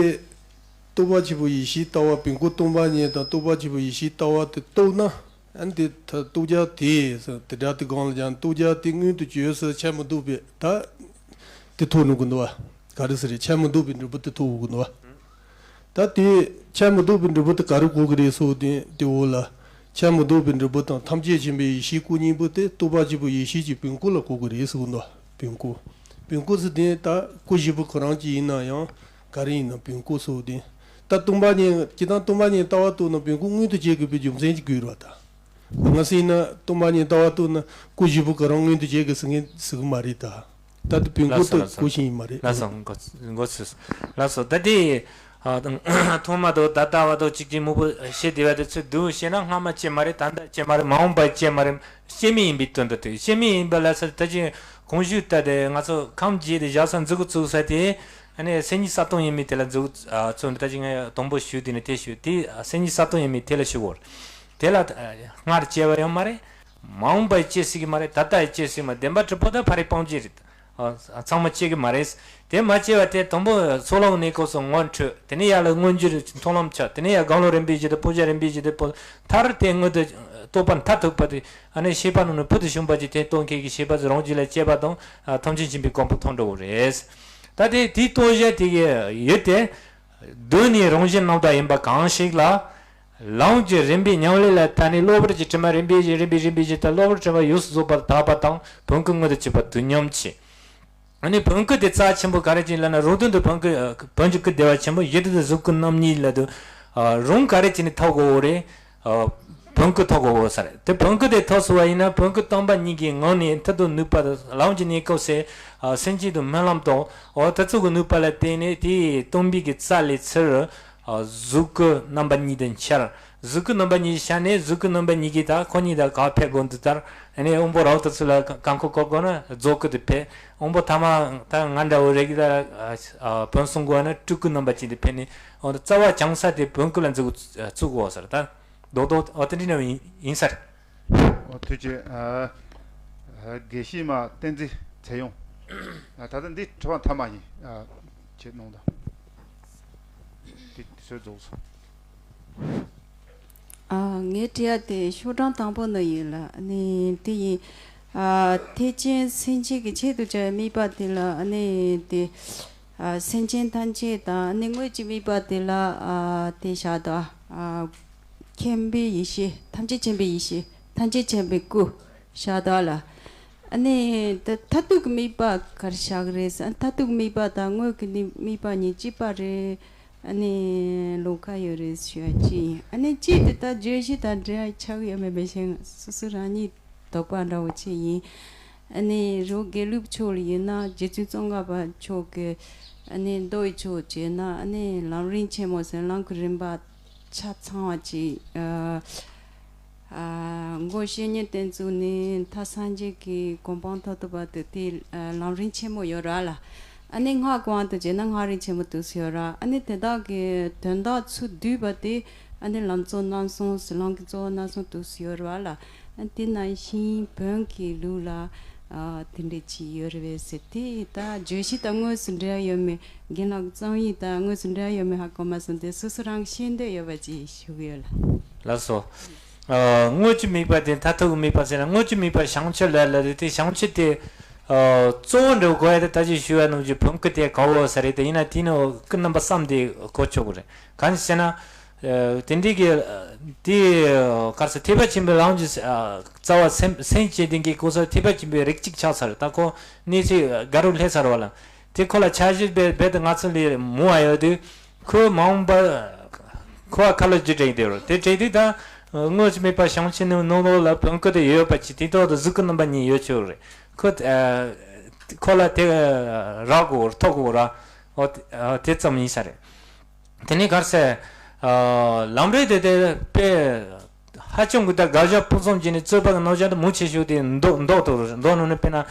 རྟོགས་པ་ཆེན་པོ་ཡེ་ཤེས་ལྟ་བ་བོན་སྐུ་སྟོང་པ་ཉིད་དམ་རྟོགས་པ་ཆེན་པོ་ཡེ་ཤེས་ལྟ་བ་དེ་རྟོགས་ན། ཨ་ནི་དེ་ད་རྟོགས་བྱ་དེ་དེ་སྒྲ་དེ་གང་ལ་ཀྱང་རྟོགས་བྱ་དེ་མངོན་དུ་བྱས་སུ་འཆར་མི་ཐུབ་པའི་ད་དེ་ཐོབ་ནུས་ཀྱི་འདུག་བ། ག་རེ་ཟེར་རེད། འཆར་མི་ཐུབ་པའི་འབྲས་བུ་དེ་ཐོབ་ཀྱི་འདུག་བ། ད་དེ་འཆར་མི་ཐུབ་པའི་འབྲས་བུ་དེ་ག་རེ་གོ་གི་རེད་ཟེར་དུས་དེ་འོ་ལ། འཆར་མི་ཐུབ་པའི་འབྲས་བུ་དང་ཐམས་ཅད་མཁྱེན་པའི་ཡེ་ཤེས་སྐུ་གཉིས་པོ་དེ་རྟོགས་པ་ཆེན་པོ་ཡེ་ཤེས་ཀྱི་བོན་སྐུ་ལ་གོ་གི་རེད་ཟེར་གི་འདུག་བོན་སྐུ། བོན་སྐུ་ཟེར་དེ་ད་སྐུ་བཞི་པོ་ཁོ་རང་གཅིག་ཡིན་ན་ཡང་ག་རེ་ཡིན་ན་བོན་སྐུ་ཟེར་དེ། ད་སྟོང་པ་ཉིད་སྤྱིར་བཏང་སྟོང་པ་ཉིད་ལྟ་བ་རྟོགས་ན་བོན་སྐུ་མངོན་དུ་བྱེད་དགོས་པའི་རྒྱུ་མཚན་གྱི་དགོས་རེད་བ་ད། ང་ཟེར་ན་སྟོང་པ་ཉིད་ལྟ་བ་རྟོགས་ན་སྐུ་བཞི་པོ་ག་རང་མངོན་དུ་བྱེད་དགོས་ཟེར་མཁན་ཟེར་གི་མ་རེད་ད། ད་དེ་བོན་སྐུ་ལགས་སོ་ལགས་སོ། དེ་སྐུ་བཞི་ཡིན་མ་རེད། ལགས་སོ་མགོ་མགོ་ཚོས་སོ། ལགས་སོ་ད་དེ། ཨ་ཐོག་མ་དང་ད་ལྟ་བ་དང་གཅིག་གཅིག་མང་པོ་བཤད་བསྡད་པ་དེ་ཚོ་བསྡུས་བཤད་ན་སྔ་མ་སྐྱེ་མ་རེད། ད་ལྟ་སྐྱེ་མ་རེད། མ་འོངས་པ་སྐྱེ་མ་རེད། སྐྱེ་མེད་ཡིན་པའི་དོན་དུ་ཐུག་སྐྱེ་མེད་ཡིན་པ་ལ་ཟེར་ད་ཅི་གོང་ཞུས་ལྟར་དེ་ང་ཚོ་ཁམས་བརྒྱད་དེ་བཞག་ས་མཛུ་གུ་བཙུགས་ས་དེ་ཨ་ནི་སེམས་ཉིད་གསལ་སྟོང་ཡིན་མིན་དེ་ལ་མཛུ་གུ་བཙུགས་ནས་ད་ཅི་ངས་དང་པོ་ཞུས་དེ་ནས་དེ་ཞུས་དེ་སེམས་ཉིད་གསལ་སྟོང་ཡིན་མིན་དེ་ལ་ཞུ་དགོས་རེད། དེ་ལ་སྔར་སྐྱེ་བ་ཡོད་མ་རེད། མ་འོངས་པ་སྐྱེ་སྲིད་ཀྱི་མ་རེད། ད་ལྟ་ཡི་སྐྱེ་སྲིད་མ་བདེན་པ་གྲུབ་པོ་ད་ཕ་རི་སྤང་བྱེད་རེད། ཨ་ཚང་མ་སྐྱེ་གི་མ་རེད། དེ་མ་སྐྱེ་བ་དེ་དང་པོ་ཚོགས་ལམ་གནས་སྐབས་སུ་ངོ་འཕྲོད། དེ་ནས་ཡར་ལ་མངོན་གྱུར་མཐོང་ལམ་འཆར། དེ་ནས་ཡར་སྒང་ལོག་རིམ་པས་བཞི་དང་སྤུ་རྒྱལ་རིམ་པས་བཞི་དང་སྤོ་མཐར་དེ་མངོན་དུ་རྟོགས་པ་མཐར་ཐུག་པ་དེ་ཨ་ནི་ཤེས་པ་ནང་ནས་ཕུལ་དུ་བྱུང་བ་ཅིག་དེ་རྟོགས་མཁན་གྱི་ཤེས་པ་ཚོ་རང་རྒྱུད་ལ་སྐྱེས་པ་དང་ཨ་ཐམས་ཅད་མཁྱེན་པའི་གོ་འཕང་ཐོབ་འགྲོ་གི་རེད། ད་དེ་དེའི་རྟོགས་བྱ་དེ་གི་ཡུལ་དེ་གདོད་ནས་རང་བཞིན་རྣམ་དག་ཡིན་པ་གང་ཞིག་ལ། ལམ་གྱི་རིམ་པའི་ཉམས་ལེན་ལ་བརྟེན་ནས་གློ་བུར་གྱི་དྲི་མ་རིམ་པས་བཞི་རིམ་པས་རིམ་པས་བཞི་དང་གློ་བུར་དྲི་མ་ཡོངས་སུ་རྫོགས་པར་དག་པ་དང་བོན་སྐུ་མངོན་དུ་གྱུར་པ་དུས་མཉམ་མཆིས། ཨ་ནི་བོན་སྐུ་དེ་རྩ་ཆེན་པོ་ག་རེ་ཅིག་ལབ་ན་རང་དོན་དུ་བོན་སྐུ་བོན་གྱི་སྐུ་བདེ་བ་ཆེན་པོ་ཡིད་དུ་གཟུགས་སྐུ་རྣམ་གཉིས་ལ་དུ་རང་ག་རེ་ཅིག་ནས་ཐོབ་དགོས་རེད། བོན་སྐུ་ཐོབ་དགོས་ས་རེད། དེ་བོན་སྐུ་དེ་ཐོབ་སོང་བ་ཡིན་ན་བོན་སྐུ་སྟོང་པ་ཉིད་ཀྱི་ངང་ནས་མཐུ་དང་ནུས་པ་དང་ལམ་གྱི་གནས་སྐབས་སུ་སེམས་བསྐྱེད་དང་སྨོན་ལམ་དང་འོ་དེ་ཚོ་གི་ནུས་པ་ལ་བརྟེན་ནས་དེའི་སྟོང་པའི་གི་རྩ་ལས་ཚུར། གཟུགས་སྐུ་རྣམ་པ་གཉིས་དུ་འཆར། གཟུགས་སྐུ་རྣམ་པ་གཉིས་ཤར་ནས་གཟུགས་སྐུ་རྣམ་པ་གཉིས་ཀྱིས་ད་ཁོ་གཉིས་ད་ག་ཕེབས་དགོས་འདི་ལྟར་ཨ་ནི་དབང་པོ་རབ་ཏུ་ཚུལ་ལ་གང་ཁོ་བཀོད་དགོས་ན་རྫོགས་སྐུ་དེ་ཕེབས། དབང་པོ་ཐ་མ་ད་ང་འདྲ་བོ་རེ་གི་ད་ཨ་བོན་གསུང་དགོས་ན་སྤྲུལ་སྐུ་རྣམ་པ་ཅན་དེ་ཕེབས་ནས་འོ་ད་རྩ་བ་བྱང་ས་དེ་བོན་སྐུ་ལ་འཛུགས་བཙུགས་དགོས་ཟེར། ད་རྡོག་རྡོག་འོ་དེ་འདྲ་ཡིན་ཡིན་ས་རེད། འོ་ཐུགས་རྗེ་ཆེ། ཨ་ཨ་དགེ་བཤེས་མ་བསྟན་འཛིན་ཚེ་དབྱངས། ཨ་ད་ལྟ་འདི་དྲི་བ་མཐའ་མ་ཡིན། ཨ་ཁྱེད་གནང་དང་། དེ་དེ་ཚོས་རྫོགས་སོང་། ཨ་ངའི་དྲི་བ་དེ་ཤོག་གྲངས་དང་པོ་ནང་ཡོད་ལ་ཨ་ནི་དེ་ཡིན། ཨ་ཐེག་ཆེན་སེམས་ཅན་གྱི་ཆེད་དུ་བྱ་བའི་དམིགས་པ་དེ་ལ་ཨ་ནི་དེ་ཨ་སེམས་ཅན་ཐམས་ཅད་དང་ཨ་ནི་དངོས་ཀྱི་དམིགས་པ་དེ་ལ་ཨ་དེ་བཞག་དང་། ཨ་མཁྱེན་པའི་ཡེ་ཤེས་ཐམས་ཅད་མཁྱེན་པའི་ཡེ་ཤེས་ཐམས་ཅད་མཁྱེན་པའི་སྐུ་བཞག་དང་ལ། ཨ་ནི་ད་མཐར་ཐུག་གི་དམིགས་པ་ག་རེ་བཞག་གི་རེད་ཟེར། ཨ་མཐར་ཐུག་གི་དམིགས་པ་དང་དངོས་ཀྱི་ནི་དམིགས་པ་གཉིས་གཅིག་པ་རེད། ཨ་ནི་ལོགས་ཀ་ཡོད་རེད་ཞུ་བ་གཅིག་ཡིན། ཨ་ནི་གཅིག་དེ་ད་བརྗོད་གཞི་དང་འབྲེལ་བ་ཆགས་ཀྱི་ཡོད་མེད་མི་ཤེས། སོ་སོ་རང་ཉིད་དོགས་པ་འདྲ་བོ་ཅིག་ཡིན། ཨ་ནི་རོགས་དགེ་ལུགས་ཕྱོགས་ལ་ཡིན་ན་རྗེ་བཙུན་ཙོང་ཁ་པ་མཆོག་གི་ཨ་ནི་མདོ་ཡི་ཕྱོགས་བྱས་ན་ཨ་ནི་ལམ་རིམ་ཆེན་མོ་ཟེར་ལམ་གྱི་རིམ་པ་ཆ་ཚང་བ་ཅིག་ཨ་ཨ་མགོ་བཤེས་གཉེན་བསྟེན་ཚུལ་ནི་མཐར་སངས་རྒྱས་ཀྱི་གོ་འཕང་ཐོབ་ཐུབ་པ་དེ་དེ་ཨ་ལམ་རིམ་ཆེན་མོ་ཡོད་ར་ལ། ཨ་ནི་སྔགས་ཀྱི་དབང་དུ་བྱས་ན་སྔགས་རིམ་ཆེན་མོ་དུ་ཡོད་ར། ཨ་ནི་དེ་དག་གི་དོན་དག་ཚུར་བསྡུས་པ་དེ་ཨ་ནི་ལམ་གཙོ་རྣམ་གསུམ་ཟེར་ལམ་གྱི་གཙོ་བོ་རྣམ་གསུམ་དུ་ཡོད་ར་ལ། ཨ་དེ་ནང་བཞིན་བོན་གྱི་ལུགས་ལ་ཨ་དེ་འདྲ་ཅིག་ཡོད་རེད་པས་ཟེར། དེ་ད་བརྗོད་གཞི་དང་དངོས་སུ་འབྲེལ་ཡོད་མེད་རྒན་ལགས་ཀྱི་རྩོམ་ཡིག་དང་དངོས་སུ་འབྲེལ་ཡོད་མེད་ཧ་གོ་མ་སོང་། དེ་སོ་སོ་རང་གི་ཤེས་འདོད་ཡོད་པ་ཅིག་ཞུ་གི་ཡོད་ལ། ལགས་སོ། ཨ་དངོས་ཀྱི་དམིགས་པ་དེ་མཐར་ཐུག་གི་དམིགས་པ་ཟེར་ན་དངོས་ཀྱི་དམིགས་པ་བྱང་ཆུབ་ལ་ལ་རེད། དེ་བྱང་ཆུབ་དེ་ཨ་གཙོ་བོ་འདྲ་བོ་གོ་ཡ་དེ་ད་ཅི་ཞུ་བ་ནང་བཞིན་བོན་སྐུ་དེ་ག་བོ་ས་རེད། དེ་ཡིན་ན་དེ་ནི་སྐུ་རྣམ་པ་གསུམ་དེ་གོ་ཆོག་གི་རེད། གང་ཞིག་ཟེར་ན། ཨ་དེ་འདྲའི་གི་དེ་གར་ས་ཐེག་པ་ཆེན་པོའི་ལམ་གྱི་ཨ་རྩ་བ་སེམས་སེམས་བསྐྱེད་ལྡན་གྱི་གོ་ས་ཐེག་པ་ཆེན་པོའི་རིགས་གཅིག་ཆགས་ཚར། ད་ཁོ་གནས་ཚུལ་དགའ་རབ་སླེབས་ཚར་བ་ལ། དེ་ཁོ་ལ་ཆ་བཞག་རྦད་རྦད་དེ་ང་ཚོ་ལས་མང་བ་ཡོད་དུས་ཁོའི་མ་འོངས་པ་ཁོ་བ་ཁ་ལ་ཇི་དྲན་དེ་རུ་དེ་དྲན་དུས་ད་དངོས་སུ་མེད་པ་བྱང་ཆུབ་ནི་ནང་ལོགས་ལ་བོན་སྐུ་དེ་ཡོད་པ་ཅི་དེ་ཐོག་ཏུ་གཟུགས་སྐུ་རྣམ་པ་གཉིས་ཡོད་ཆོག་རེད། ཁོ་ཨ་ཁོ་ལ་དེ་རག་གོ་ཐོག་གོ་ར་འོ་དེ་ཙམ་ཡིན་ས་རེད། དེ་ནས་གར་སའི་ཨ་ལམ་རིམ་དེ་དེ་དཔེ་ཧ་ཅང་གི་ད་དགག་བྱ་ཕུན་སུམ་ཚོགས་ནས་རྩོད་པ་གི་རྣམ་གཞག་དེ་མང་ཆེ་ཤོས་དེ་མདོ་མདོ་དུ་མདོ་ནང་ནས་དཔེར་ན་ཨ་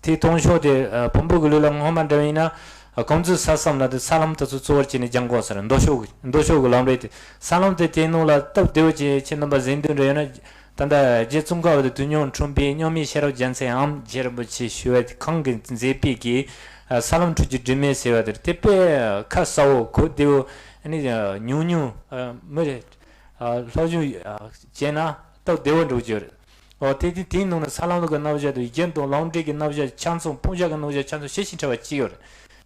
དེ་མཐོང་ཕྱོགས་དེ་ཨ་བོན་པོ་གི་ལུགས་ལ་སྔོན་མ་འདྲ་བ་ཡིན་ན་ཨ་གང་ཚུལ་ས་གསུམ་ལ་དེ་ས་ལམ་དེ་ཚོ་གཙོ་བོར་བྱས་ནས་སྦྱང་དགོས་ཟེར། མདོ་ཕྱོགས་ཀྱི་མདོ་ཕྱོགས་ཀྱི་ལམ་རིམ་དེ་ས་ལམ་དེ་དེའི་ནང་ལ་སྟབས་བདེ་བོ་བྱས་ཁྱེད་རྣམ་པ་གཟིགས་འདོད་འདྲ་ཡོད་ན། ད་ལྟ་རྗེ་ཙོང་ཁ་པ་དང་དོན་གཉེར་འཁྲུངས་པའི་མཉམ་མེད་ཤེས་རབ་རྒྱལ་མཚན་འམ་རྗེ་རིན་པོ་ཆེ་ཞུ་བ་དེ་ཁོང་གིས་མཛད་པའི་གི་ས་ལམ་འཁྲུལ་གྱི་སྒྲོན་མེ་ཟེར་བ་དེ་དེ་དཔེ་ཁ་གསལ་བོ་གོ་བདེ་བོ་ཨ་ནི་ཉུང་ཉུང་མི་རེ་སློབ་སྦྱོང་བྱས་ན་སྟབས་བདེ་བོ་འགྲོ་རྒྱུ་རེད། ཨོ་དེ་དེ་དེའི་ནང་ནས་ས་ལམ་ལུགས་ཀྱི་རྣམ་གཞག་དང་རྒྱན་དང་ལམ་འབྲས་ཀྱི་རྣམ་གཞག་ཆ་ཚང་ཕུང་བྱ་གི་རྣམ་གཞག་ཆ་ཚང་ཤེས་ཤིང་འཁྲིལ་བ་གཅིག་ཡོད་རེད།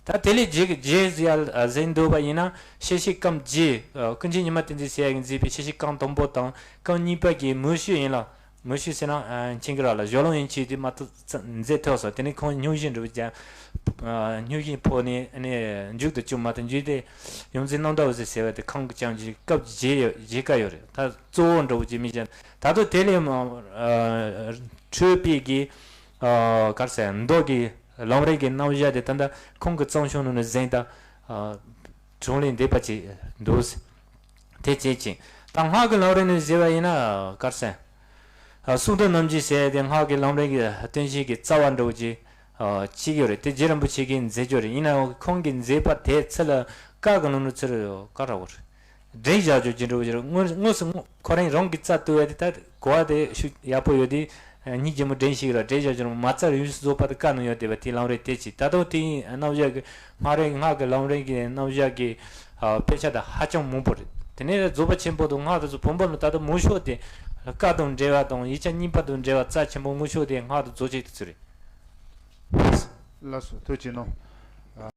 ད་དེ་ལས་རྗེས་རྗེས་ཟེར་ཡ་ཟེར་འདོད་པ་ཡིན་ན་ཤེས་བྱའི་སྐབས་རྗེས་ཀུན་མཁྱེན་ཉི་མ་བསྟན་འཛིན་ཟེར་ཡ་གིས་མཛད་པའི་ཤེས་བྱའི་སྐབས་དང་པོ་དང་སྐབས་གཉིས་པ་གི་མུ་ཤུ་ཡིན་ལ། མུ་ཤུ་ཟེར་ན་མཁྱེན་གི་ར་ལ་སྦྱོར་ཀློང་ཡན་ཆད་དེ་མ་གཏོགས་མཛད་ཐུབ་སོང་། དེ་ནས་ཁོང་སྙུང་གཞི་འགྲུབ་ཀྱང་སྙུང་གཞི་ཕོག་ནས་ནས་མཇུག་ཏུ་བཅུག་མ་ཐུབ་མཇུག་དེ་ཡོངས་འཛིན་རྣམ་དག་འོད་ཟེར་ཟེར་བ་དེ་ཁོང་གིས་ཀྱང་གི་སྐབས་རྗེས་ཡོད་རྗེས་ཀ་ཡོད་རེད། ད་གཙོ་བོ་འདྲ་བོ་ཅིག་མི་ཅན་ད་དུང་དེ་ལས་འཕྲོས་པའི་གི་གར་ཟེར་མདོ་གི་ལམ་རིམ་གྱི་རྣམ་གཞག་དེ་ད་ལྟ་ཁོང་གི་རྩོམ་ཤོག་ནང་ནས་གཟེངས་དང་དྲུང་ལས་འདས་པ་ཅིག་འདུག་དེ་བྱེད་ཅིང་ད་སྔགས་ཀྱི་ལམ་རིམ་ནས་ཟེར་བ་ཡིན་ན་གར་ཟེར་གསུང་རྟོགས་རྣམ་འབྱེད་ཟེར་ཡ་དེ་སྔགས་ཀྱི་ལམ་རིམ་གྱི་རྟེན་གཞི་གི་རྩ་བ་འདྲ་བོ་ཅིག་གཅིག་ཡོད་རེད། དེ་རྗེ་རིན་པོ་ཆེ་གིས་མཛད་རྒྱུ་རེད། ཡིན་ནའང་ཁོང་གིས་མཛད་པ་དེ་ཚུར་ལ་བཀའ་གི་ནང་ནས་ཚུར་བཀའ་ར་བོར། འདྲེན་བཞག་རྒྱུ་ཅི་འདྲ་བོ་ཅིག་རེད། དངོས་དངོས་སུ་དངོས་ཁོ་རང་རང་གི་རྩ་གཏུག་ཡ་དེ་ད་གོ་བ་དེ་ཤུགས་ཡག་པོ་ཡོད་དེ། སྙིང་རྗེ་མོ་འདྲེན་ཞིག་ར་འདྲེན་བཞག་རྒྱུ་མ་རྩ་རུ་ཡུན་སུ་རྫོགས་པ་དེ་བཀའ་ནང་ཡོད་བསྡད་པ་དེ་ལམ་རིམ་དེ་ཅི་ད་དུང་དེའི་རྣམ་གཞག་གི་སྔགས་རིམ་སྔགས་ཀྱི་ལམ་རིམ་གྱི་རྣམ་གཞག་གི་དཔེ་ཆ་དང་ཧ་ཅང་མང་པོ་རེད། དེ་ནས་རྫོགས་པ་ཆེན་པོ་དང་སྔགས་དང་ཚོ་བོན་པོ་ལ་ད་དུང་མང་ཤོས་དེ་བཀའ་དང་འབྲེལ་བ་དང་ཡིག་ཆ་རྙིང་པ་དང་འབྲེལ་བ་རྩ་ཆེན་པོ་མང་ཤོས་དེ་སྔགས་དང་རྫོགས་ཆེན་དེ་ཚོ་རེད། ལགས་སོ་ཐུགས་རྗེ་གནང་།